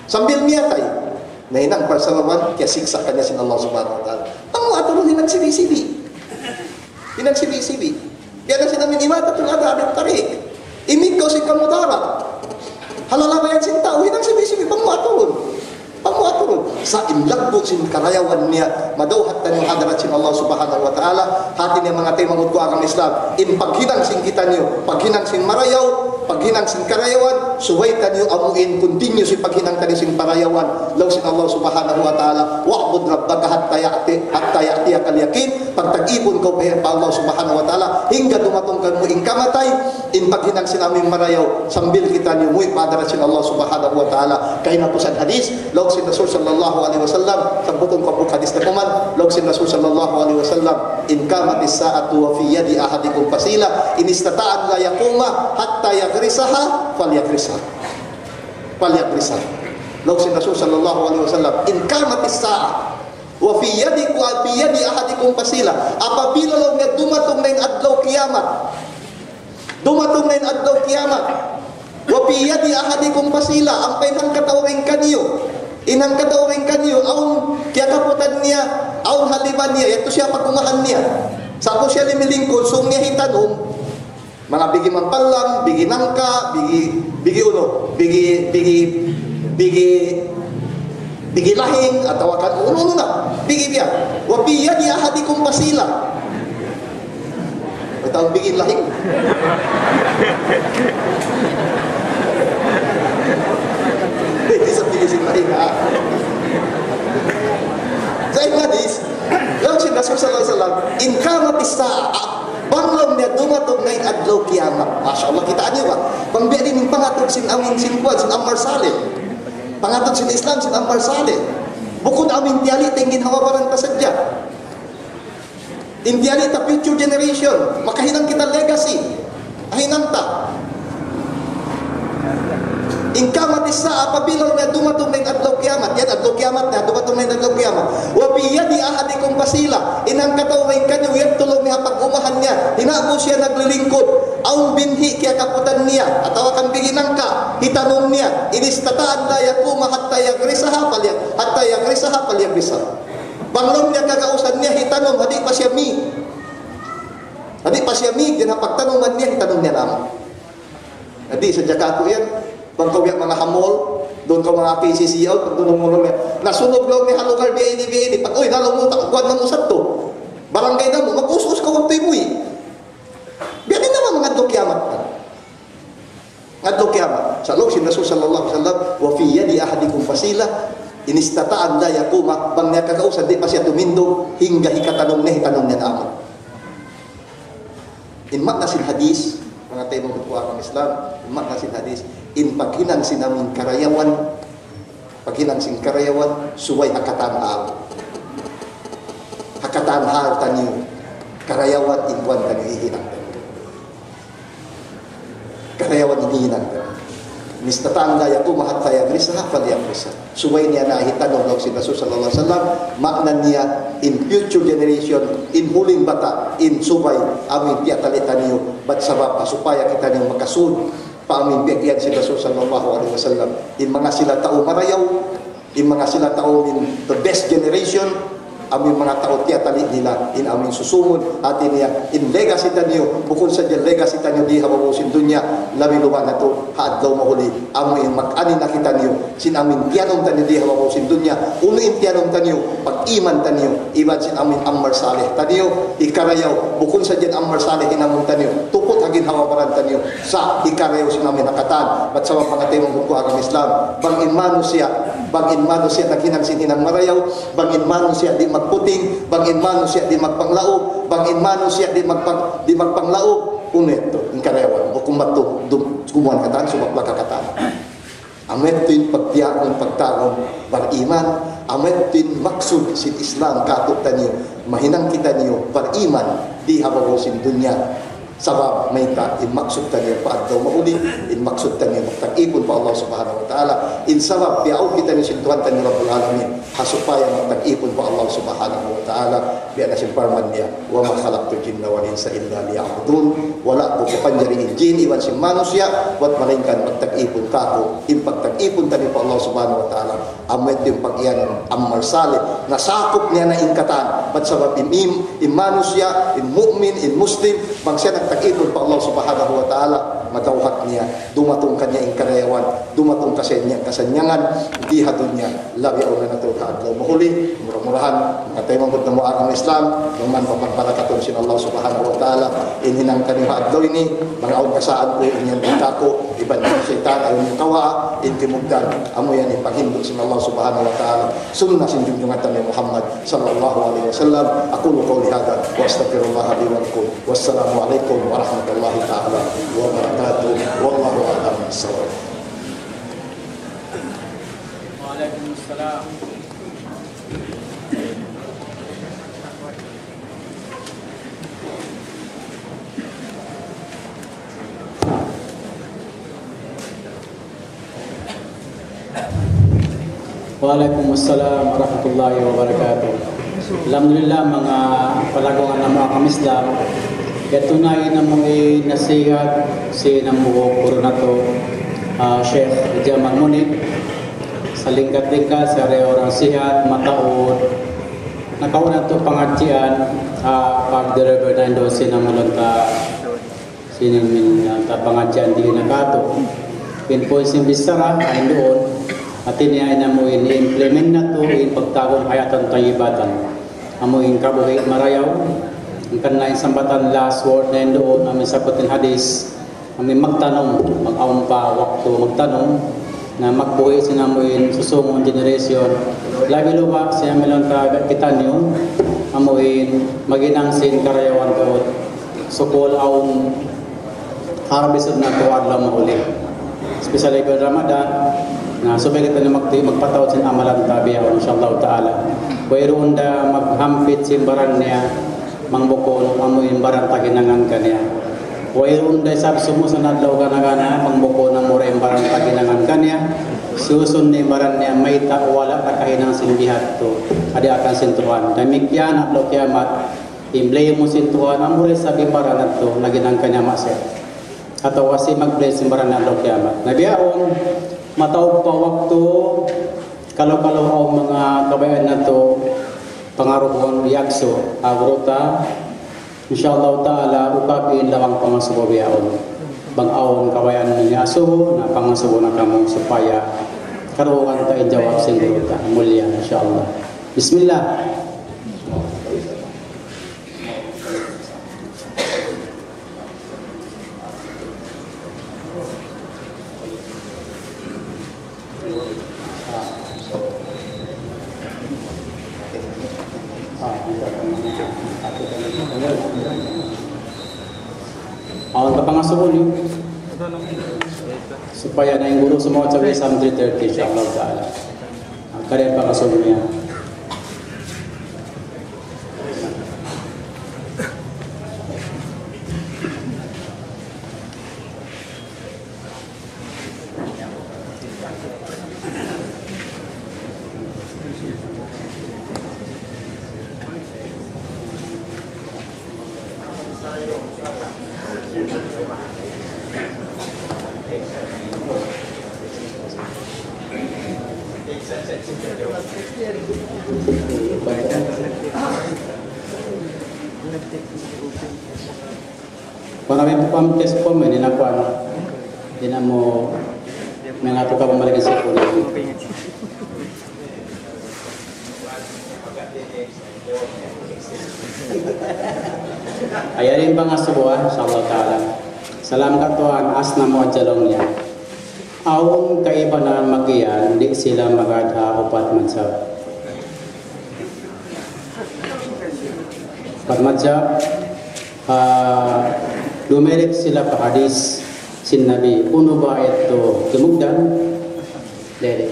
Sambil miyatay. Nahinang parsababan, kiyasiksa' kaniya sin Allah Subhanahu wa Ta'ala. Bang mu aturun hinang sibi'-sibi'. Hinang sibi'-sibi'. Biya' na sin amin imatatul adha anit tariq. Imikkaw sin kamudarat. Ha lalabayan sin tau, hinang sibi'-sibi'. Bang mu aturun. Bang mu aturun. Sa' in laggu' sin karayawan niya, madawhat taniyu ha hadarat sin Allah Subhanahu wa Ta'ala. Hati niya manga taymanghud ku agama Islam. In paghinang sin kitaniyu, paghinang sin marayaw, paghinang sin karayawan, subay taniyu amuin continue sin paghinang taniyu sin parayawan. Laung sin Allah Subhanahu wa Ta'ala, "واعبد ربك حتى يأتي-، حتى يأتيك اليقين." Pagtag-ipun kaw pa, pa Allah Subhanahu wa Ta'ala, hangga dumatung kaymu in kamatay, in paghinang sin amu in marayaw, sambil kitaniyu muwi' pa hadarat sin Allah Subhanahu wa Ta'ala. Kahinapusan hadith, laung sin Rasul sallallahu alayhi wasallam, sabbutun ku hambuuk hadith na kuman, laung sin Rasul sallallahu alayhi wasallam, إن قامت الساعة وفي يد أحدكم فسيلة، إن استطاع أن لا يقوم حتى يغرسها فليغرسها. فليغرسها. Laung sin Rasul sallallahu alayhi wasallam, إن قامت الساعة وفي يد، وفي يد أحدكم فسيلة. Apabila laung niya dumatung na in adlaw kiyamat, dumatung na in adlaw kiyamat. وفي يد أحدكم فسيلة, ampa in hangkatau dayn kaniyu. In hangkatau dayn kaniyu, awn kiyakaputan niya, awn haliban niya, yadtu siya pag-umahan niya. Sa' bang siya limilingkud, sūng niya hitanum, manga bigi mampallam, bigi nangka', bigi, bigi unu, bigi, bigi, bigi, bigi lahing, atawa kan unu-unu na, bigi biya'. وفي يد أحدكم فسيلة. Atawa bigi lahing. Di' sa bigi sin lahing, ha? Sa' in hadith, laung sin Rasul sallallahu alayhi wasallam, إن قامت الساعة, bang laung niya dumatung na in adlaw kiyamat. Masha Allah, kitaa niyu ba? Bang biya' diin in pangatud sin amin sin kuwan, sin Ammar Saleh. Pangatud sin Islam, sin Ammar Saleh. Bukun amin tiyali' ta in ginhawa-baran ta sadja. In tiyali' ta future generation, makahinang kita legacy. Hinang ta. إن قامت الساعة, apabila na dumatung na in adlaw kiyamat, yan adlaw kiyamat na, dumatung na in adlaw kiyamat. وفي يد أحدكم فسيلة, in hangkatau dayn kaniyu, yadtu laung niya ha pag-umahan niya, hinang siya naglilingkud, awn binhi' kiyakaputan niya, atawa kan bigi nangka', hitanum niya, إن استطاع أن لا يقوم حتى يغرسها فلي-، حتى يغرسها فليغرسها. Bang laung niya kagausan niya hitanum, ha di' pa siya mīg. Ha di' pa siya mīg, dayn ha pagtanuman niya, hitanum niya na. Na di' sadja kātu' yan. Bang kaw biya' manga ha mall, duun kaw manga K C C, aw, pagtanum mu laung niya, nasunog laung niya ha lugar biya' ini, biya' ini. Pag, "Uy, nalu mu, ta-, kuwan namu' sadtu. Barangay namu'," mag-us-us kaw waktu imuwi. Biya' diin na manga adlaw kiyamat. Adlaw kiyamat. Sa' laung sin Rasul sallallahu alayhi wasallam, وفي يد أحدكم فسيلة إن استطاع أن لا يقوم, bang niya kakausan di' pa siya tumindug, hangga hitanum niya, hitanum niya na amu. In maana sin hadith, manga taymanghud ku ha agama Islam, in maana sin hadith, in paghinang sin amu in karayawan, paghinang sin karayawan, subay ha katan hal. Ha katan hal taniyu, karayawan in kuwan taniyu hihinang. Karayawan in hinang. إن استطاع أن لا يقوم حتى يغرسها فليغرسها. Subay niya na hitanum, laung sin Rasul sallallahu alayhi wasallam, maana niya in future generation, in huling bata', in subay, amu in tiyatali' taniyu, bat sabab ha supaya kitaniyu makasud pa amu in biya' yan sin Rasul sallallahu alayhi wasallam. In manga sila tau marayaw, in manga sila tau in the best generation, amu in manga tau tiyatali' nila, in amu in susūngun, hāti niya, in legacy taniyu, bukun sadja legacy taniyu dii ha babaw sin dunya, labi luba' na tuud, ha adlaw mahuli, amu in mag-ani na kitaniyu, sin amu in tiyanum taniyu dii ha babaw sin dunya, unu in tiyanum taniyu, pag-iman taniyu, iban sin amu in amal salih taniyu, hikarayaw, bukun sadja in amal salih hinangun taniyu, tuput ha ginhawa-baran taniyu, sa' hikarayaw sin amu in ha katan, bat sabab manga taymanghud ku ha agama Islam, bang in manusiya', bang in manusiya' naghinang sin hinang marayaw, bang in manusiya' di' magputing, bang in manusiya' di' magpanglaug, bang in manusiya' di' magpang-, di' magpanglaug, unu yadtu, in karayawan, bukun madtu, dum-, gumuwa' katan, sumaplag ha katan. Amu yadtu in pagtiyaun, pagtawagun, bariman, amu yadtu in maksud sin Islam kātu'niyu, mahinang kitaniyu, bariman, dii ha babaw sin dunya. Sabab mayta', in maksud taniyu pa adlaw mahuli, in maksud taniyu magta'at pa Allah Subhanahu wa Ta'ala, in sabab biyaun kitaniyu sin Tuhan taniyu Rabbul Alamin, ha supaya magta'at pa Allah Subhanahu wa Ta'ala, biya' na sin parman niya, وما خلقت الجن والإنس إلا ليعبدون, wala' ku kapanjari in jin iban sin manusiya', bat malaingkan magta'at kāku', in pagta'at taniyu pa Allah Subhanahu wa Ta'ala, amu yadtu in pag-iyanun amal salih, nasakup niya na in katan, bat sabab in, in, in manusiya', in mu'min, in muslim, bang siya nagta'at pa Allah Subhanahu wa Ta'ala, madawhat niya, dumatung kaniya in karayawan, dumatung kaniya in kasannyangan, dii ha dunya, labi awla na tuud ha adlaw mahuli, mura-murahan, manga taymanghud namu' ha agama Islam, bang man pagbarakatun sin Allah Subhanahu wa Ta'ala, in hinang taniyu ha adlaw ini, bang awn kasaan ku, in yan di' kāku', iban sin saytan, ayaw niyu kawaa, in timugdan, amu yan in paghindu' sin Allah Subhanahu wa Ta'ala, sunnah sin junjungan taniyu Muhammad sallallahu alayhi wasallam. أقول قولي هذا وأستغفر الله لي ولكم. والسلام عليكم ورحمة الله تعالى وبركاته. والله أعلم بالصواب. وعليكم السلام. Wa alaykum assalam warahmatullahi wabarakatuh. Alhamdulillah, manga palanggungan namu' ha agama Islam. Yadtu na in amu in nasihat sin hambuuk guru natu', ah, Sheikh Jamal Munib. Salingkat-lingkat, siya da isab sihat, mataud. Nakauna natu' pangadjian, ah, pag-deliver na in duwa sin amu in ta, sin amu in, ah, ta pangadjian dihil na kātu'. In poon sin bichara, awn duun. Hāti niya in amu in implement natu', in pagtawagun hayatan tayyibatan. Amu in kabuhi' marayaw. Hangkan na in sambatan last word na in duun, amu in sabbut in hadith. Amu in magtanum, bang awn pa waktu magtanum, na magbuhi' sin amu in susūngun generation. Labi luba' sin amu in ta kitaniyu, amu in maghinang sin karayawan tuud. Sukul awn harvest na tuud adlaw mahuli. Especially bulan Ramadan, na subay kitaniyu magti-, magpataud sin amalan ta bihaun, insha Allah ta'ala. Wayruun da maghampit sin baran niya, bang bukun amu in baran ta hinangan kaniya. Wayruun da isab sumusunod adlaw gana-gana, bang bukun amu ra in baran ta hinangan kaniya. Susun in baran niya, mayta' wala' ta kahinang sin bihādtu ha daakan sin Tuhan. Damikkiyan adlaw kiyamat, in blame mu sin Tuhan, amu ra isab in baran natu', naghinang kaniya maksiyat. Atawa siya mag-blame sin baran niya adlaw kiyamat. Na bihaun, mataud pa waktu, kalu-kalu awn manga kabayaan natu', pangaruhun, yagsu, agruta, insha Allah ta'ala, ukab in lawang pangasubu bihaun. Bang awn kabayaan niya asubu, na pangasubu na kamu supaya karuhun ta in jawab sin guru ta. Mulia, insha Allah. Bismillah. Awn pa pangasubu niyu. Supaya na in guru sumawat sa isam three thirty, insha Allah ta'ala. Kari pangasubu niya. Kuwan na in pam-test form, ini na kuwan. Di' na mu, may nga tu ka bumalik sa kuwan. Ayaw in pangasubu, ah, insha Allah ta'ala. Salam katuan, asna mu ajalong niya. Awn kaibanan magiyan, di' sila magad ha upat madhab. Upat madhab, ah, dumirik sila pa hadis sin Nabi. Unu ba yadtu kimugdan? Diri.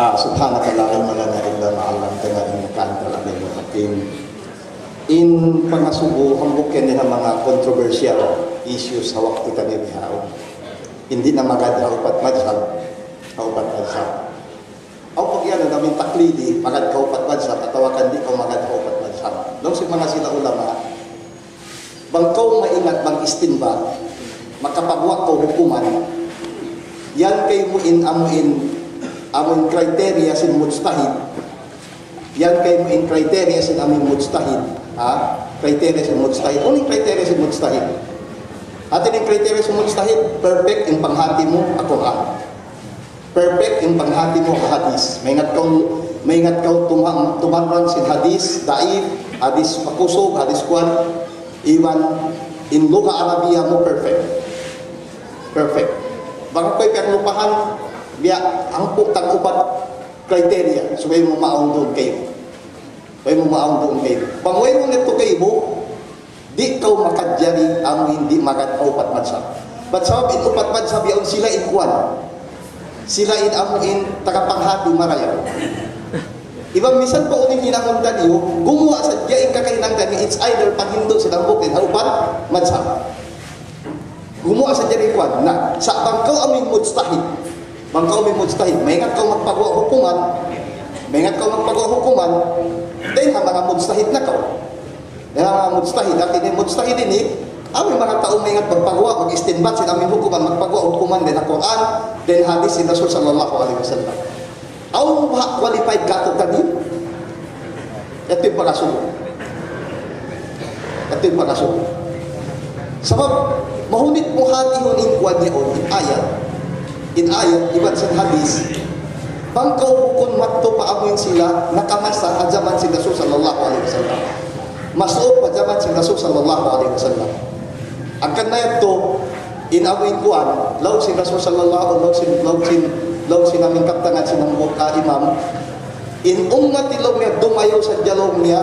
Ah, سبحانك لا علم لنا إلا ما علمتنا إنك أنت العليم الحكيم. In pangasubu, hambuuk yan dayn ha manga controversial issues ha waktu ta bihaun. Di' na magad ha upat madhab, ha upat madhab. Aw pag-iyanun namu' in taklidi, magad kaw upat madhab, atawa kan di' kaw magad kaw upat madhab. Laung sin manga sila ulama, bang kaw maingat mag-istinbat, makapagwa' kaw hukuman, yan kaymu in amu in, amu in criteria sin mujtahid. Yan kaymu in criteria sin amu in mujtahid. Ha? Criteria sin mujtahid. Unu in criteria sin mujtahid? Hati niya in criteria sin mujtahid, perfect in panghati mu ha Qur'an. Perfect in panghati mu ha hadis. Maingat kaw, maingat kaw tumam-, tumarrang sin hadis daif, hadis makusug, hadis kuwan, iban in lugha Arabiya mu perfect. Perfect. Bang kaw piyaglupahan, biya' hangpu' tag-upat criteria, subay mu maawn duun kaymu. Subay mu maawn duun kaymu. Bang wayruun yadtu kaymu, di' kaw makajari amu in di' magad pa upat madhab. Bat sabab in upat madhab yaun sila in kuwan. Sila in amu in tagapanghati marayaw. Iban misan pa unu in hinangun taniyu, gumuwa' sadja in kakahinang taniyu, it's either paghindu' sila bukun ha upat madhab. Gumuwa' sadja in kuwan. Na, sa' bang kaw amu in mujtahid. Bang kaw amu in mujtahid. Maingat kaw magpaguwa' hukuman. Maingat kaw magpaguwa' hukuman. Dayn ha manga mujtahid na kaw. Dayn ha manga mujtahid. Hati niya in mujtahid ini, amu in manga tau maingat magpaguwa', mag-istinbat sin amu in hukuman, magpaguwa' hukuman dayn ha Qur'an, dayn ha hadis sin Rasul sallallahu alayhi wasallam. Awn ba qualified kātu'niyu? Yadtu in pangasubu. Yadtu in pangasubu. Sabab, mahunit mu hatihun in kuwan yaun, in ayat. In ayat, iban sin hadis. Bang kaw bukun madtu pa amu in sila nakamasa ha jaman sin Rasul sallallahu alayhi wasallam. Masuuk pa jaman sin Rasul sallallahu alayhi wasallam. Hangkan na yadtu, in amu in kuwan, laung sin Rasul sallallahu, laung sin, laung sin, laung sin amu in kabtangan sin hambuuk, ah, imam, in ummat laung niya, dumayaw sadja laung niya,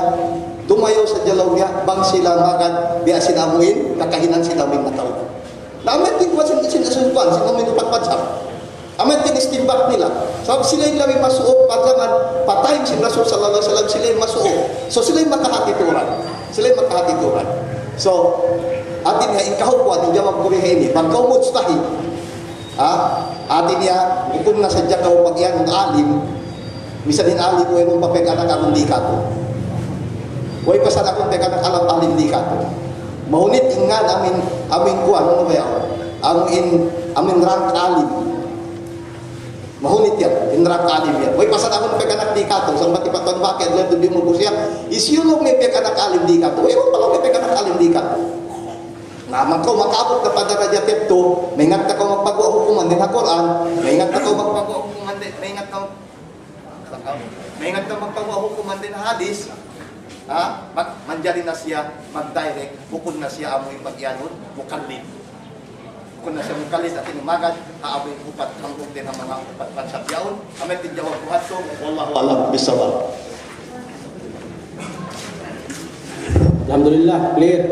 dumayaw sadja laung niya, bang sila magad, biya' sin amu in, kakahinang sin amu in mataud. Na amu in kuwan sin, sin, sin kuwan, sin amu in upat madhab. Amu in istinbat nila. Sabab sila in labi masuuk pa jaman, pa time sin Rasul sallallahu alayhi wasallam, sila in masuuk. So sila in makahati tuud. Sila in makahati tuud. So, hati niya in kahukuman, in jawab ku bihaini, bang kaw mujtahid. Ha? Hati niya, bukun na sadja kaw pag-iyanun alim. Misan in alim, wayruun pa piyag-anak alim di' katu'. Way pa sa' da aku piyag-anak alim, alim di' katu'. Mahunit in ngan amu in, amu in kuwan, unu ba yaun? Amu in, amu in rank alim. Mahunit yan, in rank alim yan. Way pa sa' da aku piyag-anak di' katu', sa' mati pa tuwan bakit, lahat di' mu bu siya. Hisiyu laung niya piyag-anak alim di' katu'. Way pa laung niya piyag-anak alim di' katu'. Na, bang kaw makaabut na pa darajat yadtu, maingat na kaw magpaguwa' hukuman dayn ha Qur'an, maingat na kaw magpaguwa' hukuman dayn, maingat na Maingat na magpaguwa' hukuman dayn ha hadis, ha? Mag-, manjari na siya mag-direct, bukun na siya amu in pag-iyanun, muqallid. Bukun na siya muqallid, hati niya magad, ha amu in upat, hambuuk dayn ha manga upat madhab yaun, amu in jawab ku ha yadtu, wallahu a'lam bissawab. Alhamdulillah, clear.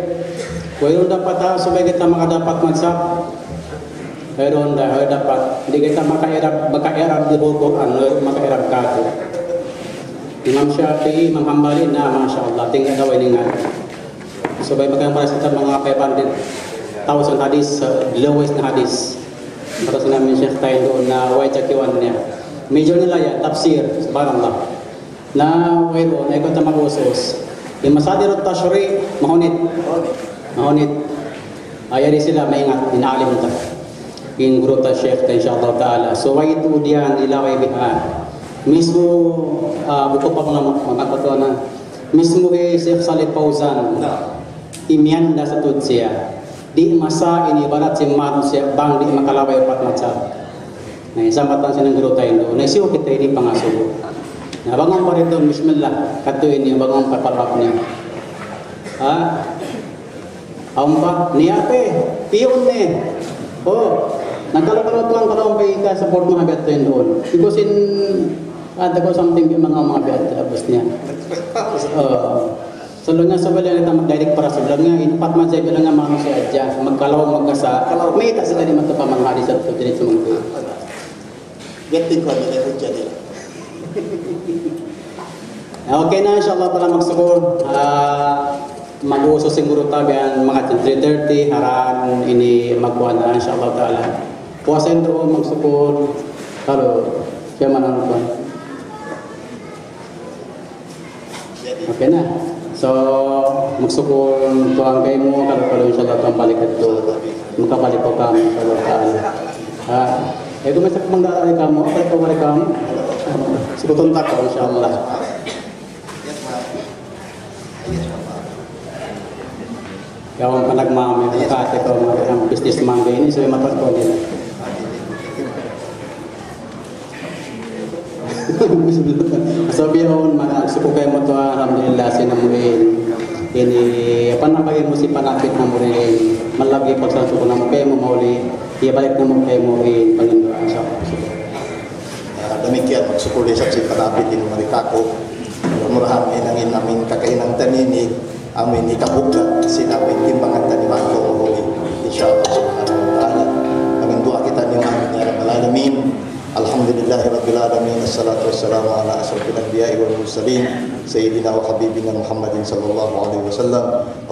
Wayruun dapat ha, subay kita makadapat magsab. Wayruun da, wayruun dapat. Di' kita maka-i'rab, maka-i'rab di' Qur'an, wayruun maka-i'rab kātu'. Imam Shafi'i, Imam Hanbali, na, masha Allah, tingga' daw ini nga. Subay makan para sa manga five hundred thousand hadith, uh, lowest na hadith. Para sa namin Sheikh tayo doon na way jakiwan niya. Major nila yan, tafsir, subhanallah. Na wayruun, na ikut na mag-usus. In masadir at-tashri', mahunit. Mahunit. Ay, yari sila maingat, in alim ta. In guru ta Sheikh ta, insha Allah ta'ala. So, way itu diyan, ilaway bihan. Mismo, ah, buku pa mga, mga katuwa na. Mismo kay Sheikh Salih Fawzan. Imiyan da sa tuud siya. Di' masa ini ibarat sin manusiya' bang di' makalaway upat masa. Na, isambatan sin guru tayo doon. Na, siyu kita ini pangasubu. Na, bangun pa rin doon, bismillah. Katu ini, bangun pa pabak niya. Ha? Awn pa? Niya pe. Piyun ni. Oh. Nagkalaw-kalaw tuwan, kalaw pa ika support mo habiat tayo doon. Because in, ada ko something di' manga mga habiat, abos niya. Oh. Sa' laung niya, sa' bala' niya tamat direct para sa' laung niya, in upat masa bilang niya manusiya' hadja, magkalaw, magkasa, mayta' sila di' matupa manga hadith at tuud, diretso mangkuha. Getting ko, ano, hujja nila. Okay na, insha Allah ta'ala, magsukul. Ah, mag-uso siguro tabi ang mga three thirty, harap ini magkuha na, insha Allah ta'ala. Puasa in duun, magsukul. Halo, siya man ang kuha. Okay na. So, magsukul tuwan kaymu, kalu-kalu insha Allah tuwan balik kadtu. Makabalik pa kami, insha Allah ta'ala. Ah, eh, kung may sakit manggaling kamu, okay pa balik kamu. Sukutun ta kaw, insha Allah. Yaun pa nagmamay, kati ko, mga businessman kayo, ini, so, yung matag ko din. So, bihaun, mana, suku kayo mo to, alhamdulillah, sin amu in. Ini, apa na kayo mo si panapit na mo rin. Malagi pagsansuku na mo kayo mo mauli. Iya balik na mo kayo mo in, Panginoon, sa. Ah, damikkiyan, magsukul isab sin panapit in mari kāku'. Murahan, inangin amin kakahinang tanini, amin ikabugga', sin amin timbangan taniman ko mahuli. Insya Allah subhanahu wa ta'ala. Amin du'a kita niyu amin ya rabbal alamin. الحمد لله رب العالمين، الصلاة والسلام على أشرف الأنبياء والمرسلين، سيدنا وحبيبنا محمد صلى الله عليه وسلم.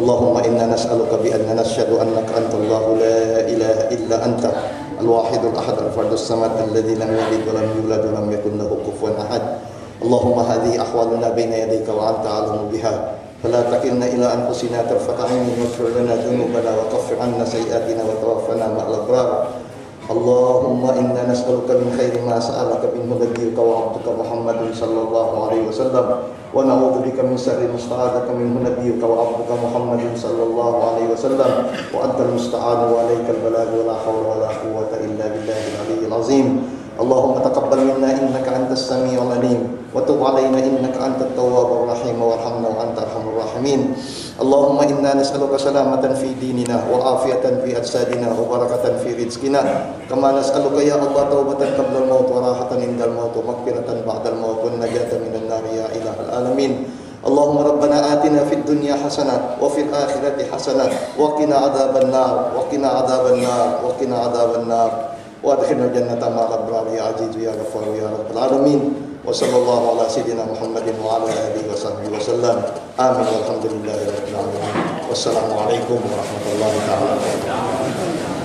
اللهم إنا نسألك بأننا نشهد أنك أنت الله لا إله إلا أنت، الواحد الأحد الفرد الصمد، الذي لم يلد ولم يولد ولم يكن له كفوا أحد. اللهم هذه أحوالنا بين يديك وأنت أعلم بها، فلا تكلنا إلى أنفسنا طرفة عين، واغفر لنا ذنوبنا وكفر عنا سيئاتنا وتوفنا مع الأبرار. اللهم إنا نسألك من خير ما سألك منه نبيك وعبدك محمد صلى الله عليه وسلم، ونعوذ بك من شر ما استعاذك منه نبيك وعبدك محمد صلى الله عليه وسلم، وأنت المستعان وعليك البلاغ، ولا حول ولا قوة إلا بالله العلي العظيم. اللهم تقبل منا إنك أنت السميع العليم، وتب علينا إنك أنت التواب الرحيم، وارحمنا وأنت أرحم الراحمين. اللهم إنا نسألك سلامة في ديننا، وعافية في أجسادنا، وبركة في رزقنا. كما نسألك يا الله توبة قبل الموت، وراحة عند الموت، ومغفرة بعد الموت، والنجاة من النار يا إله العالمين. اللهم ربنا آتنا في الدنيا حسنة، وفي الآخرة حسنة، وقنا عذاب النار، وقنا عذاب النار، وقنا عذاب النار. وأدخلنا الجنة مع الأبرار يا عزيز يا غفار يا رب العالمين. وصلى الله على سيدنا محمد وعلى آله وصحبه وسلم. آمين والحمد لله رب العالمين. والسلام عليكم ورحمة الله تعالى وبركاته.